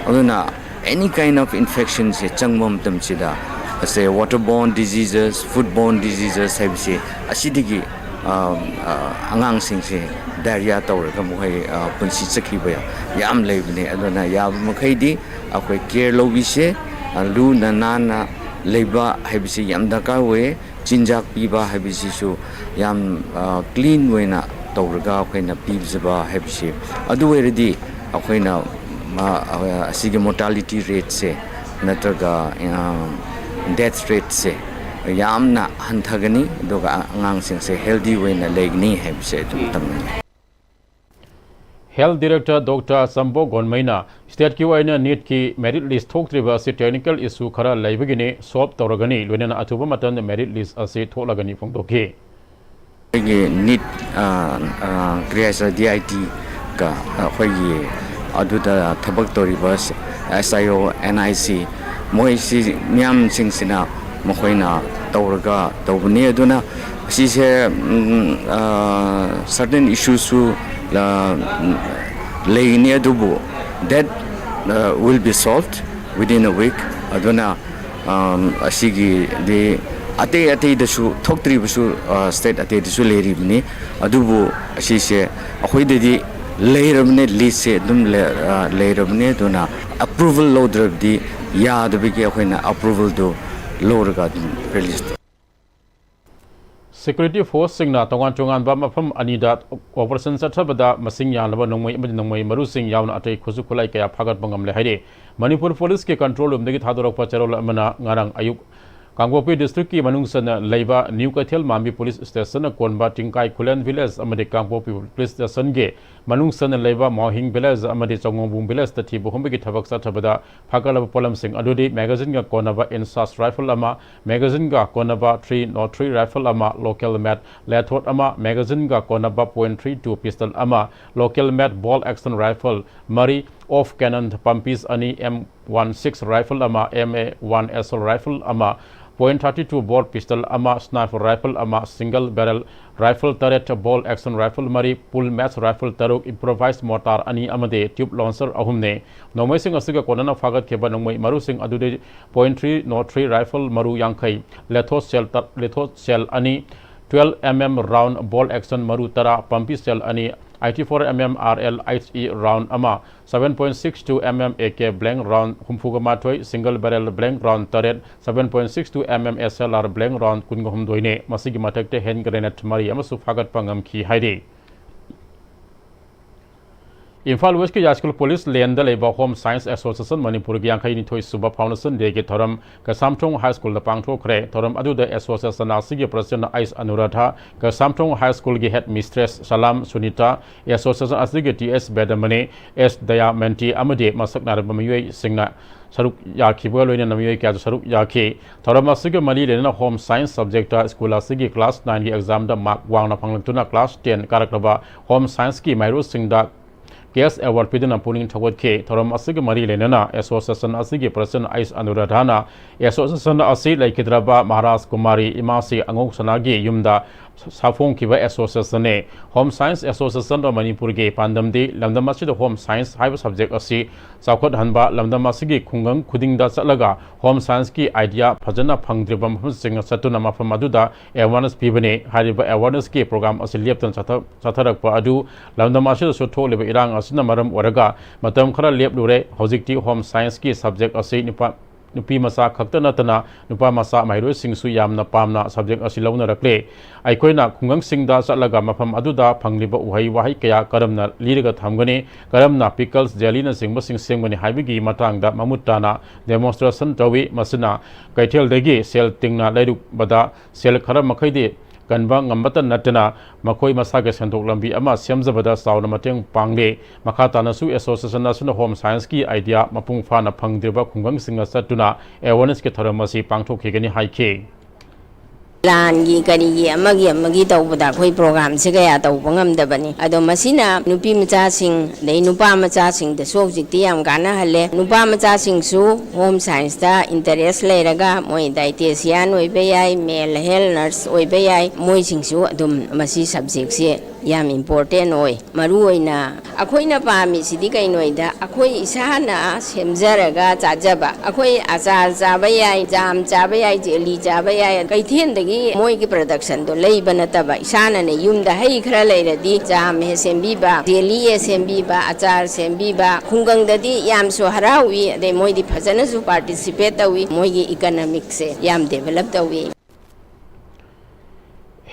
ꯑꯗꯨꯅ any kind of infection ꯁꯦ ꯆꯪꯕ ꯃꯇꯝꯁꯤꯗ, ꯑꯁꯦ water borne diseases, food borne diseases ꯍꯥꯏꯕꯁꯤ ꯑꯁꯤꯗꯒꯤ, ꯑ, ꯑ, ꯑꯉꯥꯡꯁꯤꯡꯁꯦ diarrhea ꯇꯧꯔꯒ ꯃꯈꯣꯏ, ꯑ, ꯄꯨꯟꯁꯤ ꯆꯠꯈꯤꯕ ꯌꯥꯝ ꯂꯩꯕꯅꯦ꯫ ꯑꯗꯨꯅ ꯌꯥꯕ ꯃꯈꯩꯗꯤ ꯑꯩꯈꯣꯏ care ꯂꯧꯕꯤꯁꯦ꯫ ꯑ, ꯂꯨꯅ ꯅꯥꯟꯅ ꯂꯩꯕ ꯍꯥꯏꯕꯁꯤ ꯌꯥꯝ ꯗꯔꯀꯥꯔ ꯑꯣꯏꯌꯦ꯫ ꯆꯤꯟꯖꯥꯛ ꯄꯤꯕ ꯍꯥꯏꯕꯁꯤꯁꯨ ꯌꯥꯝ, ꯑ, clean ꯑꯣꯏꯅ ꯇꯧꯔꯒ ꯑꯩꯈꯣꯏꯅ ꯄꯤꯖꯕ ꯍꯥꯏꯕꯁꯤ, ꯑꯗꯨ ꯑꯣꯏꯔꯗꯤ ꯑꯩꯈꯣꯏꯅ, ꯑ, ꯑ, ꯑꯁꯤꯒꯤ mortality rate ꯁꯦ ꯅꯠꯇ꯭ꯔꯒ, ꯑ, death rate ꯁꯦ ꯌꯥꯝꯅ ꯍꯟꯊꯒꯅꯤ, ꯑꯗꯨꯒ ꯑꯉꯥꯡꯁꯤꯡꯁꯦ healthy ꯑꯣꯏꯅ ꯂꯩꯒꯅꯤ ꯍꯥꯏꯕꯁꯦ ꯑꯗꯨꯝ ꯇꯝꯅꯤꯡꯉꯤ꯫ Health Director Doctor Sambo Gonmei ꯅ state ꯀꯤ ꯑꯣꯏꯅ NEET ꯀꯤ merit list ꯊꯣꯛꯇ꯭ꯔꯤꯕ ꯑꯁꯤ technical issue ꯈꯔ ꯂꯩꯕꯒꯤꯅꯤ, solve ꯇꯧꯔꯒꯅꯤ, ꯂꯣꯏꯅꯅ ꯑꯊꯨꯕ ꯃꯇꯝꯗ merit list ꯑꯁꯤ ꯊꯣꯛꯂꯒꯅꯤ ꯐꯣꯡꯗꯣꯛꯈꯤ꯫ ꯑꯩꯈꯣꯏꯒꯤ NEET, ꯑ, ꯑ, ꯀꯔꯤ ꯍꯥꯏꯁꯤꯔ, D I T ꯒ ꯑꯩꯈꯣꯏꯒꯤ ꯑꯗꯨꯗ ꯊꯕꯛ ꯇꯧꯔꯤꯕ S I O, N I C, ꯃꯣꯏꯁꯤ ꯃꯤꯌꯥꯝꯁꯤꯡꯁꯤꯅ ꯃꯈꯣꯏꯅ ꯇꯧꯔꯒ ꯇꯧꯕꯅꯤ꯫ ꯑꯗꯨꯅ ꯑꯁꯤꯁꯦ, ꯎꯝ, ꯑ, certain issues ꯁꯨ, ꯑ, ꯂꯩꯒꯅꯤ, ꯑꯗꯨꯕꯨ that, ꯑ, will be solved within a week꯫ ꯑꯗꯨꯅ, ꯑꯝ, ꯑꯁꯤꯒꯤꯗꯤ ꯑꯇꯩ ꯑꯇꯩꯗꯁꯨ ꯊꯣꯛꯇ꯭ꯔꯤꯕꯁꯨ, ꯑ, state ꯑꯇꯩꯗꯁꯨ ꯂꯩꯔꯤꯕꯅꯤ꯫ ꯑꯗꯨꯕꯨ ꯑꯁꯤꯁꯦ ꯑꯩꯈꯣꯏꯗꯗꯤ ꯂꯩꯔꯕꯅꯦ, list ꯁꯦ ꯑꯗꯨꯝ ꯂꯩ-, ꯑ, ꯂꯩꯔꯕꯅꯦ꯫ ꯑꯗꯨꯅ approval ꯂꯧꯗ꯭ꯔꯕꯗꯤ ꯌꯥꯗꯕꯒꯤ ꯑꯩꯈꯣꯏꯅ approval ꯗꯨ ꯂꯧꯔꯒ ꯑꯗꯨꯝ release ꯇꯧ꯫ Security force ꯁꯤꯡꯅ ꯇꯣꯉꯥꯟ ꯇꯣꯉꯥꯟꯕ ꯃꯐꯝ ꯑꯅꯤꯗ operation ꯆꯠꯊꯕꯗ ꯃꯁꯤꯡ ꯌꯥꯝꯂꯕ ꯅꯣꯡꯃꯩ ꯑꯃꯗꯤ ꯅꯣꯡꯃꯩ ꯃꯔꯨꯁꯤꯡ ꯌꯥꯎꯅ ꯑꯇꯩ ꯈꯨꯠꯁꯨ ꯈꯨꯠꯂꯥꯏ ꯀꯌꯥ ꯐꯥꯒꯠꯄ ꯉꯝꯂꯦ ꯍꯥꯏꯔꯤ꯫ ꯃꯅꯤꯄꯨꯔ ꯄꯨꯂꯤꯁꯀꯤ control room ꯗꯒꯤ ꯊꯥꯗꯣꯔꯛꯄ ꯆꯦꯔꯣꯜ ꯑꯃꯅ ꯉꯔꯥꯡ ꯑꯌꯨꯛ ꯀꯥꯡꯄꯣꯛꯄꯤ district ꯀꯤ ꯃꯅꯨꯡ ꯆꯟꯅ ꯂꯩꯕ ꯅ꯭ꯌꯨ ꯀꯩꯊꯦꯜ ꯃꯥꯟꯕꯤ police station ꯅ ꯀꯣꯟꯕ ꯇꯤꯡꯀꯥꯏ ꯈꯨꯂꯦꯟ village ꯑꯃꯗꯤ ꯀꯥꯡꯄꯣꯛꯄꯤ police station ꯒꯤ ꯃꯅꯨꯡ ꯆꯟꯅ ꯂꯩꯕ ꯃꯥꯎꯍꯤꯡ village ꯑꯃꯗꯤ ꯆꯥꯉꯣꯡꯕꯨꯡ village ꯇ ꯊꯤꯕ ꯍꯨꯝꯕꯒꯤ ꯊꯕꯛ ꯆꯠꯊꯕꯗ ꯐꯥꯒꯠꯂꯕ ꯄꯣꯠꯂꯝꯁꯤꯡ ꯑꯗꯨꯗꯤ magazine ꯒ ꯀꯣꯟꯅꯕ INSAS rifle ꯑꯃ, magazine ꯒ ꯀꯣꯟꯅꯕ three nought three rifle ꯑꯃ, local made ꯂꯦꯊꯣꯠ ꯑꯃ, magazine ꯒ ꯀꯣꯟꯅꯕ point three two pistol ꯑꯃ, local made bolt action rifle ꯃꯔꯤ, off cannon pumpis ꯑꯅꯤ, M one six rifle ꯑꯃ, M A one assault rifle ꯑꯃ, point thirty two bore pistol ꯑꯃ, sniper rifle ꯑꯃ, single barrel rifle ꯇꯔꯦꯠ, bolt action rifle ꯃꯔꯤ, pull match rifle ꯇꯔꯨꯛ, improvised mortar ꯑꯅꯤ ꯑꯃꯗꯤ tube launcher ꯑꯍꯨꯝꯅꯤ꯫ ꯅꯣꯡꯃꯩꯁꯤꯡ ꯑꯁꯤꯒ ꯀꯣꯟꯅꯅ ꯐꯥꯒꯠꯈꯤꯕ ꯅꯣꯡꯃꯩ ꯃꯔꯨꯁꯤꯡ ꯑꯗꯨꯗꯤ point three nought three rifle ꯃꯔꯨ ꯌꯥꯡꯈꯩ, ꯂꯦꯊꯣꯠ shell ꯇ-, ꯂꯦꯊꯣꯠ shell ꯑꯅꯤ, twelve MM round bolt action ꯃꯔꯨ ꯇꯔꯥ, pumpis shell ꯑꯅꯤ, eighty four MM R L H E round ꯑꯃ, seven point six two MM AK blank round ꯍꯨꯝꯐꯨꯒ ꯃꯥꯊꯣꯏ, single barrel blank round ꯇꯔꯦꯠ, seven point six two MM SLR blank round ꯀꯨꯟꯒ ꯍꯨꯝꯗꯣꯏꯅꯤ꯫ ꯃꯁꯤꯒꯤ ꯃꯊꯛꯇ hand grenade ꯃꯔꯤ ꯑꯃꯁꯨ ꯐꯥꯒꯠꯄ ꯉꯝꯈꯤ ꯍꯥꯏꯔꯤ꯫ ꯏꯝꯐꯥꯜ ꯋꯦꯁꯀꯤ ꯌꯥꯏꯁ꯭ꯀꯨꯜ ꯄꯨꯂꯤꯁ ꯂꯦꯟꯗ ꯂꯩꯕ ꯍꯣꯝ ꯁꯥꯏꯟꯁ ꯑꯦꯁꯣꯁꯤꯌꯦꯁꯟ ꯃꯅꯤꯄꯨꯔꯒꯤ ꯌꯥꯡꯈꯩ ꯅꯤꯊꯣꯏ ꯁꯨꯕ ꯐꯥꯎꯟꯗꯦꯁꯟ ꯗꯦꯒꯤ ꯊꯧꯔꯝ ꯀꯩꯁꯥꯝꯊꯣꯡ ꯍꯥꯏ ꯁ꯭ꯀꯨꯜꯗ ꯄꯥꯡꯊꯣꯛꯈ꯭ꯔꯦ꯫ ꯊꯧꯔꯝ ꯑꯗꯨꯗ ꯑꯦꯁꯣꯁꯤꯌꯦꯁꯟ ꯑꯁꯤꯒꯤ ꯄ꯭ꯔꯁꯤꯗꯦꯟꯠ ꯑꯩꯁ ꯑꯅꯨꯔꯥꯙ, ꯀꯩꯁꯥꯝꯊꯣꯡ ꯍꯥꯏ ꯁ꯭ꯀꯨꯜꯒꯤ ꯍꯦꯗ ꯃꯤꯁꯇ꯭ꯔꯦꯁ ꯁꯂꯥꯝ ꯁꯨꯅꯤꯇꯥ, ꯑꯦꯁꯣꯁꯤꯌꯦꯁꯟ ꯑꯁꯤꯒꯤ ꯇꯤ ꯑꯦꯁ ꯕꯦꯗꯃꯅꯤ, ꯑꯦꯁ ꯗꯌꯥꯃꯦꯟꯇꯤ ꯑꯃꯗꯤ ꯃꯁꯛ ꯅꯥꯏꯔꯕ ꯃꯤꯑꯣꯏꯁꯤꯡꯅ ꯁꯔꯨꯛ ꯌꯥꯈꯤꯕꯒ ꯂꯣꯏꯅꯅ ꯃꯤꯑꯣꯏ ꯀꯌꯥꯁꯨ ꯁꯔꯨꯛ ꯌꯥꯈꯤ꯫ ꯊꯧꯔꯝ ꯑꯁꯤꯒ ꯃꯔꯤ ꯂꯩꯅꯅ ꯍꯣꯝ ꯁꯥꯏꯟꯁ ꯁꯕꯖꯦꯛꯇ ꯁ꯭ꯀꯨꯜ ꯑꯁꯤꯒꯤ ꯀ꯭ꯂꯥꯁ ꯅꯥꯏꯟꯒꯤ ꯑꯦꯛꯖꯥꯝꯗ ꯃꯥꯔꯛ ꯋꯥꯡꯅ ꯐꯪꯂꯛꯇꯨꯅ ꯀ꯭ꯂꯥꯁ ꯇꯦꯟ ꯀꯥꯔꯛꯂꯕ ꯍꯣꯝ ꯁꯥꯏꯟꯁꯀꯤ ꯃꯍꯩꯔꯣꯏꯁꯤꯡꯗ ꯀꯦꯁ ꯑꯦꯋꯥꯔꯗ ꯄꯤꯗꯨꯅ ꯄꯨꯛꯅꯤꯡ ꯊꯧꯒꯠꯈꯤ꯫ ꯊꯧꯔꯝ ꯑꯁꯤꯒ ꯃꯔꯤ ꯂꯩꯅꯅ ꯑꯦꯁꯣꯁꯤꯌꯦꯁꯟ ꯑꯁꯤꯒꯤ ꯄ꯭ꯔꯁꯤꯗꯦꯟꯠ ꯑꯩꯁ ꯑꯅꯨꯔꯥꯙꯅ ꯑꯦꯁꯣꯁꯤꯌꯦꯁꯟ ꯑꯁꯤ ꯂꯩꯈꯤꯗ꯭ꯔꯕ ꯃꯍꯥꯔꯥꯖ ꯀꯨꯃꯥꯔꯤ ꯏꯃꯥꯁꯤ ꯑꯉꯧ ꯁꯅꯥꯒꯤ ꯌꯨꯝꯗ ꯁꯥꯐꯣꯡꯈꯤꯕ ꯑꯦꯁꯣꯁꯤꯌꯦꯁꯟꯅꯤ꯫ ꯍꯣꯝ ꯁꯥꯏꯟꯁ ꯑꯦꯁꯣꯁꯤꯌꯦꯁꯟ ꯑꯣꯐ ꯃꯅꯤꯄꯨꯔꯒꯤ ꯄꯥꯟꯗꯝꯗꯤ ꯂꯝꯗꯝ ꯑꯁꯤꯗ ꯍꯣꯝ ꯁꯥꯏꯟꯁ ꯍꯥꯏꯕ ꯁꯕꯖꯦꯛ ꯑꯁꯤ ꯆꯥꯎꯈꯠꯍꯟꯕ, ꯂꯝꯗꯝ ꯑꯁꯤꯒꯤ ꯈꯨꯡꯒꯪ ꯈꯨꯗꯤꯡꯗ ꯆꯠꯂꯒ ꯍꯣꯝ ꯁꯥꯏꯟꯁꯀꯤ ꯑꯥꯏꯗꯤꯌꯥ ꯐꯖꯅ ꯐꯪꯗ꯭ꯔꯤꯕ ꯃꯐꯝꯁꯤꯡꯗ ꯆꯠꯇꯨꯅ ꯃꯐꯝ ꯑꯗꯨꯗ ꯑꯦꯋꯥꯔꯅꯦꯁ ꯄꯤꯕꯅꯤ꯫ ꯍꯥꯏꯔꯤꯕ ꯑꯦꯋꯥꯔꯅꯦꯁꯀꯤ ꯄ꯭ꯔꯣꯒ꯭ꯔꯥꯝ ꯑꯁꯤ ꯂꯦꯞꯇꯅ ꯆꯠꯊ-, ꯆꯠꯊꯔꯛꯄ ꯑꯗꯨ ꯂꯝꯗꯝ ꯑꯁꯤꯗꯁꯨ ꯊꯣꯛꯂꯤꯕ ꯏꯔꯥꯡ ꯑꯁꯤꯅ ꯃꯔꯝ ꯑꯣꯏꯔꯒ ꯃꯇꯝ ꯈꯔ ꯂꯦꯞꯂꯨꯔꯦ꯫ ꯍꯧꯖꯤꯛꯇꯤ ꯍꯣꯝ ꯁꯥꯏꯟꯁꯀꯤ ꯁꯕꯖꯦꯛ ꯑꯁꯤ ꯅꯨꯄꯥ, ꯅꯨꯄꯤ ꯃꯆꯥ ꯈꯛꯇ ꯅꯠꯇꯅ ꯅꯨꯄꯥ ꯃꯆꯥ ꯃꯍꯩꯔꯣꯏꯁꯤꯡꯁꯨ ꯌꯥꯝꯅ ꯄꯥꯝꯅ ꯁꯕꯖꯦꯛ ꯑꯁꯤ ꯂꯧꯅꯔꯛꯂꯦ꯫ ꯑꯩꯈꯣꯏꯅ ꯈꯨꯡꯒꯪꯁꯤꯡꯗ ꯆꯠꯂꯒ ꯃꯐꯝ ꯑꯗꯨꯗ ꯐꯪꯂꯤꯕ ꯎꯍꯩ ꯋꯥꯍꯩ ꯀꯌꯥ ꯀꯔꯝꯅ ꯂꯤꯔꯒ ꯊꯝꯒꯅꯤ, ꯀꯔꯝꯅ ꯄꯤꯀꯜꯁ, ꯖꯦꯂꯤꯅꯆꯤꯡꯕꯁꯤꯡ ꯁꯦꯝꯒꯅꯤ ꯍꯥꯏꯕꯒꯤ ꯃꯇꯥꯡꯗ ꯃꯃꯨꯠ ꯇꯥꯅ ꯗꯦꯃꯣꯟꯁꯇ꯭ꯔꯦꯁꯟ ꯇꯧꯏ꯫ ꯃꯁꯤꯅ ꯀꯩꯊꯦꯜꯗꯒꯤ ꯁꯦꯜ ꯇꯤꯡꯅ ꯂꯩꯔꯨꯕꯗ ꯁꯦꯜ ꯈꯔ ꯃꯈꯩꯗꯤ ꯀꯟꯕ ꯉꯝꯕꯇ ꯅꯠꯇꯅ ꯃꯈꯣꯏ ꯃꯁꯥꯒꯤ ꯁꯦꯟꯊꯣꯛ ꯂꯝꯕꯤ ꯑꯃ ꯁꯦꯝꯖꯕꯗ ꯆꯥꯎꯅ ꯃꯇꯦꯡ ꯄꯥꯡꯂꯤ꯫ ꯃꯈꯥ ꯇꯥꯅꯁꯨ ꯑꯦꯁꯣꯁꯤꯌꯦꯁꯟ ꯑꯁꯤꯅ ꯍꯣꯝ ꯁꯥꯏꯟꯁꯀꯤ ꯑꯥꯏꯗꯤꯌꯥ ꯃꯄꯨꯡ ꯐꯥꯅ ꯐꯪꯗ꯭ꯔꯤꯕ ꯈꯨꯡꯒꯪꯁꯤꯡꯗ ꯆꯠꯇꯨꯅ ꯑꯦꯋꯥꯔꯅꯦꯁꯀꯤ ꯊꯧꯔꯝ ꯑꯁꯤ ꯄꯥꯡꯊꯣꯛꯈꯤꯒꯅꯤ ꯍꯥꯏꯈꯤ꯫ ꯂꯥꯟꯒꯤ ꯀꯔꯤꯒꯤ ꯑꯃꯒꯤ ꯑꯃꯒꯤ ꯇꯧꯕꯗ ꯑꯩꯈꯣꯏ ꯄ꯭ꯔꯣꯒ꯭ꯔꯥꯝꯁꯦ ꯀꯌꯥ ꯇꯧꯕ ꯉꯝꯗꯕꯅꯤ꯫ ꯑꯗꯣ ꯃꯁꯤꯅ ꯅꯨꯄꯤ ꯃꯆꯥꯁꯤꯡ ꯑꯗꯩ ꯅꯨꯄꯥ ꯃꯆꯥꯁꯤꯡꯗꯁꯨ ꯍꯧꯖꯤꯛꯇꯤ ꯌꯥꯝ ꯀꯥꯟꯅꯍꯜꯂꯦ꯫ ꯅꯨꯄꯥ ꯃꯆꯥꯁꯤꯡꯁꯨ ꯍꯣꯝ ꯁꯥꯏꯟꯁꯇ ꯏꯟꯇꯔꯦꯁ ꯂꯩꯔꯒ ꯃꯣꯏ ꯗꯥꯏꯇꯦꯁꯤꯌꯥꯟ ꯑꯣꯏꯕ ꯌꯥꯏ, ꯃꯦꯜ ꯍꯦꯜꯊ ꯅꯔꯁ ꯑꯣꯏꯕ ꯌꯥꯏ, ꯃꯣꯏꯁꯤꯡꯁꯨ ꯑꯗꯨꯝ ꯃꯁꯤ ꯁꯕꯖꯦꯛꯁꯦ ꯌꯥꯝ ꯏꯝꯄꯣꯔꯇꯦꯟ ꯑꯣꯏ꯫ ꯃꯔꯨ ꯑꯣꯏꯅ ꯑꯩꯈꯣꯏꯅ ꯄꯥꯝꯃꯤꯁꯤꯗꯤ ꯀꯩꯅꯣꯗ ꯑꯩꯈꯣꯏ ꯏꯁꯥꯅ ꯁꯦꯝꯖꯔꯒ ꯆꯥꯖꯕ꯫ ꯑꯩꯈꯣꯏ ꯑꯆꯥꯔ ꯆꯥꯕ ꯌꯥꯏ, ꯖꯥꯝ ꯆꯥꯕ ꯌꯥꯏ, ꯖꯦꯂꯤ ꯆꯥꯕ ꯌꯥꯏ꯫ ꯀꯩꯊꯦꯜꯗꯒꯤ ꯃꯣꯏꯒꯤ ꯄ꯭ꯔꯗꯛꯁꯟꯗꯣ ꯂꯩꯕ ꯅꯠꯇꯕ ꯏꯁꯥꯅꯅꯦ ꯌꯨꯝꯗ ꯍꯩ ꯈꯔ ꯂꯩꯔꯗꯤ ꯖꯥꯝ ꯍꯦꯛ ꯁꯦꯝꯕꯤꯕ, ꯖꯦꯂꯤ ꯍꯦꯛ ꯁꯦꯝꯕꯤꯕ, ꯑꯆꯥꯔ ꯁꯦꯝꯕꯤꯕ꯫ ꯈꯨꯡꯒꯪꯗꯗꯤ ꯌꯥꯝꯁꯨ ꯍꯔꯥꯎꯏ, ꯑꯗꯩ ꯃꯣꯏꯗꯤ ꯐꯖꯅꯁꯨ ꯄꯥꯔꯇꯤꯁꯤꯄꯦꯠ ꯇꯧꯏ, ꯃꯣꯏꯒꯤ ꯏꯀꯅꯃꯤꯛꯁꯦ ꯌꯥꯝ ꯗꯦꯕꯂꯞ ꯇꯧꯏ꯫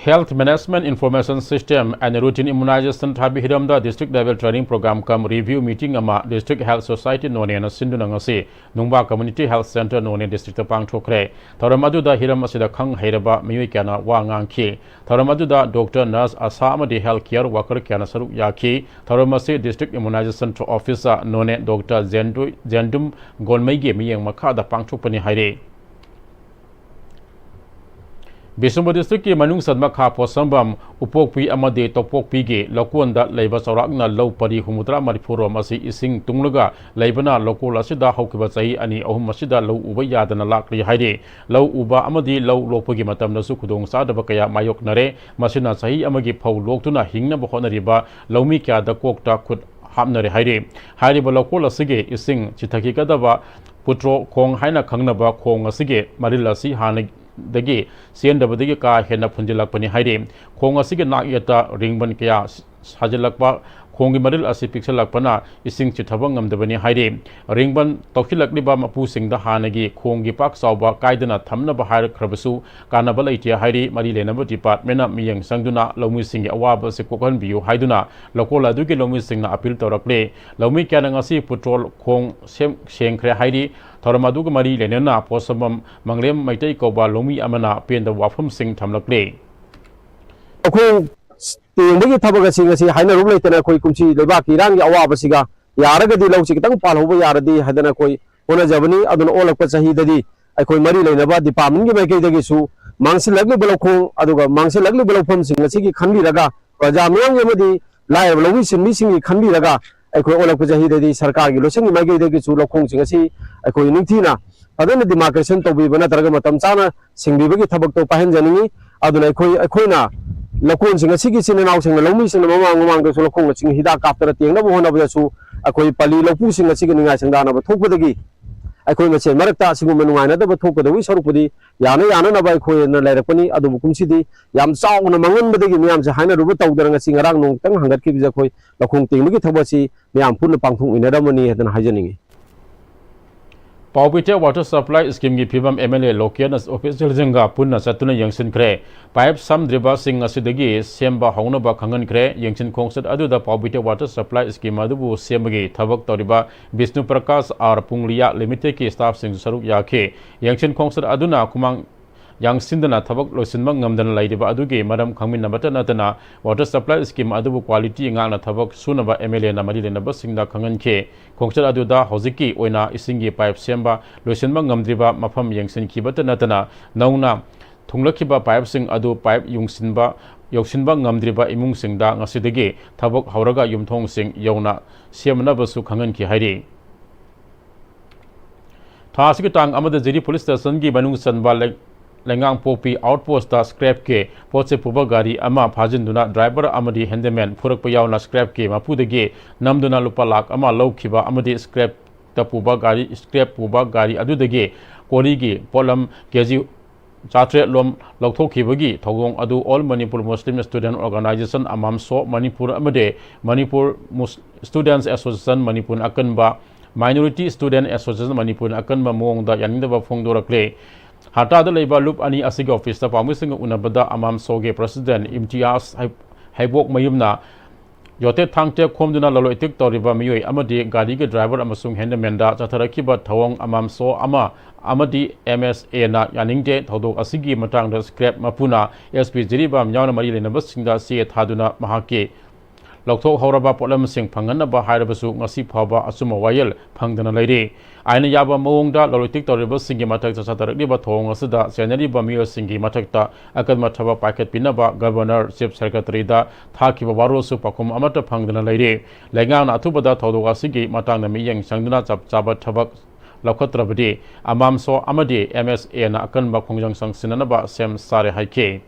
Health Management Information System and Routine Immunization ꯍꯥꯏꯕ ꯍꯤꯔꯝꯗ District Level Training Program cum Review Meeting ꯑꯃ District Health Society ꯅꯣꯅꯦꯅ ꯁꯤꯟꯗꯨꯅ ꯉꯁꯤ ꯅꯨꯡꯕꯥ Community Health Centre ꯅꯣꯅꯦ district ꯇ ꯄꯥꯡꯊꯣꯛꯈ꯭ꯔꯦ꯫ ꯊꯧꯔꯝ ꯑꯗꯨꯗ ꯍꯤꯔꯝ ꯑꯁꯤꯗ ꯈꯪ ꯍꯩꯔꯕ ꯃꯤꯑꯣꯏ ꯀꯌꯥꯅ ꯋꯥ ꯉꯥꯡꯈꯤ꯫ ꯊꯧꯔꯝ ꯑꯗꯨꯗ doctor, nurse, ꯑꯁꯥ ꯑꯃꯗꯤ health care worker ꯀꯌꯥꯅ ꯁꯔꯨꯛ ꯌꯥꯈꯤ꯫ ꯊꯧꯔꯝ ꯑꯁꯤ District Immunization Officer ꯅꯣꯅꯦ doctor ꯖꯦꯟꯗꯨ-, ꯖꯦꯟꯗꯨꯝ ꯒꯣꯜꯃꯩꯒꯤ ꯃꯤꯠꯌꯦꯡ ꯃꯈꯥꯗ ꯄꯥꯡꯊꯣꯛꯄꯅꯤ ꯍꯥꯏꯔꯤ꯫ ꯕꯤꯁꯅꯨꯄꯨꯔ district ꯀꯤ ꯃꯅꯨꯡ ꯆꯟꯕ ꯈꯥ ꯄꯣꯠꯁꯪꯕꯝ, ꯎꯄꯣꯛꯄꯤ ꯑꯃꯗꯤ ꯇꯣꯞꯄꯣꯛꯄꯤꯒꯤ ꯂꯧꯀꯣꯟꯗ ꯂꯩꯕ ꯆꯥꯎꯔꯥꯛꯅ ꯂꯧ ꯄꯔꯤ ꯍꯨꯝꯐꯨꯇꯔꯥ ꯃꯔꯤꯐꯨ ꯔꯣꯝ ꯑꯁꯤ ꯏꯁꯤꯡ ꯇꯨꯡꯂꯒ ꯂꯩꯕꯅ ꯂꯧꯀꯣꯜ ꯑꯁꯤꯗ ꯍꯧꯈꯤꯕ ꯆꯍꯤ ꯑꯅꯤ ꯑꯍꯨꯝ ꯑꯁꯤꯗ ꯂꯧ ꯎꯕ ꯌꯥꯗꯅ ꯂꯥꯛꯂꯤ ꯍꯥꯏꯔꯤ꯫ ꯂꯧ ꯎꯕ ꯑꯃꯗꯤ ꯂꯧ ꯂꯣꯛꯄꯒꯤ ꯃꯇꯝꯗꯁꯨ ꯈꯨꯗꯣꯡꯆꯥꯗꯕ ꯀꯌꯥ ꯃꯥꯌꯣꯛꯅꯔꯦ꯫ ꯃꯁꯤꯅ ꯆꯍꯤ ꯑꯃꯒꯤ ꯐꯧ ꯂꯣꯛꯇꯨꯅ ꯍꯤꯡꯅꯕ ꯍꯣꯠꯅꯔꯤꯕ ꯂꯧꯃꯤ ꯀꯌꯥꯗ ꯀꯣꯛꯇ ꯈꯨꯠ ꯍꯥꯞꯅꯔꯦ ꯍꯥꯏꯔꯤ꯫ ꯍꯥꯏꯔꯤꯕ ꯂꯧꯀꯣꯜ ꯑꯁꯤꯒꯤ ꯏꯁꯤꯡ ꯆꯤꯊꯈꯤꯒꯗꯕ ꯄꯨꯇ꯭ꯔꯣ ꯈꯣꯡ ꯍꯥꯏꯅ ꯈꯪꯅꯕ ꯈꯣꯡ ꯑꯁꯤꯒꯤ ꯃꯔꯤꯜ ꯑꯁꯤ ꯍꯥꯟꯅꯗꯒꯤ ꯆꯦꯟꯗꯕꯗꯒꯤ ꯀꯥ ꯍꯦꯟꯅ ꯐꯨꯟꯖꯤꯜꯂꯛꯄꯅꯤ ꯍꯥꯏꯔꯤ꯫ ꯈꯣꯡ ꯑꯁꯤꯒꯤ ꯅꯥꯛ ꯌꯦꯠꯇ ꯔꯤꯡꯕꯟ ꯀꯌꯥ ꯁꯥꯖꯤꯜꯂꯛꯄ, ꯈꯣꯡꯒꯤ ꯃꯔꯤꯜ ꯑꯁꯤ ꯄꯤꯛꯁꯤꯜꯂꯛꯄꯅ ꯏꯁꯤꯡ ꯆꯤꯊꯕ ꯉꯝꯗꯕꯅꯤ ꯍꯥꯏꯔꯤ꯫ ꯔꯤꯡꯕꯟ ꯇꯧꯁꯤꯜꯂꯛꯂꯤꯕ ꯃꯄꯨꯁꯤꯡꯗ ꯍꯥꯟꯅꯒꯤ ꯈꯣꯡꯒꯤ ꯄꯥꯛ ꯆꯥꯎꯕ ꯀꯥꯏꯗꯅ ꯊꯝꯅꯕ ꯍꯥꯏꯔꯛꯈ꯭ꯔꯕꯁꯨ ꯀꯥꯟꯅꯕ ꯂꯩꯇꯦ ꯍꯥꯏꯔꯤ꯫ ꯃꯔꯤ ꯂꯩꯅꯕ department ꯅ ꯃꯤꯠꯌꯦꯡ ꯆꯪꯗꯨꯅ ꯂꯧꯃꯤꯁꯤꯡꯒꯤ ꯑꯋꯥꯕ ꯑꯁꯤ ꯀꯣꯛꯍꯟꯕꯤꯌꯨ ꯍꯥꯏꯗꯨꯅ ꯂꯧꯀꯣꯜ ꯑꯗꯨꯒꯤ ꯂꯧꯃꯤꯁꯤꯡꯅ appeal ꯇꯧꯔꯛꯂꯦ꯫ ꯂꯧꯃꯤ ꯀꯌꯥꯅ ꯉꯁꯤ ꯄꯨꯇ꯭ꯔꯣꯜ ꯈꯣꯡ ꯁꯦꯝ-, ꯁꯦꯡꯈ꯭ꯔꯦ ꯍꯥꯏꯔꯤ꯫ ꯊꯧꯔꯝ ꯑꯗꯨꯒ ꯃꯔꯤ ꯂꯩꯅꯅ ꯄꯣꯠꯁꯝꯕꯝ ꯃꯪꯂꯦꯝ ꯃꯩꯇꯩ ꯀꯧꯕ ꯂꯧꯃꯤ ꯑꯃꯅ ꯄꯦꯟꯗꯕ ꯋꯥꯐꯝꯁꯤꯡ ꯊꯝꯂꯛꯂꯦ꯫ ꯑꯩꯈꯣꯏ ꯇꯦꯡꯕꯒꯤ ꯊꯕꯛ ꯑꯁꯤ ꯉꯁꯤ ꯍꯥꯏꯅꯔꯨꯕ ꯂꯩꯇꯅ ꯑꯩꯈꯣꯏ ꯀꯨꯝꯁꯤ ꯂꯩꯕꯥꯛꯀꯤ ꯏꯔꯥꯡꯒꯤ ꯑꯋꯥꯕꯁꯤꯒ ꯌꯥꯔꯒꯗꯤ ꯂꯧꯁꯤ ꯈꯤꯇꯪ ꯄꯥꯜꯍꯧꯕ ꯌꯥꯔꯗꯤ ꯍꯥꯏꯗꯅ ꯑꯩꯈꯣꯏ ꯍꯣꯠꯅꯖꯕꯅꯤ꯫ ꯑꯗꯨꯅ ꯑꯣꯜꯂꯛꯄ ꯆꯍꯤꯗꯗꯤ ꯑꯩꯈꯣꯏ ꯃꯔꯤ ꯂꯩꯅꯕ department ꯀꯤ ꯃꯥꯏꯀꯩꯗꯒꯤꯁꯨ ꯃꯥꯡꯁꯤꯜꯂꯛꯂꯤꯕ ꯂꯧꯈꯣꯡ ꯑꯗꯨꯒ ꯃꯥꯡꯁꯤꯜꯂꯛꯂꯤꯕ ꯂꯧꯐꯝꯁꯤꯡ ꯑꯁꯤꯒꯤ ꯈꯟꯕꯤꯔꯒ ꯄ꯭ꯔꯖꯥ ꯃꯤꯌꯥꯝꯒꯤ ꯑꯃꯗꯤ ꯂꯥꯏꯔꯕ ꯂꯧꯃꯤ ꯁꯤꯟꯃꯤꯁꯤꯡꯒꯤ ꯈꯟꯕꯤꯔꯒ ꯑꯩꯈꯣꯏ ꯑꯣꯜꯂꯛꯄ ꯆꯍꯤꯗꯗꯤ ꯁꯔꯀꯥꯔꯒꯤ ꯂꯣꯏꯁꯪꯒꯤ ꯃꯥꯏꯀꯩꯗꯒꯤꯁꯨ ꯂꯧꯈꯣꯡꯁꯤꯡ ꯑꯁꯤ ꯑꯩꯈꯣꯏ ꯅꯤꯡꯊꯤꯅ ꯐꯖꯅ demarcation ꯇꯧꯕꯤꯕ ꯅꯠꯇ꯭ꯔꯒ ꯃꯇꯝ ꯆꯥꯅ ꯁꯤꯡꯕꯤꯕꯒꯤ ꯊꯕꯛꯇꯣ ꯄꯥꯏꯍꯟꯖꯅꯤꯡꯏ꯫ ꯑꯗꯨꯅ ꯑꯩꯈꯣꯏ, ꯑꯩꯈꯣꯏꯅ ꯂꯧꯀꯣꯟꯁꯤꯡ ꯑꯁꯤꯒꯤ ꯏꯆꯤꯟ ꯏꯅꯥꯎꯁꯤꯡꯅ, ꯂꯧꯃꯤꯁꯤꯡꯅ ꯃꯃꯥꯡ ꯃꯃꯥꯡꯗꯁꯨ ꯂꯧꯈꯣꯡ ꯑꯁꯤꯒꯤ ꯍꯤꯗꯥꯛ ꯀꯥꯞꯇꯅ ꯇꯦꯡꯅꯕ ꯍꯣꯠꯅꯕꯗꯁꯨ ꯑꯩꯈꯣꯏ ꯄꯜꯂꯤ ꯂꯧꯄꯨꯁꯤꯡ ꯑꯁꯤꯒ ꯅꯤꯡꯉꯥꯏ ꯁꯪꯗꯥꯅꯕ ꯊꯣꯛꯄꯗꯒꯤ ꯑꯩꯈꯣꯏ ꯃꯁꯦꯟ ꯃꯔꯛꯇ ꯑꯁꯤꯒꯨꯝꯕ ꯅꯨꯡꯉꯥꯏꯅꯗꯕ ꯊꯣꯛꯀꯗꯧꯕꯒꯤ ꯁꯔꯨꯛꯄꯨꯗꯤ ꯌꯥꯅ ꯌꯥꯅꯅꯕ ꯑꯩꯈꯣꯏꯅ ꯂꯩꯔꯛꯄꯅꯤ꯫ ꯑꯗꯨꯕꯨ ꯀꯨꯝꯁꯤꯗꯤ ꯌꯥꯝ ꯆꯥꯎꯅ ꯃꯥꯡꯍꯟꯕꯗꯒꯤ ꯃꯤꯌꯥꯝꯁꯦ ꯍꯥꯏꯅꯔꯨꯕ ꯇꯧꯗꯅ ꯉꯁꯤ ꯉꯔꯥꯡ ꯅꯣꯡ ꯈꯤꯇꯪ ꯍꯪꯒꯠꯈꯤꯕꯁꯦ ꯑꯩꯈꯣꯏ ꯂꯧꯈꯣꯡ ꯇꯦꯡꯕꯒꯤ ꯊꯕꯛ ꯑꯁꯤ ꯃꯤꯌꯥꯝ ꯄꯨꯟꯅ ꯄꯥꯡꯊꯣꯛꯃꯤꯟꯅꯔꯝꯃꯅꯤ ꯍꯥꯏꯗꯅ ꯍꯥꯏꯖꯅꯤꯡꯏ꯫ ꯄꯥꯎꯕꯤꯇꯦ ꯋꯥꯇꯔ ꯁꯄ꯭ꯂꯥꯏ ꯁ꯭ꯀꯤꯝꯒꯤ ꯐꯤꯕꯝ ꯑꯦꯝ ꯑꯦꯜ ꯑꯦ ꯂꯣꯀꯦꯜꯅ ꯑꯣꯐꯤꯁꯤꯌꯦꯜꯁꯤꯡꯒ ꯄꯨꯟꯅ ꯆꯠꯇꯨꯅ ꯌꯦꯡꯁꯤꯟꯈ꯭ꯔꯦ꯫ ꯄꯥꯏꯞ ꯁꯝꯗ꯭ꯔꯤꯕꯁꯤꯡ ꯑꯁꯤꯗꯒꯤ ꯁꯦꯝꯕ ꯍꯧꯅꯕ ꯈꯪꯍꯟꯈ꯭ꯔꯦ꯫ ꯌꯦꯡꯁꯤꯟ ꯈꯣꯡꯆꯠ ꯑꯗꯨꯗ ꯄꯥꯎꯕꯤꯇꯦ ꯋꯥꯇꯔ ꯁꯄ꯭ꯂꯥꯏ ꯁ꯭ꯀꯤꯝ ꯑꯗꯨꯕꯨ ꯁꯦꯝꯕꯒꯤ ꯊꯕꯛ ꯇꯧꯔꯤꯕ ꯕꯤꯁꯅꯨ ꯄ꯭ꯔꯀꯥꯁ ꯑꯥꯔ ꯄꯨꯡꯂꯤꯌꯥ ꯂꯤꯃꯤꯇꯦꯗꯀꯤ ꯁ꯭ꯇꯥꯐꯁꯤꯡꯁꯨ ꯁꯔꯨꯛ ꯌꯥꯈꯤ꯫ ꯌꯦꯡꯁꯤꯟ ꯈꯣꯡꯆꯠ ꯑꯗꯨꯅ ꯈꯨꯃꯥꯡ ꯌꯥꯡꯁꯤꯟꯗꯅ ꯊꯕꯛ ꯂꯣꯏꯁꯤꯟꯕ ꯉꯝꯗꯅ ꯂꯩꯔꯤꯕ ꯑꯗꯨꯒꯤ ꯃꯔꯝ ꯈꯪꯃꯤꯟꯅꯕꯇ ꯅꯠꯇꯅ ꯋꯥꯇꯔ ꯁꯄ꯭ꯂꯥꯏ ꯁ꯭ꯀꯤꯝ ꯑꯗꯨꯕꯨ ꯀ꯭ꯋꯥꯂꯤꯇꯤ ꯉꯥꯛꯅ ꯊꯕꯛ ꯁꯨꯅꯕ ꯑꯦꯝ ꯑꯦꯜ ꯑꯦꯅ ꯃꯔꯤ ꯂꯩꯅꯕꯁꯤꯡꯗ ꯈꯪꯍꯟꯈꯤ꯫ ꯈꯣꯡꯆꯠ ꯑꯗꯨꯗ ꯍꯧꯖꯤꯛꯀꯤ ꯑꯣꯏꯅ ꯏꯁꯤꯡꯒꯤ ꯄꯥꯏꯞ ꯁꯦꯝꯕ ꯂꯣꯏꯁꯤꯟꯕ ꯉꯝꯗ꯭ꯔꯤꯕ ꯃꯐꯝ ꯌꯦꯡꯁꯤꯟꯈꯤꯕꯇ ꯅꯠꯇꯅ ꯅꯧꯅ ꯊꯨꯡꯂꯛꯈꯤꯕ ꯄꯥꯏꯞꯁꯤꯡ ꯑꯗꯨ ꯄꯥꯏꯞ ꯌꯨꯡꯁꯤꯟꯕ ꯌꯧꯁꯤꯟꯕ ꯉꯝꯗ꯭ꯔꯤꯕ ꯏꯃꯨꯡꯁꯤꯡꯗ ꯉꯁꯤꯗꯒꯤ ꯊꯕꯛ ꯍꯧꯔꯒ ꯌꯨꯝꯊꯣꯡꯁꯤꯡ ꯌꯧꯅ ꯁꯦꯝꯅꯕꯁꯨ ꯈꯪꯍꯟꯈꯤ ꯍꯥꯏꯔꯤ꯫ ꯊꯥ ꯑꯁꯤꯒꯤ ꯇꯥꯡ ꯑꯃꯗ ꯖꯤꯔꯤ ꯄꯨꯂꯤꯁ ꯁ꯭ꯇꯦꯁꯟꯒꯤ ꯃꯅꯨꯡ ꯆꯟꯕ ꯂꯩ-, ꯂꯩꯉꯥꯡꯄꯣꯛꯄꯤ ꯑꯥꯎꯠꯄꯣꯁꯇ ꯁ꯭ꯀ꯭ꯔꯦꯞꯀꯤ ꯄꯣꯠ ꯆꯩ ꯄꯨꯕ ꯒꯥꯔꯤ ꯑꯃ ꯐꯥꯖꯤꯟꯗꯨꯅ ꯗ꯭ꯔꯥꯏꯚꯔ ꯑꯃꯗꯤ ꯍꯦꯟꯗꯤꯃꯦꯟ ꯐꯨꯔꯛꯄ ꯌꯥꯎꯅ ꯁ꯭ꯀ꯭ꯔꯦꯞꯀꯤ ꯃꯄꯨꯗꯒꯤ ꯅꯝꯗꯨꯅ ꯂꯨꯄꯥ ꯂꯥꯈ ꯑꯃ ꯂꯧꯈꯤꯕ ꯑꯃꯗꯤ ꯁ꯭ꯀ꯭ꯔꯦꯞꯇ ꯄꯨꯕ ꯒꯥꯔꯤ, ꯁ꯭ꯀ꯭ꯔꯦꯞ ꯄꯨꯕ ꯒꯥꯔꯤ ꯑꯗꯨꯗꯒꯤ ꯀꯣꯔꯤꯒꯤ ꯄꯣꯠꯂꯝ ꯀꯦ ꯖꯤ ꯆꯥꯇ꯭ꯔꯦꯠ ꯂꯣꯝ ꯂꯧꯊꯣꯛꯈꯤꯕꯒꯤ ꯊꯧꯑꯣꯡ ꯑꯗꯨ All Manipur Muslim Student Organisation, ꯑꯃꯥꯝꯁꯣ Manipur ꯑꯃꯗꯤ ꯃꯅꯤꯄꯨꯔ ꯃꯨꯁ-, Students Association ꯃꯅꯤꯄꯨꯔꯅ ꯑꯀꯟꯕ, Minority Student Association ꯃꯅꯤꯄꯨꯔꯅ ꯑꯀꯟꯕ ꯃꯑꯣꯡꯗ ꯌꯥꯅꯤꯡꯗꯕ ꯐꯣꯡꯗꯣꯔꯛꯂꯦ꯫ ꯍꯔꯇꯥꯜꯗ ꯂꯩꯕ ꯂꯨꯞ ꯑꯅꯤ ꯑꯁꯤꯒꯤ ꯑꯣꯐꯤꯁꯇ ꯄꯥꯎꯃꯤꯁꯤꯡꯒ ꯎꯅꯕꯗ ꯑꯃꯥꯝꯁꯣꯒꯤ ꯄ꯭ꯔꯁꯤꯗꯦꯟ ꯏꯝꯇꯤꯌꯥꯖ ꯍꯩ-, ꯍꯩꯕꯣꯛꯃꯌꯨꯝꯅ ꯌꯣꯇꯦꯛ ꯊꯥꯡ ꯇꯦꯛ ꯈꯣꯝꯗꯨꯅ ꯂꯂꯣꯟ ꯏꯇꯤꯛ ꯇꯧꯔꯤꯕ ꯃꯤꯑꯣꯏ ꯑꯃꯗꯤ ꯒꯥꯔꯤꯒꯤ ꯗ꯭ꯔꯥꯏꯚꯔ ꯑꯃꯁꯨꯡ ꯍꯦꯟꯗꯤꯃꯦꯟꯗ ꯆꯠꯊꯔꯛꯈꯤꯕ ꯊꯧꯑꯣꯡ ꯑꯃꯥꯝꯁꯣ ꯑꯃ ꯑꯃꯗꯤ ꯑꯦꯝ ꯑꯦꯁ ꯑꯦꯅ ꯌꯥꯅꯤꯡꯗꯦ꯫ ꯊꯧꯗꯣꯛ ꯑꯁꯤꯒꯤ ꯃꯇꯥꯡꯗ ꯁ꯭ꯀ꯭ꯔꯦꯞ ꯃꯄꯨꯅ ꯑꯦꯁ ꯄꯤ ꯖꯤꯔꯤꯕꯥꯝ ꯌꯥꯎꯅ ꯃꯔꯤ ꯂꯩꯅꯕꯁꯤꯡꯗ ꯆꯦ ꯊꯥꯗꯨꯅ ꯃꯍꯥꯛꯀꯤ ꯂꯧꯊꯣꯛꯍꯧꯔꯕ ꯄꯣꯠꯂꯝꯁꯤꯡ ꯐꯪꯍꯟꯅꯕ ꯍꯥꯏꯔꯕꯁꯨ ꯉꯁꯤ ꯐꯥꯎꯕ ꯑꯆꯨꯝꯕ ꯋꯥꯌꯦꯜ ꯐꯪꯗꯅ ꯂꯩꯔꯤ꯫ ꯑꯥꯏꯟꯅ ꯌꯥꯕ ꯃꯑꯣꯡꯗ ꯂꯂꯣꯟ ꯏꯇꯤꯛ ꯇꯧꯔꯤꯕꯁꯤꯡꯒꯤ ꯃꯊꯛꯇ ꯆꯠꯊꯔꯛꯂꯤꯕ ꯊꯧꯑꯣꯡ ꯑꯁꯤꯗ ꯆꯦꯟꯅꯔꯤꯕ ꯃꯤꯑꯣꯏꯁꯤꯡꯒꯤ ꯃꯊꯛꯇ ꯑꯀꯟꯕ ꯊꯕꯛ ꯄꯥꯏꯈꯠꯄꯤꯅꯕ ꯒꯕꯔꯅꯔ, ꯆꯤꯐ ꯁꯦꯀ꯭ꯔꯦꯇꯔꯤꯗ ꯊꯥꯈꯤꯕ ꯋꯥꯔꯣꯜꯁꯨ ꯄꯥꯎꯈꯨꯝ ꯑꯃꯠꯇ ꯐꯪꯗꯅ ꯂꯩꯔꯤ꯫ ꯂꯩꯉꯥꯛꯅ ꯑꯊꯨꯕꯗ ꯊꯧꯗꯣꯛ ꯑꯁꯤꯒꯤ ꯃꯇꯥꯡꯗ ꯃꯤꯠꯌꯦꯡ ꯆꯪꯗꯨꯅ ꯆꯞ ꯆꯥꯕ ꯊꯕꯛ ꯂꯧꯈꯠꯇ꯭ꯔꯕꯗꯤ ꯑꯃꯥꯝꯁꯣ ꯑꯃꯗꯤ ꯑꯦꯝ ꯑꯦꯁ ꯑꯦꯅ ꯑꯀꯟꯕ ꯈꯣꯡꯖꯪ ꯆꯪꯁꯤꯟꯅꯅꯕ ꯁꯦꯝ ꯁꯥꯔꯦ ꯍꯥꯏꯈꯤ꯫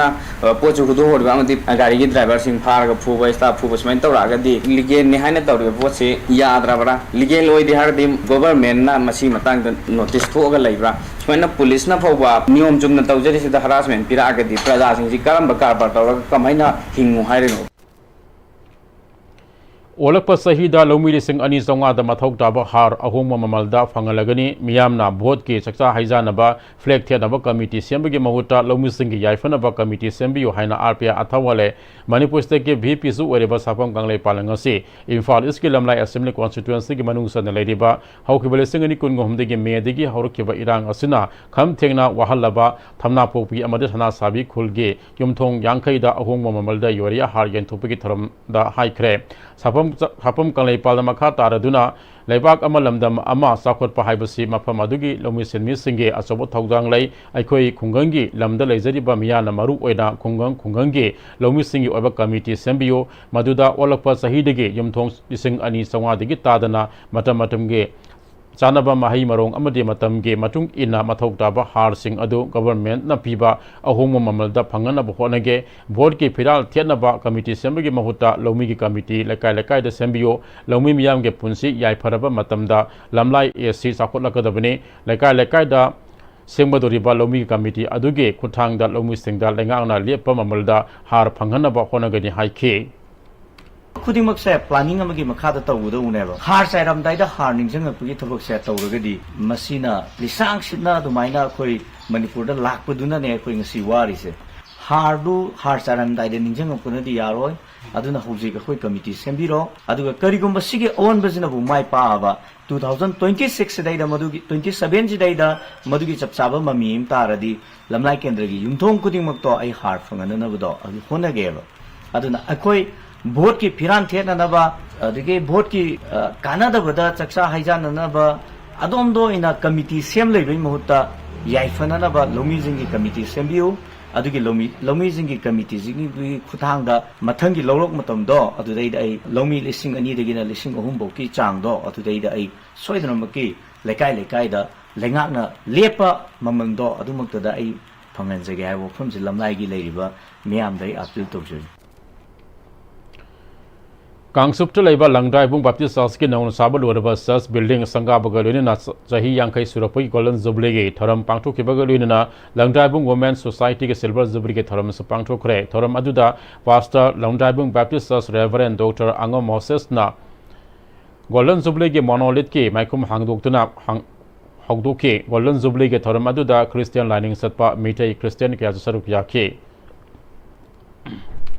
ꯑ, ꯄꯣꯠꯁꯨ ꯍꯨꯟꯗꯣꯛꯍꯧꯔꯤꯕ ꯑꯃꯗꯤ ꯒꯥꯔꯤꯒꯤ ꯗ꯭ꯔꯥꯏꯚꯔꯁꯤꯡ ꯐꯥꯔꯒ ꯐꯨꯕ, ꯁ꯭ꯇꯥꯐ ꯐꯨꯕ ꯁꯨꯃꯥꯏꯅ ꯇꯧꯔꯛꯑꯒꯗꯤ ꯂꯤꯒꯦꯜꯅꯤ ꯍꯥꯏꯅ ꯇꯧꯔꯤꯕ ꯄꯣꯠꯁꯤ ꯌꯥꯗ꯭ꯔꯕ꯭ꯔꯥ? ꯂꯤꯒꯦꯜ ꯑꯣꯏꯗꯦ ꯍꯥꯏꯔꯒꯗꯤ ꯒꯣꯚꯔꯟꯃꯦꯟꯠꯅ ꯃꯁꯤꯒꯤ ꯃꯇꯥꯡꯗ ꯅꯣꯇꯤꯁ ꯊꯣꯛꯑꯒ ꯂꯩꯕ꯭ꯔꯥ? ꯁꯨꯃꯥꯏꯅ ꯄꯨꯂꯤꯁꯅ ꯐꯥꯎꯕ ꯅꯤꯌꯣꯝ ꯆꯨꯝꯅ ꯇꯧꯖꯔꯤꯁꯤꯗ ꯍꯔꯥꯁꯃꯦꯟꯠ ꯄꯤꯔꯛꯑꯒꯗꯤ ꯄ꯭ꯔꯖꯥꯁꯤꯡꯁꯤ ꯀꯔꯝꯕ ꯀꯔꯕꯥꯔ ꯇꯧꯔꯒ ꯀꯃꯥꯏꯅ ꯍꯤꯡꯉꯨ ꯍꯥꯏꯔꯤꯅꯣ? ꯑꯣꯜꯂꯛꯄ ꯆꯍꯤꯗ ꯂꯧꯃꯤ ꯂꯤꯁꯤꯡ ꯑꯅꯤ ꯆꯥꯝꯃꯉꯥꯗ ꯃꯊꯧ ꯇꯥꯕ ꯍꯥꯔ ꯑꯍꯣꯡꯕ ꯃꯃꯜꯗ ꯐꯪꯍꯜꯂꯒꯅꯤ꯫ ꯃꯤꯌꯥꯝꯅ ꯚꯣꯠꯀꯤ ꯆꯥꯛꯆꯥ ꯍꯩꯖꯥꯟꯅꯕ ꯐ꯭ꯂꯦꯛ ꯊꯦꯠꯅꯕ ꯀꯃꯤꯇꯤ ꯁꯦꯝꯕꯒꯤ ꯃꯍꯨꯠꯇ ꯂꯧꯃꯤꯁꯤꯡꯒꯤ ꯌꯥꯏꯐꯅꯕ ꯀꯃꯤꯇꯤ ꯁꯦꯝꯕꯤꯌꯨ ꯍꯥꯏꯅ ꯑꯥꯔ ꯄꯤ ꯑꯥꯏ ꯑꯊꯧ ꯋꯥꯂꯦ꯫ ꯃꯅꯤꯄꯨꯔ ꯁ꯭ꯇꯦꯠꯀꯤ ꯚꯤ ꯄꯤꯁꯨ ꯑꯣꯏꯔꯤꯕ ꯁꯥꯐꯝ ꯀꯪꯂꯩꯄꯥꯂꯦꯝ ꯉꯁꯤ ꯏꯝꯐꯥꯜ ꯏꯁꯀꯤ ꯂꯝꯂꯥꯏ ꯑꯦꯁꯦꯝꯕ꯭ꯂꯤ ꯀꯣꯟꯁꯇꯤꯇ꯭ꯋꯦꯟꯁꯤꯒꯤ ꯃꯅꯨꯡ ꯆꯟꯅ ꯂꯩꯔꯤꯕ ꯍꯧꯈꯤꯕ ꯂꯤꯁꯤꯡ ꯑꯅꯤ ꯀꯨꯟꯒꯍꯨꯝꯗꯒꯤ ꯃꯦꯗꯒꯤ ꯍꯧꯔꯛꯈꯤꯕ ꯏꯔꯥꯡ ꯑꯁꯤꯅ ꯈꯝ ꯊꯦꯡꯅ ꯋꯥꯍꯜꯂꯕ ꯊꯝꯅꯥꯄꯣꯛꯄꯤ ꯑꯃꯗꯤ ꯁꯅꯥꯁꯥꯕꯤ ꯈꯨꯜꯒꯤ ꯌꯨꯝꯊꯣꯡ ꯌꯥꯡꯈꯩꯗ ꯑꯍꯣꯡꯕ ꯃꯃꯜꯗ ꯌꯨꯔꯤꯌꯥ ꯍꯥꯔ ꯌꯦꯟꯊꯣꯛꯄꯒꯤ ꯊꯧꯔꯝꯗ ꯍꯥꯏꯈ꯭ꯔꯦ꯫ ꯁꯥꯐꯝ, ꯁꯥꯐꯝ ꯀꯪꯂꯩꯄꯥꯜꯗ ꯃꯈꯥ ꯇꯥꯔꯗꯨꯅ ꯂꯩꯕꯥꯛ ꯑꯃ ꯂꯝꯗꯝ ꯑꯃ ꯆꯥꯎꯈꯠꯄ ꯍꯥꯏꯕꯁꯤ ꯃꯐꯝ ꯑꯗꯨꯒꯤ ꯂꯧꯃꯤ ꯁꯤꯟꯃꯤꯁꯤꯡꯒꯤ ꯑꯆꯧꯕ ꯊꯧꯗꯥꯡ ꯂꯩ꯫ ꯑꯩꯈꯣꯏ ꯈꯨꯡꯒꯪꯒꯤ ꯂꯝꯗ ꯂꯩꯖꯔꯤꯕ ꯃꯤꯌꯥꯝꯅ ꯃꯔꯨ ꯑꯣꯏꯅ ꯈꯨꯡꯒꯪ ꯈꯨꯡꯒꯪꯒꯤ ꯂꯧꯃꯤꯁꯤꯡꯒꯤ ꯑꯣꯏꯕ ꯀꯃꯤꯇꯤ ꯁꯦꯝꯕꯤꯌꯨ꯫ ꯃꯗꯨꯗ ꯑꯣꯜꯂꯛꯄ ꯆꯍꯤꯗꯒꯤ ꯌꯨꯝꯊꯣꯡ ꯂꯤꯁꯤꯡ ꯑꯅꯤ ꯆꯥꯝꯃꯉꯥꯗꯒꯤ ꯇꯥꯗꯅ ꯃꯇꯝ ꯃꯇꯝꯒꯤ ꯆꯥꯅꯕ ꯃꯍꯩ ꯃꯔꯣꯡ ꯑꯃꯗꯤ ꯃꯇꯝꯒꯤ ꯃꯇꯨꯡ ꯏꯟꯅ ꯃꯊꯧ ꯇꯥꯕ ꯍꯥꯔꯁꯤꯡ ꯑꯗꯨ ꯒꯚꯔꯟꯃꯦꯟꯠꯅ ꯄꯤꯕ ꯑꯍꯣꯡꯕ ꯃꯃꯜꯗ ꯐꯪꯍꯟꯅꯕ ꯍꯣꯠꯅꯒꯦ꯫ ꯚꯣꯠꯀꯤ ꯐꯤꯔꯥꯜ ꯊꯦꯠꯅꯕ ꯀꯃꯤꯇꯤ ꯁꯦꯝꯕꯒꯤ ꯃꯍꯨꯠꯇ ꯂꯧꯃꯤꯒꯤ ꯀꯃꯤꯇꯤ ꯂꯩꯀꯥꯏ ꯂꯩꯀꯥꯏꯗ ꯁꯦꯝꯕꯤꯌꯨ꯫ ꯂꯧꯃꯤ ꯃꯤꯌꯥꯝꯒꯤ ꯄꯨꯟꯁꯤ ꯌꯥꯏꯐꯔꯕ ꯃꯇꯝꯗ ꯂꯝꯂꯥꯏ ꯑꯦ ꯁꯤ ꯆꯥꯎꯈꯠꯂꯛꯀꯗꯕꯅꯤ꯫ ꯂꯩꯀꯥꯏ ꯂꯩꯀꯥꯏꯗ ꯁꯦꯝꯒꯗꯧꯔꯤꯕ ꯂꯧꯃꯤꯒꯤ ꯀꯃꯤꯇꯤ ꯑꯗꯨꯒꯤ ꯈꯨꯠꯊꯥꯡꯗ ꯂꯧꯃꯤꯁꯤꯡꯗ ꯂꯩꯉꯥꯛꯅ ꯂꯦꯞꯄ ꯃꯃꯜꯗ ꯍꯥꯔ ꯐꯪꯍꯟꯅꯕ ꯍꯣꯠꯅꯒꯅꯤ ꯍꯥꯏꯈꯤ꯫ ꯈꯨꯗꯤꯡꯃꯛꯁꯦ ꯄ꯭ꯂꯥꯅꯤꯡ ꯑꯃꯒꯤ ꯃꯈꯥꯗ ꯇꯧꯒꯗꯧꯕꯅꯦꯕ꯫ ꯍꯥꯔ ꯆꯥꯏꯔꯝꯗꯥꯏꯗ ꯍꯥꯔ ꯅꯤꯡꯁꯤꯡꯉꯛꯄꯒꯤ ꯊꯕꯛꯁꯦ ꯇꯧꯔꯒꯗꯤ ꯃꯁꯤꯅ ꯂꯤꯁꯥꯡ ꯁꯤꯠꯅ ꯑꯗꯨꯃꯥꯏꯅ ꯑꯩꯈꯣꯏ ꯃꯅꯤꯄꯨꯔꯗ ꯂꯥꯛꯄꯗꯨꯅꯅꯦ ꯑꯩꯈꯣꯏ ꯉꯁꯤ ꯋꯥꯔꯤꯁꯦ꯫ ꯍꯥꯔꯗꯨ ꯍꯥꯔ ꯆꯥꯏꯔꯝꯗꯥꯏꯗ ꯅꯤꯡꯁꯤꯡꯉꯛꯄꯅꯗꯤ ꯌꯥꯔꯣꯏ꯫ ꯑꯗꯨꯅ ꯍꯧꯖꯤꯛ ꯑꯩꯈꯣꯏ ꯀꯃꯤꯇꯤ ꯁꯦꯝꯕꯤꯔꯣ꯫ ꯑꯗꯨꯒ ꯀꯔꯤꯒꯨꯝꯕ ꯁꯤꯒꯤ ꯑꯑꯣꯟꯕꯁꯤꯅꯕꯨ ꯃꯥꯏ ꯄꯥꯛꯑꯕ two thousand twenty six ꯁꯤꯗꯩꯗ ꯃꯗꯨꯒꯤ twenty seven ꯁꯤꯗꯩꯗ ꯃꯗꯨꯒꯤ ꯆꯞ ꯆꯥꯕ ꯃꯃꯤ ꯑꯃ ꯇꯥꯔꯗꯤ ꯂꯝꯂꯥꯏ ꯀꯦꯟꯗ꯭ꯔꯒꯤ ꯌꯨꯝꯊꯣꯡ ꯈꯨꯗꯤꯡꯃꯛꯇꯣ ꯑꯩ ꯍꯥꯔ ꯐꯪꯍꯟꯅꯅꯕꯗꯣ ꯑꯗꯨ ꯍꯣꯠꯅꯒꯦꯕ꯫ ꯑꯗꯨꯅ ꯑꯩꯈꯣꯏ ꯚꯣꯠꯀꯤ ꯐꯤꯔꯥꯟ ꯊꯦꯠꯅꯅꯕ, ꯑꯗꯒꯤ ꯚꯣꯠꯀꯤ, ꯑ, ꯀꯥꯟꯅꯗꯕꯗ ꯆꯥꯛꯆꯥ ꯍꯩꯖꯥꯟꯅꯅꯕ ꯑꯗꯣꯝꯗ ꯑꯣꯏꯅ ꯀꯃꯤꯇꯤ ꯁꯦꯝ ꯂꯩꯕꯒꯤ ꯃꯍꯨꯠꯇ ꯌꯥꯏꯐꯅꯅꯕ ꯂꯧꯃꯤꯁꯤꯡꯒꯤ ꯀꯃꯤꯇꯤ ꯁꯦꯝꯕꯤꯌꯨ꯫ ꯑꯗꯨꯒꯤ ꯂꯧꯃꯤ, ꯂꯧꯃꯤꯁꯤꯡꯒꯤ ꯀꯃꯤꯇꯤꯁꯤꯒꯤ ꯈꯨꯠꯊꯥꯡꯗ ꯃꯊꯪꯒꯤ ꯂꯧꯔꯛ ꯃꯇꯝꯗꯣ ꯑꯗꯨꯗꯩꯗ ꯑꯩ ꯂꯧꯃꯤ ꯂꯤꯁꯤꯡ ꯑꯅꯤꯗꯒꯤꯅ ꯂꯤꯁꯤꯡ ꯑꯍꯨꯝ ꯐꯥꯎꯀꯤ ꯆꯥꯡꯗꯣ ꯑꯗꯨꯗꯩꯗ ꯑꯩ ꯁꯣꯏꯗꯅꯃꯛꯀꯤ ꯂꯩꯀꯥꯏ ꯂꯩꯀꯥꯏꯗ ꯂꯩꯉꯥꯛꯅ ꯂꯦꯞꯄ ꯃꯃꯜꯗꯣ ꯑꯗꯨꯃꯛꯇꯗ ꯑꯩ ꯐꯪꯍꯟꯖꯒꯦ ꯍꯥꯏꯕ ꯋꯥꯐꯝꯁꯤ ꯂꯝꯂꯥꯏꯒꯤ ꯂꯩꯔꯤꯕ ꯃꯤꯌꯥꯝꯗ ꯑꯩ ꯑꯥꯄꯤꯜ ꯇꯧꯖꯔꯤ꯫ ꯀꯥꯡꯆꯨꯞꯇ ꯂꯩꯕ ꯂꯪꯗ꯭ꯔꯥꯏꯕꯨꯡ ꯕꯦꯞꯇꯤꯁ ꯆꯔꯆꯀꯤ ꯅꯧꯅ ꯁꯥꯕ ꯂꯣꯏꯔꯕ ꯆꯔꯆ ꯕꯤꯜꯗꯤꯡ ꯁꯪꯒꯥꯕꯒ ꯂꯣꯏꯅꯅ ꯆ-, ꯆꯍꯤ ꯌꯥꯡꯈꯩ ꯁꯨꯔꯛꯄꯒꯤ ꯒꯣꯜꯗꯟ ꯖꯨꯕꯤꯂꯤꯒꯤ ꯊꯧꯔꯝ ꯄꯥꯡꯊꯣꯛꯈꯤꯕꯒ ꯂꯣꯏꯅꯅ ꯂꯪꯗ꯭ꯔꯥꯏꯕꯨꯡ ꯋꯨꯃꯦꯟ ꯁꯣꯁꯥꯏꯇꯤꯒꯤ ꯁꯤꯜꯚꯔ ꯖꯨꯕꯤꯂꯤꯒꯤ ꯊꯧꯔꯝꯁꯨ ꯄꯥꯡꯊꯣꯛꯈ꯭ꯔꯦ꯫ ꯊꯧꯔꯝ ꯑꯗꯨꯗ ꯄꯥꯁꯇꯔ ꯂꯪꯗ꯭ꯔꯥꯏꯕꯨꯡ ꯕꯦꯞꯇꯤꯁ ꯆꯔꯆ ꯔꯦꯚꯔꯦꯟ ꯗꯣꯛꯇꯔ ꯑꯉꯝ ꯃꯣꯁꯦꯁꯅ ꯒꯣꯜꯗꯟ ꯖꯨꯕꯤꯂꯤꯒꯤ ꯃꯣꯅꯣꯂꯤꯠꯀꯤ ꯃꯥꯏꯈꯨꯝ ꯍꯥꯡꯗꯣꯛꯇꯨꯅ ꯍꯥꯡ-, ꯍꯧꯗꯣꯛꯈꯤ꯫ ꯒꯣꯜꯗꯟ ꯖꯨꯕꯤꯂꯤꯒꯤ ꯊꯧꯔꯝ ꯑꯗꯨꯗ ꯈ꯭ꯔꯤꯁꯇꯤꯌꯥꯟ ꯂꯥꯏꯅꯤꯡ ꯆꯠꯄ ꯃꯤꯇꯩ ꯈ꯭ꯔꯤꯁꯇꯤꯌꯥꯟ ꯀꯌꯥꯁꯨ ꯁꯔꯨꯛ ꯌꯥꯈꯤ꯫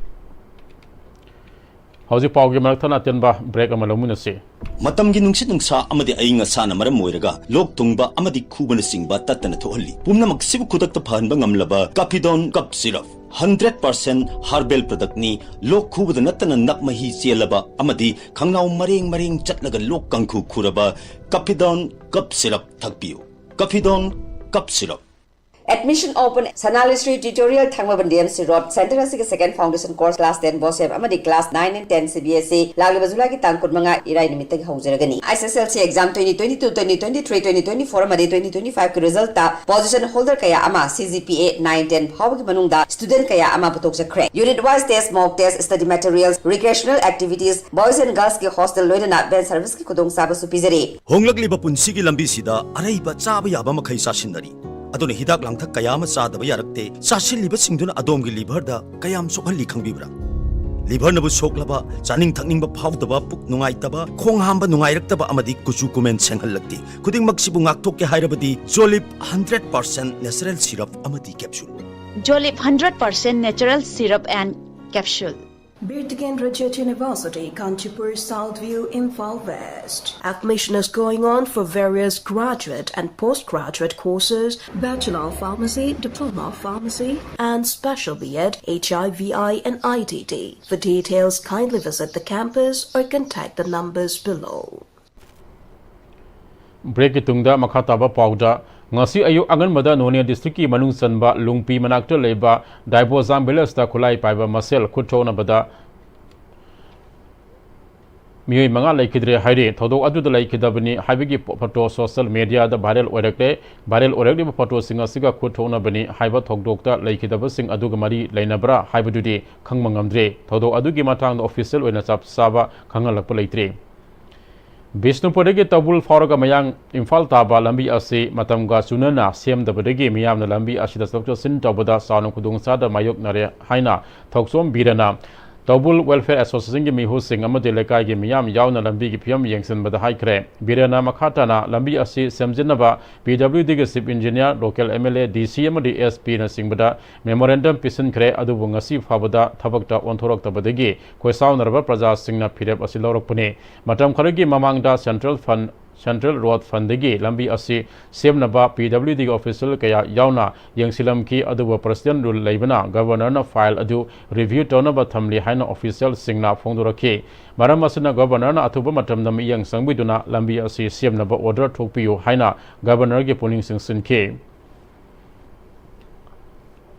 ꯍꯧꯖꯤꯛ ꯄꯥꯎꯒꯤ ꯃꯔꯛ ꯊꯠꯅ ꯑꯇꯦꯟꯕ ꯕ꯭ꯔꯦꯛ ꯑꯃ ꯂꯧꯃꯤꯟꯅꯁꯤ꯫ ꯃꯇꯝꯒꯤ ꯅꯨꯡꯁꯤꯠ ꯅꯨꯡꯁꯥ ꯑꯃꯗꯤ ꯑꯏꯪ ꯑꯁꯥꯅ ꯃꯔꯝ ꯑꯣꯏꯔꯒ ꯂꯣꯛ ꯊꯨꯡꯕ ꯑꯃꯗꯤ ꯈꯨꯕꯅꯆꯤꯡꯕ ꯇꯠꯇꯅ ꯊꯣꯛꯍꯜꯂꯤ꯫ ꯄꯨꯝꯅꯃꯛꯁꯤꯕꯨ ꯈꯨꯗꯛꯇ ꯐꯍꯟꯕ ꯉꯝꯂꯕ Kafidon cough syrup. Hundred percent herbal ꯄ꯭ꯔꯗꯛꯅꯤ꯫ ꯂꯣꯛ ꯈꯨꯕꯗ ꯅꯠꯇꯅ ꯅꯞ ꯃꯍꯤ ꯆꯦꯜꯂꯕ ꯑꯃꯗꯤ ꯈꯪꯅꯥꯎ ꯃꯔꯦꯡ ꯃꯔꯦꯡ ꯆꯠꯂꯒ ꯂꯣꯛ ꯀꯥꯡꯈꯨ ꯈꯨꯔꯕ ꯀꯥꯐꯤꯗꯣꯟ ꯀꯞ ꯁꯤꯔꯞ ꯊꯛꯄꯤꯌꯨ꯫ Kafidon cough syrup. Admission open, Sanalishri Tutorial, Thangmabandi M C Road, center ꯑꯁꯤꯒꯤ second foundation course class ten BOSEM ꯑꯃꯗꯤ class nine and ten C B S E ꯂꯥꯛꯂꯤꯕ ꯖꯨꯂꯥꯏꯒꯤ ꯇꯥꯡ ꯀꯨꯟꯃꯉꯥ ꯏꯔꯥꯏ ꯅꯨꯃꯤꯠꯇꯒꯤ ꯍꯧꯖꯔꯒꯅꯤ꯫ S S L C exam twenty twenty-two, twenty twenty-three, twenty twenty-four ꯑꯃꯗꯤ twenty twenty-five ꯀꯤ result ꯇ position holder ꯀꯌꯥ ꯑꯃ C G P A nine ten ꯐꯥꯎꯕꯒꯤ ꯃꯅꯨꯡꯗ student ꯀꯌꯥ ꯑꯃ ꯄꯨꯊꯣꯛꯆꯈ꯭ꯔꯦ꯫ Unit wise test, mock test, study materials, recreational activities, boys and girls ꯀꯤ hostel ꯂꯣꯏꯅꯅ van service ꯀꯤ ꯈꯨꯗꯣꯡꯆꯥꯕꯁꯨ ꯄꯤꯖꯔꯤ꯫ ꯍꯣꯡꯂꯛꯂꯤꯕ ꯄꯨꯟꯁꯤꯒꯤ ꯂꯝꯕꯤꯁꯤꯗ ꯑꯔꯩꯕ ꯆꯥꯕ ꯌꯥꯕ ꯃꯈꯩ ꯆꯥꯁꯤꯟꯅꯔꯤ꯫ ꯑꯗꯨꯅ ꯍꯤꯗꯥꯛ ꯂꯥꯡꯊꯛ ꯀꯌꯥ ꯑꯃ ꯆꯥꯗꯕ ꯌꯥꯔꯛꯇꯦ꯫ ꯆꯥꯁꯤꯜꯂꯤꯕꯁꯤꯡꯗꯨꯅ ꯑꯗꯣꯝꯒꯤ liver ꯗ ꯀꯌꯥꯝ ꯁꯣꯛꯍꯜꯂꯤ ꯈꯪꯕꯤꯕ꯭ꯔꯥ? Liver ꯅꯕꯨ ꯁꯣꯛꯂꯕ, ꯆꯥꯅꯤꯡ ꯊꯛꯅꯤꯡꯕ ꯐꯥꯎꯗꯕ, ꯄꯨꯛ ꯅꯨꯡꯉꯥꯏꯇꯕ, ꯈꯣꯡ ꯍꯥꯝꯕ ꯅꯨꯡꯉꯥꯏꯔꯛꯇꯕ ꯑꯃꯗꯤ ꯀꯨꯆꯨ ꯀꯨꯃꯦꯟ ꯁꯦꯡꯍꯜꯂꯛꯇꯦ꯫ ꯈꯨꯗꯤꯡꯃꯛꯁꯤꯕꯨ ꯉꯥꯛꯊꯣꯛꯀꯦ ꯍꯥꯏꯔꯕꯗꯤ Jolib hundred percent natural syrup ꯑꯃꯗꯤ capsule꯫ Jolib hundred percent natural syrup and capsule. Bir Tikendra Chet University, Kanchipur, South View, Imphal West. Admission is going on for various graduate and postgraduate courses, Bachelor of Pharmacy, Diploma of Pharmacy, and Special B Ed, H I V I, and I T T. For details, kindly visit the campus or contact the numbers below. ꯕ꯭ꯔꯦꯛꯀꯤ ꯇꯨꯡꯗ ꯃꯈꯥ ꯇꯥꯕ ꯄꯥꯎꯗ, ꯉꯁꯤ ꯑꯌꯨꯛ ꯑꯉꯟꯕꯗ ꯅꯣꯅꯦ ꯗꯤꯁꯇ꯭ꯔꯤꯛꯀꯤ ꯃꯅꯨꯡ ꯆꯟꯕ ꯂꯨꯡꯄꯤ ꯃꯅꯥꯛꯇ ꯂꯩꯕ ꯗꯥꯏꯕꯣꯖꯥꯝ ꯚꯤꯂꯦꯖꯇ ꯈꯨꯠꯂꯥꯏ ꯄꯥꯏꯕ ꯃꯁꯦꯜ ꯈꯨꯠ ꯊꯣꯛꯅꯕꯗ ꯃꯤꯑꯣꯏ ꯃꯉꯥ ꯂꯩꯈꯤꯗ꯭ꯔꯦ ꯍꯥꯏꯔꯤ꯫ ꯊꯧꯗꯣꯛ ꯑꯗꯨꯗ ꯂꯩꯈꯤꯗꯕꯅꯤ ꯍꯥꯏꯕꯒꯤ ꯐꯣꯇꯣ ꯁꯣꯁꯤꯌꯦꯜ ꯃꯦꯗꯤꯌꯥꯗ ꯚꯥꯏꯔꯦꯜ ꯑꯣꯏꯔꯛꯂꯦ꯫ ꯚꯥꯏꯔꯦꯜ ꯑꯣꯏꯔꯛꯂꯤꯕ ꯐꯣꯇꯣꯁꯤꯡ ꯑꯁꯤꯒ ꯈꯨꯠ ꯊꯣꯛꯅꯕꯅꯤ ꯍꯥꯏꯕ ꯊꯧꯗꯣꯛꯇ ꯂꯩꯈꯤꯗꯕꯁꯤꯡ ꯑꯗꯨꯒ ꯃꯔꯤ ꯂꯩꯅꯕ꯭ꯔꯥ ꯍꯥꯏꯕꯗꯨꯗꯤ ꯈꯪꯕ ꯉꯝꯗ꯭ꯔꯦ꯫ ꯊꯧꯗꯣꯛ ꯑꯗꯨꯒꯤ ꯃꯇꯥꯡꯗ ꯑꯣꯐꯤꯁꯤꯌꯦꯜ ꯑꯣꯏꯅ ꯆꯞ ꯆꯥꯕ ꯈꯪꯍꯜꯂꯛꯄ ꯂꯩꯇ꯭ꯔꯤ꯫ ꯕꯤꯁꯅꯨꯄꯨꯔꯗꯒꯤ ꯇꯧꯕꯨꯜ ꯐꯥꯎꯔꯒ ꯃꯌꯥꯡ ꯏꯝꯐꯥꯜ ꯇꯥꯕ ꯂꯝꯕꯤ ꯑꯁꯤ ꯃꯇꯝꯒ ꯆꯨꯅꯅ ꯁꯦꯝꯗꯕꯗꯒꯤ ꯃꯤꯌꯥꯝꯅ ꯂꯝꯕꯤ ꯑꯁꯤꯗ ꯆꯠꯊꯣꯛ ꯆꯠꯁꯤꯟ ꯇꯧꯕꯗ ꯆꯥꯎꯅ ꯈꯨꯗꯣꯡꯆꯥꯗꯕ ꯃꯥꯌꯣꯛꯅꯔꯦ ꯍꯥꯏꯅ ꯊꯣꯛꯆꯣꯝ ꯕꯤꯔꯦꯟꯅ ꯇꯧꯕꯨꯜ ꯋꯦꯜꯐꯤꯌꯔ ꯑꯦꯁꯣꯁꯤꯌꯦꯁꯟꯒꯤ ꯃꯤꯍꯨꯠꯁꯤꯡ ꯑꯃꯗꯤ ꯂꯩꯀꯥꯏꯒꯤ ꯃꯤꯌꯥꯝ ꯌꯥꯎꯅ ꯂꯝꯕꯤꯒꯤ ꯐꯤꯕꯝ ꯌꯦꯡꯁꯤꯟꯕꯗ ꯍꯥꯏꯈ꯭ꯔꯦ꯫ ꯕꯤꯔꯦꯟꯅ ꯃꯈꯥ ꯇꯥꯅ ꯂꯝꯕꯤ ꯑꯁꯤ ꯁꯦꯝꯖꯤꯟꯅꯕ ꯄꯤ ꯗꯕ꯭ꯂꯤꯎ ꯗꯤꯒꯤ chief engineer, local M L A, D C ꯑꯃꯗꯤ ꯑꯦꯁ ꯄꯤꯅꯆꯤꯡꯕꯗ ꯃꯦꯃꯣꯔꯦꯟꯗꯝ ꯄꯤꯁꯤꯟꯈ꯭ꯔꯦ, ꯑꯗꯨꯕꯨ ꯉꯁꯤ ꯐꯥꯎꯕꯗ ꯊꯕꯛꯇ ꯑꯣꯟꯊꯣꯔꯛꯇꯕꯗꯒꯤ ꯈꯣꯏꯁꯥꯎꯅꯔꯕ ꯄ꯭ꯔꯖꯥꯁꯤꯡꯅ ꯐꯤꯔꯦꯞ ꯑꯁꯤ ꯂꯧꯔꯛꯄꯅꯤ꯫ ꯃꯇꯝ ꯈꯔꯒꯤ ꯃꯃꯥꯡꯗ ꯁꯦꯟꯇ꯭ꯔꯦꯜ ꯐꯟ, ꯁꯦꯟꯇ꯭ꯔꯦꯜ ꯔꯣꯗ ꯐꯟꯗꯒꯤ ꯂꯝꯕꯤ ꯑꯁꯤ ꯁꯦꯝꯅꯕ ꯄꯤ ꯗꯕ꯭ꯂꯤꯎ ꯗꯤꯒꯤ ꯑꯣꯐꯤꯁꯤꯌꯦꯜ ꯀꯌꯥ ꯌꯥꯎꯅ ꯌꯦꯡꯁꯤꯜꯂꯝꯈꯤ, ꯑꯗꯨꯕꯨ ꯄ꯭ꯔꯁꯤꯗꯦꯟ ꯔꯨꯜ ꯂꯩꯕꯅ ꯒꯕꯔꯅꯔꯅ ꯐꯥꯏꯜ ꯑꯗꯨ ꯔꯤꯚ꯭ꯌꯨ ꯇꯧꯅꯕ ꯊꯝꯂꯤ ꯍꯥꯏꯅ ꯑꯣꯐꯤꯁꯤꯌꯦꯜꯁꯤꯡꯅ ꯐꯣꯡꯗꯣꯔꯛꯈꯤ꯫ ꯃꯔꯝ ꯑꯁꯤꯅ ꯒꯕꯔꯅꯔꯅ ꯑꯊꯨꯕ ꯃꯇꯝꯗ ꯃꯤꯠꯌꯦꯡ ꯆꯪꯕꯤꯗꯨꯅ ꯂꯝꯕꯤ ꯑꯁꯤ ꯁꯦꯝꯅꯕ ꯑꯣꯔꯗꯔ ꯊꯣꯛꯄꯤꯌꯨ ꯍꯥꯏꯅ ꯒꯕꯔꯅꯔꯒꯤ ꯄꯨꯛꯅꯤꯡ ꯆꯤꯡꯁꯤꯟꯈꯤ꯫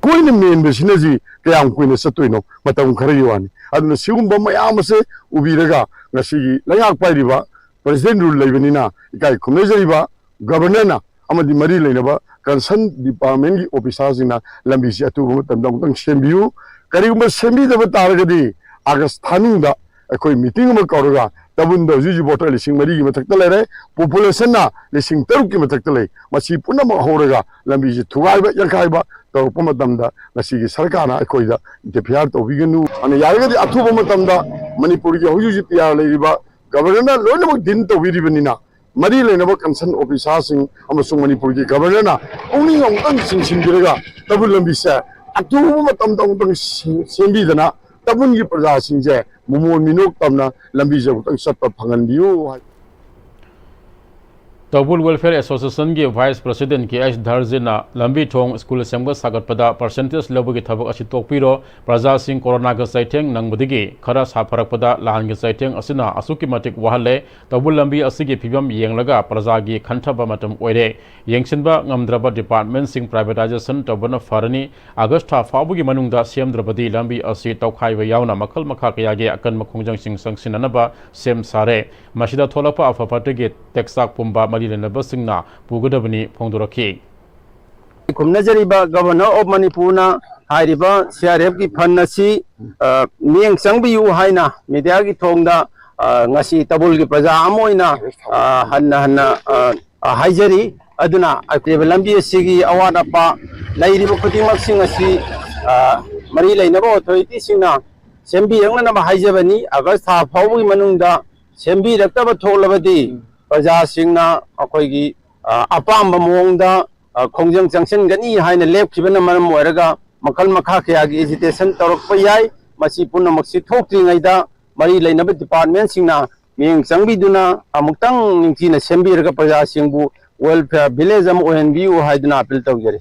ꯑꯩꯈꯣꯏꯅ ꯃꯦꯟꯕꯁꯤꯅ ꯁꯤ ꯀꯌꯥꯝ ꯀꯨꯏꯅ ꯆꯠꯇꯣꯏꯅꯣ? ꯃꯇꯝ ꯈꯔꯒꯤ ꯋꯥꯅꯤ꯫ ꯑꯗꯨꯅ ꯁꯤꯒꯨꯝꯕ ꯃꯌꯥꯝ ꯑꯁꯦ ꯎꯕꯤꯔꯒ ꯉꯁꯤꯒꯤ ꯂꯩꯉꯥꯛ ꯄꯥꯏꯔꯤꯕ ꯄ꯭ꯔꯁꯤꯗꯦꯟ ꯔꯨꯜ ꯂꯩꯕꯅꯤꯅ ꯏꯀꯥꯏ ꯈꯨꯝꯅꯖꯔꯤꯕ ꯒꯕꯔꯅꯔꯅ ꯑꯃꯗꯤ ꯃꯔꯤ ꯂꯩꯅꯕ ꯀꯟꯁꯔꯟ ꯗꯤꯄꯥꯔꯠꯃꯦꯟꯒꯤ ꯑꯣꯐꯤꯁꯥꯔꯁꯤꯡꯅ ꯂꯝꯕꯤꯁꯤ ꯑꯊꯨꯕ ꯃꯇꯝꯗ ꯑꯃꯨꯛꯇꯪ ꯁꯦꯝꯕꯤꯌꯨ꯫ ꯀꯔꯤꯒꯨꯝꯕ ꯁꯦꯝꯕꯤꯗꯕ ꯇꯥꯔꯒꯗꯤ ꯑꯥꯒꯁ ꯊꯥ ꯅꯨꯡꯗ ꯑꯩꯈꯣꯏ ꯃꯤꯇꯤꯡ ꯑꯃ ꯀꯧꯔꯒ ꯇꯥꯕꯨꯟꯗ ꯍꯧꯖꯤꯛ ꯍꯧꯖꯤꯛ ꯚꯣꯇꯔ ꯂꯤꯁꯤꯡ ꯃꯔꯤꯒꯤ ꯃꯊꯛꯇ ꯂꯩꯔꯦ, ꯄꯣꯄꯨꯂꯦꯁꯟꯅ ꯂꯤꯁꯤꯡ ꯇꯔꯨꯛꯀꯤ ꯃꯊꯛꯇ ꯂꯩ꯫ ꯃꯁꯤ ꯄꯨꯝꯅꯃꯛ ꯍꯧꯔꯒ ꯂꯝꯕꯤꯁꯤ ꯊꯨꯒꯥꯏꯕ ꯌꯥꯡꯈꯥꯏꯕ ꯇꯧꯔꯛꯄ ꯃꯇꯝꯗ ꯉꯁꯤꯒꯤ ꯁꯔꯀꯥꯔꯅ ꯑꯩꯈꯣꯏꯗ ꯏꯟꯇꯔꯐꯤꯌꯥꯔ ꯇꯧꯕꯤꯒꯅꯨ꯫ ꯑꯗꯨꯅ ꯌꯥꯔꯒꯗꯤ ꯑꯊꯨꯕ ꯃꯇꯝꯗ ꯃꯅꯤꯄꯨꯔꯒꯤ ꯍꯧꯖꯤꯛ ꯍꯧꯖꯤꯛ ꯄꯤ ꯑꯥꯔ ꯂꯩꯔꯤꯕ ꯒꯕꯔꯅꯔꯅ ꯂꯣꯏꯅꯃꯛ ꯗꯤꯟ ꯇꯧꯕꯤꯔꯤꯕꯅꯤꯅ ꯃꯔꯤ ꯂꯩꯅꯕ ꯀꯟꯁꯔꯟ ꯑꯣꯐꯤꯁꯥꯔꯁꯤꯡ ꯑꯃꯁꯨꯡ ꯃꯅꯤꯄꯨꯔꯒꯤ ꯒꯕꯔꯅꯔꯅ ꯄꯨꯛꯅꯤꯡ ꯑꯃꯨꯛꯇꯪ ꯆꯤꯡꯁꯤꯟꯕꯤꯔꯒ ꯇꯥꯕꯨꯜ ꯂꯝꯕꯤꯁꯦ ꯑꯊꯨꯕ ꯃꯇꯝꯗ ꯑꯃꯨꯛꯇꯪ ꯁꯦꯝꯕꯤꯗꯅ ꯇꯥꯕꯨꯜꯒꯤ ꯄ꯭ꯔꯖꯥꯁꯤꯡꯁꯦ ꯃꯃꯣꯟ ꯃꯤꯅꯣꯛ ꯇꯝꯅ ꯂꯝꯕꯤꯁꯦ ꯑꯃꯨꯛꯇꯪ ꯆꯠꯄ ꯐꯪꯍꯟꯕꯤꯌꯨ ꯍꯥꯏ꯫ ꯇꯧꯕꯨꯜ Welfare Association ꯒꯤ Vice President ꯀꯦ ꯑꯩꯆ ꯙꯔꯖꯤꯅ ꯂꯝꯕꯤ ꯊꯣꯡ, ꯁ꯭ꯀꯨꯜ ꯁꯦꯝꯒꯠ ꯁꯥꯒꯠꯄꯗ percentage ꯂꯧꯕꯒꯤ ꯊꯕꯛ ꯑꯁꯤ ꯇꯣꯛꯄꯤꯔꯣ, ꯄ꯭ꯔꯖꯥꯁꯤꯡ ꯀꯣꯔꯣꯅꯥꯒ ꯆꯩꯊꯦꯡ ꯅꯪꯕꯗꯒꯤ ꯈꯔ ꯁꯥꯐꯔꯛꯄꯗ ꯂꯥꯟꯒꯤ ꯆꯩꯊꯦꯡ ꯑꯁꯤꯅ ꯑꯁꯨꯛꯀꯤ ꯃꯇꯤꯛ ꯋꯥꯍꯜꯂꯦ꯫ ꯇꯧꯕꯨꯜ ꯂꯝꯕꯤ ꯑꯁꯤꯒꯤ ꯐꯤꯕꯝ ꯌꯦꯡꯂꯒ ꯄ꯭ꯔꯖꯥꯒꯤ ꯈꯟꯊꯕ ꯃꯇꯝ ꯑꯣꯏꯔꯦ꯫ ꯌꯦꯡꯁꯤꯟꯕ ꯉꯝꯗ꯭ꯔꯕ department ꯁꯤꯡ privatization ꯇꯧꯕꯅ ꯐꯔꯅꯤ꯫ ꯑꯥꯒꯁ ꯊꯥ ꯐꯥꯎꯕꯒꯤ ꯃꯅꯨꯡꯗ ꯁꯦꯝꯗ꯭ꯔꯕꯗꯤ ꯂꯝꯕꯤ ꯑꯁꯤ ꯇꯧꯈꯥꯏꯕ ꯌꯥꯎꯅ ꯃꯈꯜ ꯃꯈꯥ ꯀꯌꯥꯒꯤ ꯑꯀꯟꯕ ꯈꯣꯡꯖꯪꯁꯤꯡ ꯆꯪꯁꯤꯟꯅꯅꯕ ꯁꯦꯝ ꯁꯥꯔꯦ꯫ ꯃꯁꯤꯗ ꯊꯣꯛꯂꯛꯄ ꯑꯐ ꯐꯠꯇꯒꯤ ꯇꯦꯛꯆꯥꯛ ꯄꯨꯝꯕ ꯃꯔꯤ ꯂꯩꯅꯕꯁꯤꯡꯅ ꯄꯨꯒꯗꯕꯅꯤ ꯐꯣꯡꯗꯣꯔꯛꯈꯤ꯫ ꯈꯨꯝꯅꯖꯔꯤꯕ Governor of ꯃꯅꯤꯄꯨꯔꯅ ꯍꯥꯏꯔꯤꯕ ꯁꯤ ꯑꯥꯔ ꯑꯦꯐꯀꯤ fund ꯑꯁꯤ, ꯑ, ꯃꯤꯠꯌꯦꯡ ꯆꯪꯕꯤꯌꯨ ꯍꯥꯏꯅ media ꯒꯤ ꯊꯣꯡꯗ, ꯑ, ꯉꯁꯤ ꯇꯧꯕꯨꯜꯒꯤ ꯄ꯭ꯔꯖꯥ ꯑꯃ ꯑꯣꯏꯅ, ꯑ, ꯍꯟꯅ ꯍꯟꯅ, ꯑ, ꯑ, ꯍꯥꯏꯖꯔꯤ꯫ ꯑꯗꯨꯅ ꯑꯀꯣꯏꯕ ꯂꯝꯕꯤ ꯑꯁꯤꯒꯤ ꯑꯋꯥꯠ ꯑꯄꯥ ꯂꯩꯔꯤꯕ ꯈꯨꯗꯤꯡꯃꯛꯁꯤꯡ ꯑꯁꯤ, ꯑ, ꯃꯔꯤ ꯂꯩꯅꯕ authority ꯁꯤꯡꯅ ꯁꯦꯝꯕꯤꯔꯛꯅꯅꯕ ꯍꯥꯏꯖꯕꯅꯤ꯫ ꯑꯥꯒꯁ ꯊꯥ ꯐꯥꯎꯕꯒꯤ ꯃꯅꯨꯡꯗ ꯁꯦꯝꯕꯤꯔꯛꯇꯕ ꯊꯣꯛꯂꯕꯗꯤ ꯄ꯭ꯔꯖꯥꯁꯤꯡꯅ ꯑꯩꯈꯣꯏꯒꯤ, ꯑ, ꯑꯄꯥꯝꯕ ꯃꯑꯣꯡꯗ, ꯑ, ꯈꯣꯡꯖꯪ ꯆꯪꯁꯤꯟꯒꯅꯤ ꯍꯥꯏꯅ ꯂꯦꯞꯈꯤꯕꯅ ꯃꯔꯝ ꯑꯣꯏꯔꯒ ꯃꯈꯜ ꯃꯈꯥ ꯀꯌꯥꯒꯤ agitation ꯇꯧꯔꯛꯄ ꯌꯥꯏ꯫ ꯃꯁꯤ ꯄꯨꯝꯅꯃꯛꯁꯤ ꯊꯣꯛꯇ꯭ꯔꯤꯉꯩꯗ ꯃꯔꯤ ꯂꯩꯅꯕ department ꯁꯤꯡꯅ ꯃꯤꯠꯌꯦꯡ ꯆꯪꯕꯤꯗꯨꯅ ꯑꯃꯨꯛꯇꯪ ꯅꯤꯡꯊꯤꯅ ꯁꯦꯝꯕꯤꯔꯒ ꯄ꯭ꯔꯖꯥꯁꯤꯡꯕꯨ welfare village ꯑꯃ ꯑꯣꯏꯍꯟꯕꯤꯌꯨ ꯍꯥꯏꯗꯨꯅ appeal ꯇꯧꯖꯔꯤ꯫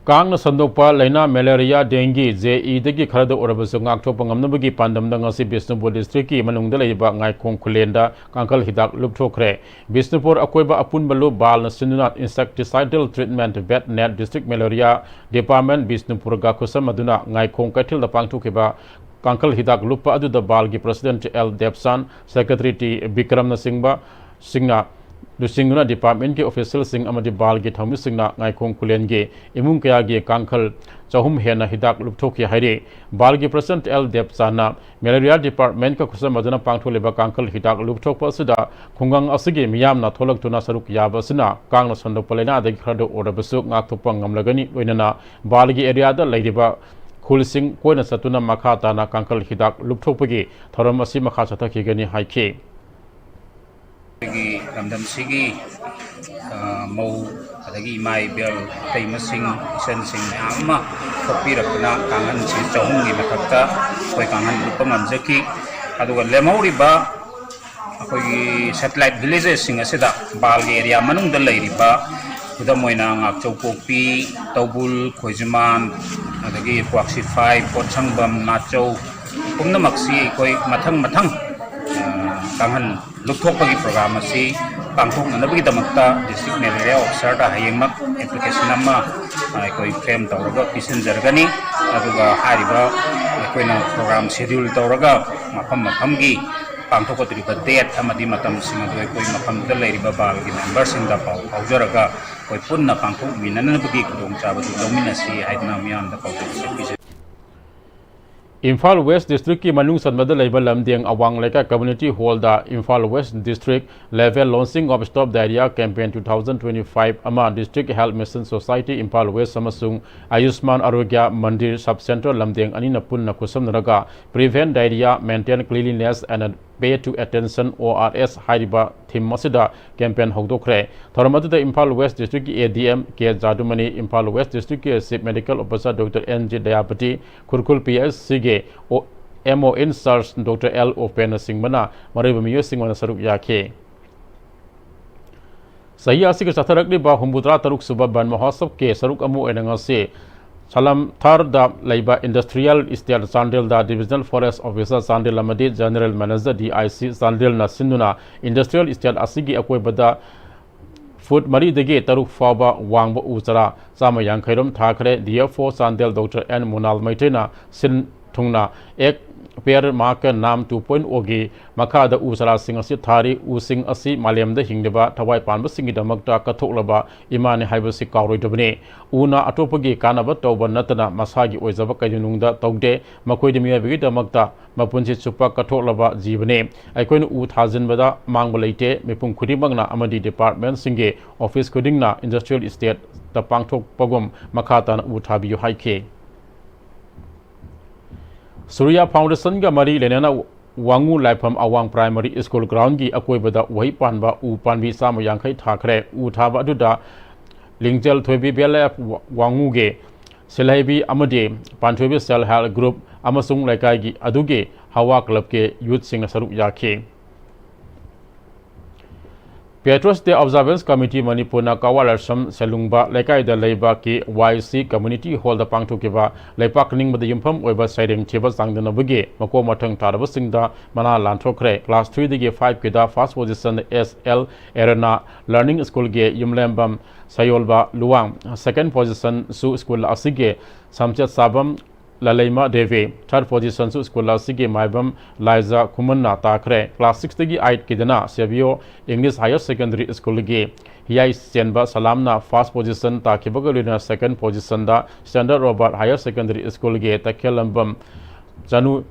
ꯀꯥꯡꯅ ꯁꯟꯗꯣꯛꯄ ꯂꯥꯏꯅꯥ ꯃꯦꯂꯦꯔꯤꯌꯥ, ꯗꯦꯡꯒꯤ, ꯖꯦ ꯏꯗꯒꯤ ꯈꯔꯗ ꯑꯣꯏꯔꯕꯁꯨ ꯉꯥꯛꯊꯣꯛꯄ ꯉꯝꯅꯕꯒꯤ ꯄꯥꯟꯗꯝꯗ ꯉꯁꯤ ꯕꯤꯁꯅꯨꯄꯨꯔ district ꯀꯤ ꯃꯅꯨꯡꯗ ꯂꯩꯔꯤꯕ ꯉꯥꯏꯈꯣꯡ ꯈꯨꯂꯦꯟꯗ ꯀꯥꯡꯈꯜ ꯍꯤꯗꯥꯛ ꯂꯨꯞꯊꯣꯛꯈ꯭ꯔꯦ꯫ ꯕꯤꯁꯅꯨꯄꯨꯔ ꯑꯀꯣꯏꯕ ꯑꯄꯨꯟꯕ ꯂꯨꯞ ꯕꯥꯜꯅ ꯁꯤꯟꯗꯨꯅ insecticidal treatment vet net district malaria department ꯕꯤꯁꯅꯨꯄꯨꯔꯒ ꯈꯨꯠꯁꯝꯅꯗꯨꯅ ꯉꯥꯏꯈꯣꯡ ꯀꯩꯊꯦꯜꯗ ꯄꯥꯡꯊꯣꯛꯈꯤꯕ ꯀꯥꯡꯈꯜ ꯍꯤꯗꯥꯛ ꯂꯨꯞꯄ ꯑꯗꯨꯗ ꯕꯥꯜꯒꯤ president ꯑꯦꯜ ꯗꯦꯕꯆꯥꯟ, secretary ꯇꯤ ꯕꯤꯀ꯭ꯔꯝꯅꯆꯤꯡꯕ ꯁꯤꯡꯅ ꯂꯨꯆꯤꯡꯗꯨꯅ department ꯀꯤ official ꯁꯤꯡ ꯑꯃꯗꯤ ꯕꯥꯜꯒꯤ ꯊꯧꯃꯤꯁꯤꯡꯅ ꯉꯥꯏꯈꯣꯡ ꯈꯨꯂꯦꯟꯒꯤ ꯏꯃꯨꯡ ꯀꯌꯥꯒꯤ ꯀꯥꯡꯈꯜ ꯆꯍꯨꯝ ꯍꯦꯟꯅ ꯍꯤꯗꯥꯛ ꯂꯨꯞꯊꯣꯛꯈꯤ ꯍꯥꯏꯔꯤ꯫ ꯕꯥꯜꯒꯤ president ꯑꯦꯜ ꯗꯦꯕꯆꯥꯟꯅ malaria department ꯀ ꯈꯨꯠꯁꯝꯅꯗꯨꯅ ꯄꯥꯡꯊꯣꯛꯂꯤꯕ ꯀꯥꯡꯈꯜ ꯍꯤꯗꯥꯛ ꯂꯨꯞꯊꯣꯛꯄ ꯑꯁꯤꯗ ꯈꯨꯡꯒꯪ ꯑꯁꯤꯒꯤ ꯃꯤꯌꯥꯝꯅ ꯊꯣꯛꯂꯛꯇꯨꯅ ꯁꯔꯨꯛ ꯌꯥꯕ ꯑꯁꯤꯅ ꯀꯥꯡꯅ ꯁꯟꯗꯣꯛꯄ ꯂꯥꯏꯅꯥꯗꯒꯤ ꯈꯔꯗ ꯑꯣꯏꯔꯕꯁꯨ ꯉꯥꯛꯊꯣꯛꯄ ꯉꯝꯂꯒꯅꯤ꯫ ꯂꯣꯏꯅꯅ ꯕꯥꯜꯒꯤ area ꯗ ꯂꯩꯔꯤꯕ ꯈꯨꯜꯁꯤꯡ ꯀꯣꯏꯅ ꯆꯠꯇꯨꯅ ꯃꯈꯥ ꯇꯥꯅ ꯀꯥꯡꯈꯜ ꯍꯤꯗꯥꯛ ꯂꯨꯞꯊꯣꯛꯄꯒꯤ ꯊꯧꯔꯝ ꯑꯁꯤ ꯃꯈꯥ ꯆꯠꯊꯈꯤꯒꯅꯤ ꯍꯥꯏꯈꯤ꯫ ꯑꯩꯈꯣꯏꯒꯤ ꯂꯝꯗꯝꯁꯤꯒꯤ, ꯑ, ꯃꯧ, ꯑꯗꯒꯤ ꯏꯃꯥ ꯏꯕꯦꯜ, ꯑꯇꯩꯃꯁꯤꯡ, ꯏꯆꯟꯁꯤꯡ ꯃꯌꯥꯝ ꯑꯃ ꯊꯣꯛꯄꯤꯔꯛꯇꯨꯅ ꯀꯥꯡꯈꯟꯁꯤ ꯆꯍꯨꯝꯒꯤ ꯃꯊꯛꯇ ꯑꯩꯈꯣꯏ ꯀꯥꯡꯈꯟ ꯂꯨꯞꯄ ꯉꯝꯖꯈꯤ꯫ ꯑꯗꯨꯒ ꯂꯦꯝꯍꯧꯔꯤꯕ ꯑꯩꯈꯣꯏꯒꯤ ꯁꯦꯇꯦꯂꯥꯏꯠ ꯚꯤꯂꯦꯖꯦꯁꯁꯤꯡ ꯑꯁꯤꯗ ꯕꯥꯜꯒꯤ ꯑꯦꯔꯤꯌꯥ ꯃꯅꯨꯡꯗ ꯂꯩꯔꯤꯕ, ꯈꯨꯗꯝ ꯑꯣꯏꯅ ꯉꯥꯛꯆꯧꯄꯣꯛꯄꯤ, ꯇꯧꯕꯨꯜ, ꯈꯣꯏꯖꯨꯃꯥꯟ, ꯑꯗꯒꯤ ꯀ꯭ꯋꯥꯛꯁꯤꯐꯥꯏ, ꯄꯣꯠꯁꯪꯕꯝ, ꯅꯥꯆꯧ ꯄꯨꯝꯅꯃꯛꯁꯤ ꯑꯩꯈꯣꯏ ꯃꯊꯪ ꯃꯊꯪ, ꯑ, ꯀꯥꯡꯍꯟ ꯂꯨꯞꯊꯣꯛꯄꯒꯤ ꯄ꯭ꯔꯣꯒ꯭ꯔꯥꯝ ꯑꯁꯤ ꯄꯥꯡꯊꯣꯛꯅꯅꯕꯒꯤꯗꯃꯛꯇ ꯗꯤꯁꯇ꯭ꯔꯤꯛ ꯃꯦꯂꯦꯔꯤꯌꯥ ꯑꯣꯐꯤꯁꯥꯔꯗ ꯍꯌꯦꯡꯃꯛ ꯑꯦꯄ꯭ꯂꯤꯀꯦꯁꯟ ꯑꯃ ꯑꯩꯈꯣꯏ ꯐ꯭ꯔꯦꯝ ꯇꯧꯔꯒ ꯄꯤꯁꯤꯟꯖꯔꯒꯅꯤ꯫ ꯑꯗꯨꯒ ꯍꯥꯏꯔꯤꯕ ꯑꯩꯈꯣꯏꯅ ꯄ꯭ꯔꯣꯒ꯭ꯔꯥꯝ ꯁꯦꯗ꯭ꯌꯨꯜ ꯇꯧꯔꯒ ꯃꯐꯝ ꯃꯐꯝꯒꯤ ꯄꯥꯡꯊꯣꯛꯀꯗꯧꯔꯤꯕ ꯗꯦꯠ ꯑꯃꯗꯤ ꯃꯇꯝꯁꯤꯡ ꯑꯗꯨ ꯑꯩꯈꯣꯏ ꯃꯐꯝꯗꯨꯗ ꯂꯩꯔꯤꯕ ꯕꯥꯜꯒꯤ ꯃꯦꯝꯕꯔꯁꯤꯡꯗ ꯄꯥꯎ ꯐꯥꯎꯖꯔꯒ ꯑꯩꯈꯣꯏ ꯄꯨꯟꯅ ꯄꯥꯡꯊꯣꯛꯃꯤꯟꯅꯅꯕꯒꯤ ꯈꯨꯗꯣꯡꯆꯥꯕꯗꯨ ꯂꯧꯃꯤꯟꯅꯁꯤ ꯍꯥꯏꯗꯨꯅ ꯃꯤꯌꯥꯝꯗ ꯄꯥꯎꯖꯦꯜ ꯑꯁꯤ ꯄꯤꯖꯔꯤ꯫ ꯏꯝꯐꯥꯜ ꯋꯦꯁ ꯗꯤꯁꯇ꯭ꯔꯤꯛꯀꯤ ꯃꯅꯨꯡ ꯆꯟꯕꯗ ꯂꯩꯕ ꯂꯝꯗꯦꯡ ꯑꯋꯥꯡ Leikai community hall Imphal west district level launching of stop diarrhoea campaign two thousand twenty five ꯑꯃ district health mission society Imphal west ꯑꯃꯁꯨꯡ ꯑꯌꯨꯁꯃꯥꯟ ꯑꯥꯔꯣꯒ꯭ꯌ ꯃꯟꯗꯤꯔ ꯁꯕ ꯁꯦꯟꯇꯔ ꯂꯝꯗꯦꯡ ꯑꯅꯤꯅ ꯄꯨꯟꯅ ꯈꯨꯠꯁꯝꯅꯔꯒ Prevent Diarrhea, Maintain Cleanliness and Pay to Attention, O R S ꯍꯥꯏꯔꯤꯕ ꯊꯤꯝ ꯑꯁꯤꯗ ꯀꯦꯝꯄꯦꯟ ꯍꯧꯗꯣꯛꯈ꯭ꯔꯦ꯫ ꯊꯧꯔꯝ ꯑꯗꯨꯗ ꯏꯝꯐꯥꯜ ꯋꯦꯁ ꯗꯤꯁꯇ꯭ꯔꯤꯛꯀꯤ A D M K Jadumani, Imphal west ꯗꯤꯁꯇ꯭ꯔꯤꯛꯀꯤ chief medical officer doctor N G Dayapati, Khurkhul P H ꯁꯤꯒꯤ M O in charge doctor L ꯑꯣꯄꯦꯟꯅꯆꯤꯡꯕꯅ ꯃꯔꯨꯑꯣꯏꯕ ꯃꯤꯑꯣꯏꯁꯤꯡ ꯑꯣꯏꯅ ꯁꯔꯨꯛ ꯌꯥꯈꯤ꯫ ꯆꯍꯤ ꯑꯁꯤꯒꯤ ꯆꯠꯊꯔꯛꯂꯤꯕ ꯍꯨꯝꯐꯨ ꯇꯔꯥ ꯇꯔꯨꯛ ꯁꯨꯕ ꯕꯟ ꯃꯍꯣꯠꯁꯕꯀꯤ ꯁꯔꯨꯛ ꯑꯃ ꯑꯣꯏꯅ ꯉꯁꯤ ꯁꯂꯝꯊꯥꯔꯗ ꯂꯩꯕ ꯏꯟꯗꯁꯇ꯭ꯔꯤꯌꯦꯜ ꯏꯁꯇꯦꯠ ꯆꯥꯟꯗꯦꯜꯗ ꯗꯤꯕꯤꯖꯅꯦꯜ ꯐꯣꯔꯦꯁ ꯑꯣꯐꯤꯁꯔ ꯆꯥꯟꯗꯦꯜ ꯑꯃꯗꯤ general manager D I C ꯆꯥꯟꯗꯦꯜꯅ ꯁꯤꯟꯗꯨꯅ ꯏꯟꯗꯁꯇ꯭ꯔꯤꯌꯦꯜ ꯏꯁꯇꯦꯠ ꯑꯁꯤꯒꯤ ꯑꯀꯣꯏꯕꯗ ꯐꯨꯠ ꯃꯔꯤꯗꯒꯤ ꯇꯔꯨꯛ ꯐꯥꯎꯕ ꯋꯥꯡꯕ ꯎ ꯆꯥꯔꯥ ꯆꯥꯝꯃ ꯌꯥꯡꯈꯩ ꯔꯣꯝ ꯊꯥꯈ꯭ꯔꯦ꯫ D F O Chandel doctor N Munal ꯃꯩꯇ꯭ꯔꯤꯅ ꯁꯤꯟ ꯊꯨꯡꯅ ꯑꯦꯛ ꯄꯦꯔ ꯃꯥ ꯀꯦ ꯅꯥꯝ ꯇꯨ ꯄꯣꯏꯟꯠ ꯑꯣꯒꯤ ꯃꯈꯥꯗ ꯎ ꯆꯥꯔꯥꯁꯤꯡ ꯑꯁꯤ ꯊꯥꯔꯤ꯫ ꯎꯁꯤꯡ ꯑꯁꯤ ꯃꯥꯂꯦꯝꯗ ꯍꯤꯡꯂꯤꯕ ꯊꯋꯥꯏ ꯄꯥꯟꯕꯁꯤꯡꯒꯤꯗꯃꯛꯇ ꯀꯠꯊꯣꯛꯂꯕ ꯏꯃꯥꯅꯤ ꯍꯥꯏꯕꯁꯤ ꯀꯥꯎꯔꯣꯏꯗꯕꯅꯤ꯫ ꯎꯅ ꯑꯇꯣꯞꯄꯒꯤ ꯀꯥꯟꯅꯕ ꯇꯧꯕ ꯅꯠꯇꯅ ꯃꯁꯥꯒꯤ ꯑꯣꯏꯖꯕ ꯀꯩꯗꯧꯅꯨꯡꯗ ꯇꯧꯗꯦ꯫ ꯃꯈꯣꯏꯗꯤ ꯃꯤꯑꯣꯏꯕꯒꯤꯗꯃꯛꯇ ꯃꯄꯨꯟꯁꯤ ꯆꯨꯞꯄ ꯀꯠꯊꯣꯛꯂꯕ ꯖꯤꯕꯅꯤ꯫ ꯑꯩꯈꯣꯏꯅ ꯎ ꯊꯥꯖꯤꯟꯕꯗ ꯃꯥꯡꯕ ꯂꯩꯇꯦ꯫ ꯃꯤꯄꯨꯝ ꯈꯨꯗꯤꯡꯃꯛꯅ ꯑꯃꯗꯤ ꯗꯤꯄꯥꯔꯠꯃꯦꯟꯠꯁꯤꯡꯒꯤ ꯑꯣꯐꯤꯁ ꯈꯨꯗꯤꯡꯅ ꯏꯟꯗꯁꯇ꯭ꯔꯤꯌꯦꯜ ꯏꯁꯇꯦꯠꯇ ꯄꯥꯡꯊꯣꯛꯄꯒꯨꯝ ꯃꯈꯥ ꯇꯥꯅ ꯎ ꯊꯥꯕꯤꯌꯨ ꯍꯥꯏꯈꯤ꯫ ꯁꯨꯔꯤꯌꯥ ꯐꯥꯎꯟꯗꯦꯁꯟꯒ ꯃꯔꯤ ꯂꯩꯅꯅ ꯋꯥꯉꯨ ꯂꯥꯏꯐꯝ ꯑꯋꯥꯡ ꯄ꯭ꯔꯥꯏꯃꯥꯔꯤ ꯁ꯭ꯀꯨꯜ ꯒ꯭ꯔꯥꯎꯟꯒꯤ ꯑꯀꯣꯏꯕꯗ ꯎꯍꯩ ꯄꯥꯟꯕ ꯎ ꯄꯥꯝꯕꯤ ꯆꯥꯝꯃ ꯌꯥꯡꯈꯩ ꯊꯥꯈ꯭ꯔꯦ꯫ ꯎ ꯊꯥꯕ ꯑꯗꯨꯗ ꯂꯤꯡꯖꯦꯜ ꯊꯣꯏꯕꯤ ꯕꯦꯜ ꯑꯦꯐ ꯋꯥꯉꯨꯒꯤ ꯁꯤꯜꯍꯩꯕꯤ ꯑꯃꯗꯤ ꯄꯥꯟꯊꯣꯏꯕꯤ ꯁꯦꯜꯐ ꯍꯦꯜꯞ ꯒ꯭ꯔꯨꯞ ꯑꯃꯁꯨꯡ ꯂꯩꯀꯥꯏꯒꯤ ꯑꯗꯨꯒꯤ ꯍꯋꯥ ꯀ꯭ꯂꯕꯀꯤ ꯌꯨꯠꯁꯤꯡꯅ ꯁꯔꯨꯛ ꯌꯥꯈꯤ꯫ Patriots Day Observance Committee ꯃꯅꯤꯄꯨꯔꯅ ꯀꯋꯥ ꯂꯥꯏꯁ꯭ꯔꯝ ꯁꯦꯂꯨꯡꯕ ꯂꯩꯀꯥꯏꯗ ꯂꯩꯕ ꯀꯦ ꯋꯥꯏ ꯁꯤ Community Hallꯗ ꯄꯥꯡꯊꯣꯛꯈꯤꯕ ꯂꯩꯄꯥꯛ ꯅꯤꯡꯕꯗ ꯌꯨꯝꯐꯝ ꯑꯣꯏꯕ ꯁꯩꯔꯦꯡ ꯊꯤꯕ ꯆꯥꯡꯗꯝꯅꯕꯒꯤ ꯃꯀꯣꯛ ꯃꯊꯪ ꯇꯥꯔꯕꯁꯤꯡꯗ ꯃꯅꯥ ꯂꯥꯟꯊꯣꯛꯈ꯭ꯔꯦ꯫ Class threeꯗꯒꯤ fiveꯀꯤꯗ first position S L Arena Learning Schoolꯒꯤ ꯌꯨꯝꯂꯦꯝꯕꯝ ꯁꯌꯣꯜꯕ Luwang, second positionꯁꯨ school ꯑꯁꯤꯒꯤ ꯁꯝꯆꯦꯠ ꯁꯥꯕꯝ ꯂꯂꯩꯃ ꯗꯦꯕꯤ, third positionꯁꯨ school ꯑꯁꯤꯒꯤ ꯃꯥꯏꯕꯝ ꯂꯥꯏꯖ ꯈꯨꯃꯟꯅ ꯇꯥꯈ꯭ꯔꯦ꯫ Class sixꯇꯒꯤ eightꯀꯤꯗꯅ ꯁꯦꯕꯤꯌꯣ English Higher Secondary Schoolꯒꯤ ꯍꯤꯌꯥꯏ ꯆꯦꯟꯕ ꯁꯂꯥꯝꯅ first position ꯇꯥꯈꯤꯕꯒ ꯂꯣꯏꯅꯅ second positionꯗ Standard Robert Higher Secondary Schoolꯒꯤ ꯇꯈꯦꯜꯂꯝꯕꯝ ꯆꯅꯨ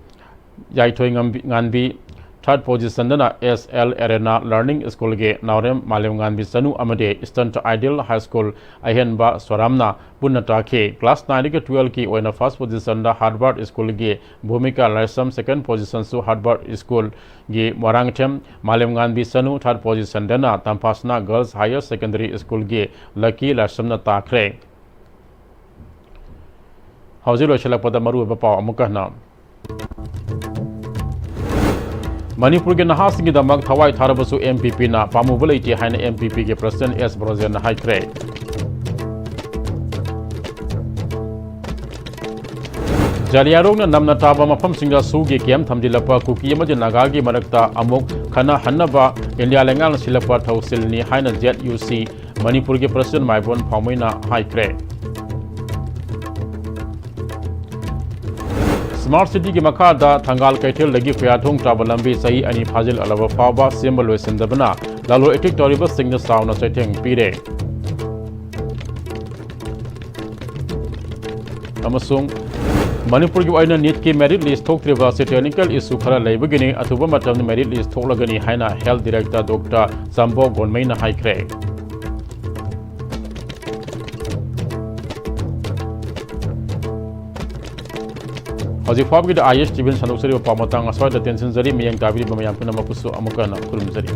ꯌꯥꯏꯊꯣꯏ ꯉꯝꯕꯤ-, ꯉꯥꯟꯕꯤ, third positionꯗꯅ S L Arena Learning Schoolꯒꯤ ꯅꯥꯎꯔꯦꯝ ꯃꯥꯂꯦꯝꯉꯥꯟꯕꯤ ꯆꯅꯨ ꯑꯃꯗꯤ Eastern Ideal High School ꯑꯍꯦꯟꯕ ꯁꯣꯔꯥꯝꯅ ꯄꯨꯟꯅ ꯇꯥꯈꯤ꯫ Class nineꯗꯒꯤ twelveꯀꯤ ꯑꯣꯏꯅ first positionꯗ Harvard Schoolꯒꯤ ꯚꯨꯃꯤꯀꯥ ꯂꯥꯏꯁ꯭ꯔꯝ, second positionꯁꯨ Harvard Schoolꯒꯤ ꯃꯣꯏꯔꯥꯡꯊꯦꯝ ꯃꯥꯂꯦꯝꯉꯥꯟꯕꯤ ꯆꯅꯨ, third positionꯗꯅ ꯇꯝꯐꯥꯁꯅꯥ Girls Higher Secondary Schoolꯒꯤ ꯂꯛꯀꯤ ꯂꯥꯏꯁ꯭ꯔꯝꯅ ꯇꯥꯈ꯭ꯔꯦ꯫ ꯍꯧꯖꯤꯛ ꯂꯣꯏꯁꯤꯜꯂꯛꯄꯗ ꯃꯔꯨꯑꯣꯏꯕ ꯄꯥꯎ ꯑꯃꯨꯛꯀ ꯍꯟꯅ꯫ ꯃꯅꯤꯄꯨꯔꯒꯤ ꯅꯍꯥꯁꯤꯡꯒꯤꯗꯃꯛ ꯊꯋꯥꯏ ꯊꯥꯔꯕꯁꯨ M P Pꯅ ꯄꯥꯝꯃꯨꯕ ꯂꯩꯇꯦ ꯍꯥꯏꯅ M P Pꯒꯤ President S ꯕ꯭ꯔꯣꯖꯦꯟꯅ ꯍꯥꯏꯈ꯭ꯔꯦ꯫ ꯖꯥꯂꯤꯌꯥꯔꯣꯡꯅ ꯅꯝꯅ ꯇꯥꯕ ꯃꯐꯝꯁꯤꯡꯗ ꯁꯨꯒꯤ camp ꯊꯝꯖꯤꯜꯂꯛꯄ ꯀꯨꯀꯤ ꯑꯃꯗꯤ ꯅꯥꯒꯥꯒꯤ ꯃꯔꯛꯇ ꯑꯃꯨꯛ ꯈꯟꯅꯍꯟꯅꯕ ꯏꯟꯗꯤꯌꯥ ꯂꯩꯉꯥꯛꯅ ꯁꯤꯜꯂꯛꯄ ꯊꯧꯁꯤꯜꯅꯤ ꯍꯥꯏꯅ Z U C ꯃꯅꯤꯄꯨꯔꯒꯤ President ꯃꯥꯏꯕꯣꯟ ꯐꯥꯎꯃꯩꯅ ꯍꯥꯏꯈ꯭ꯔꯦ꯫ Smart Cityꯒꯤ ꯃꯈꯥꯗ ꯊꯪꯒꯥꯜ ꯀꯩꯊꯦꯜꯗꯒꯤ ꯈꯨꯌꯥꯊꯣꯡ ꯇꯥꯕ ꯂꯝꯕꯤ ꯆꯍꯤ ꯑꯅꯤ ꯐꯥꯖꯤꯜꯂꯛꯂꯕ ꯐꯥꯎꯕ ꯁꯦꯝꯕ ꯂꯣꯏꯁꯤꯟꯗꯕꯅ ꯂꯂꯣꯟ ꯏꯇꯤꯛ ꯇꯧꯔꯤꯕꯁꯤꯡꯗ ꯆꯥꯎꯅ ꯆꯩꯊꯦꯡ ꯄꯤꯔꯦ꯫ ꯑꯃꯁꯨꯡ ꯃꯅꯤꯄꯨꯔꯒꯤ ꯑꯣꯏꯅ NEETꯀꯤ merit list ꯊꯣꯛꯇ꯭ꯔꯤꯕ ꯑꯁꯤ technical issue ꯈꯔ ꯂꯩꯕꯒꯤꯅꯤ, ꯑꯊꯨꯕ ꯃꯇꯝꯗ merit list ꯊꯣꯛꯂꯒꯅꯤ ꯍꯥꯏꯅ Health Director Doctor ꯆꯥꯝꯕꯣ ꯒꯣꯟꯃꯩꯅ ꯍꯥꯏꯈ꯭ꯔꯦ꯫ ꯍꯧꯖꯤꯛ ꯐꯥꯎꯕꯒꯤꯗꯤ I S T Vꯅ ꯁꯟꯗꯣꯛꯆꯔꯤꯕ ꯄꯥꯎ ꯃꯇꯥꯡ ꯑꯁ꯭ꯋꯥꯏꯗ ꯇꯦꯟꯁꯤꯟꯖꯔꯤ꯫ ꯃꯤꯠꯌꯦꯡ ꯇꯥꯕꯤꯔꯤꯕ ꯃꯌꯥꯝ ꯄꯨꯝꯅꯃꯛꯄꯨꯁꯨ ꯑꯃꯨꯛꯀ ꯍꯟꯅ ꯈꯨꯔꯨꯝꯖꯔꯤ꯫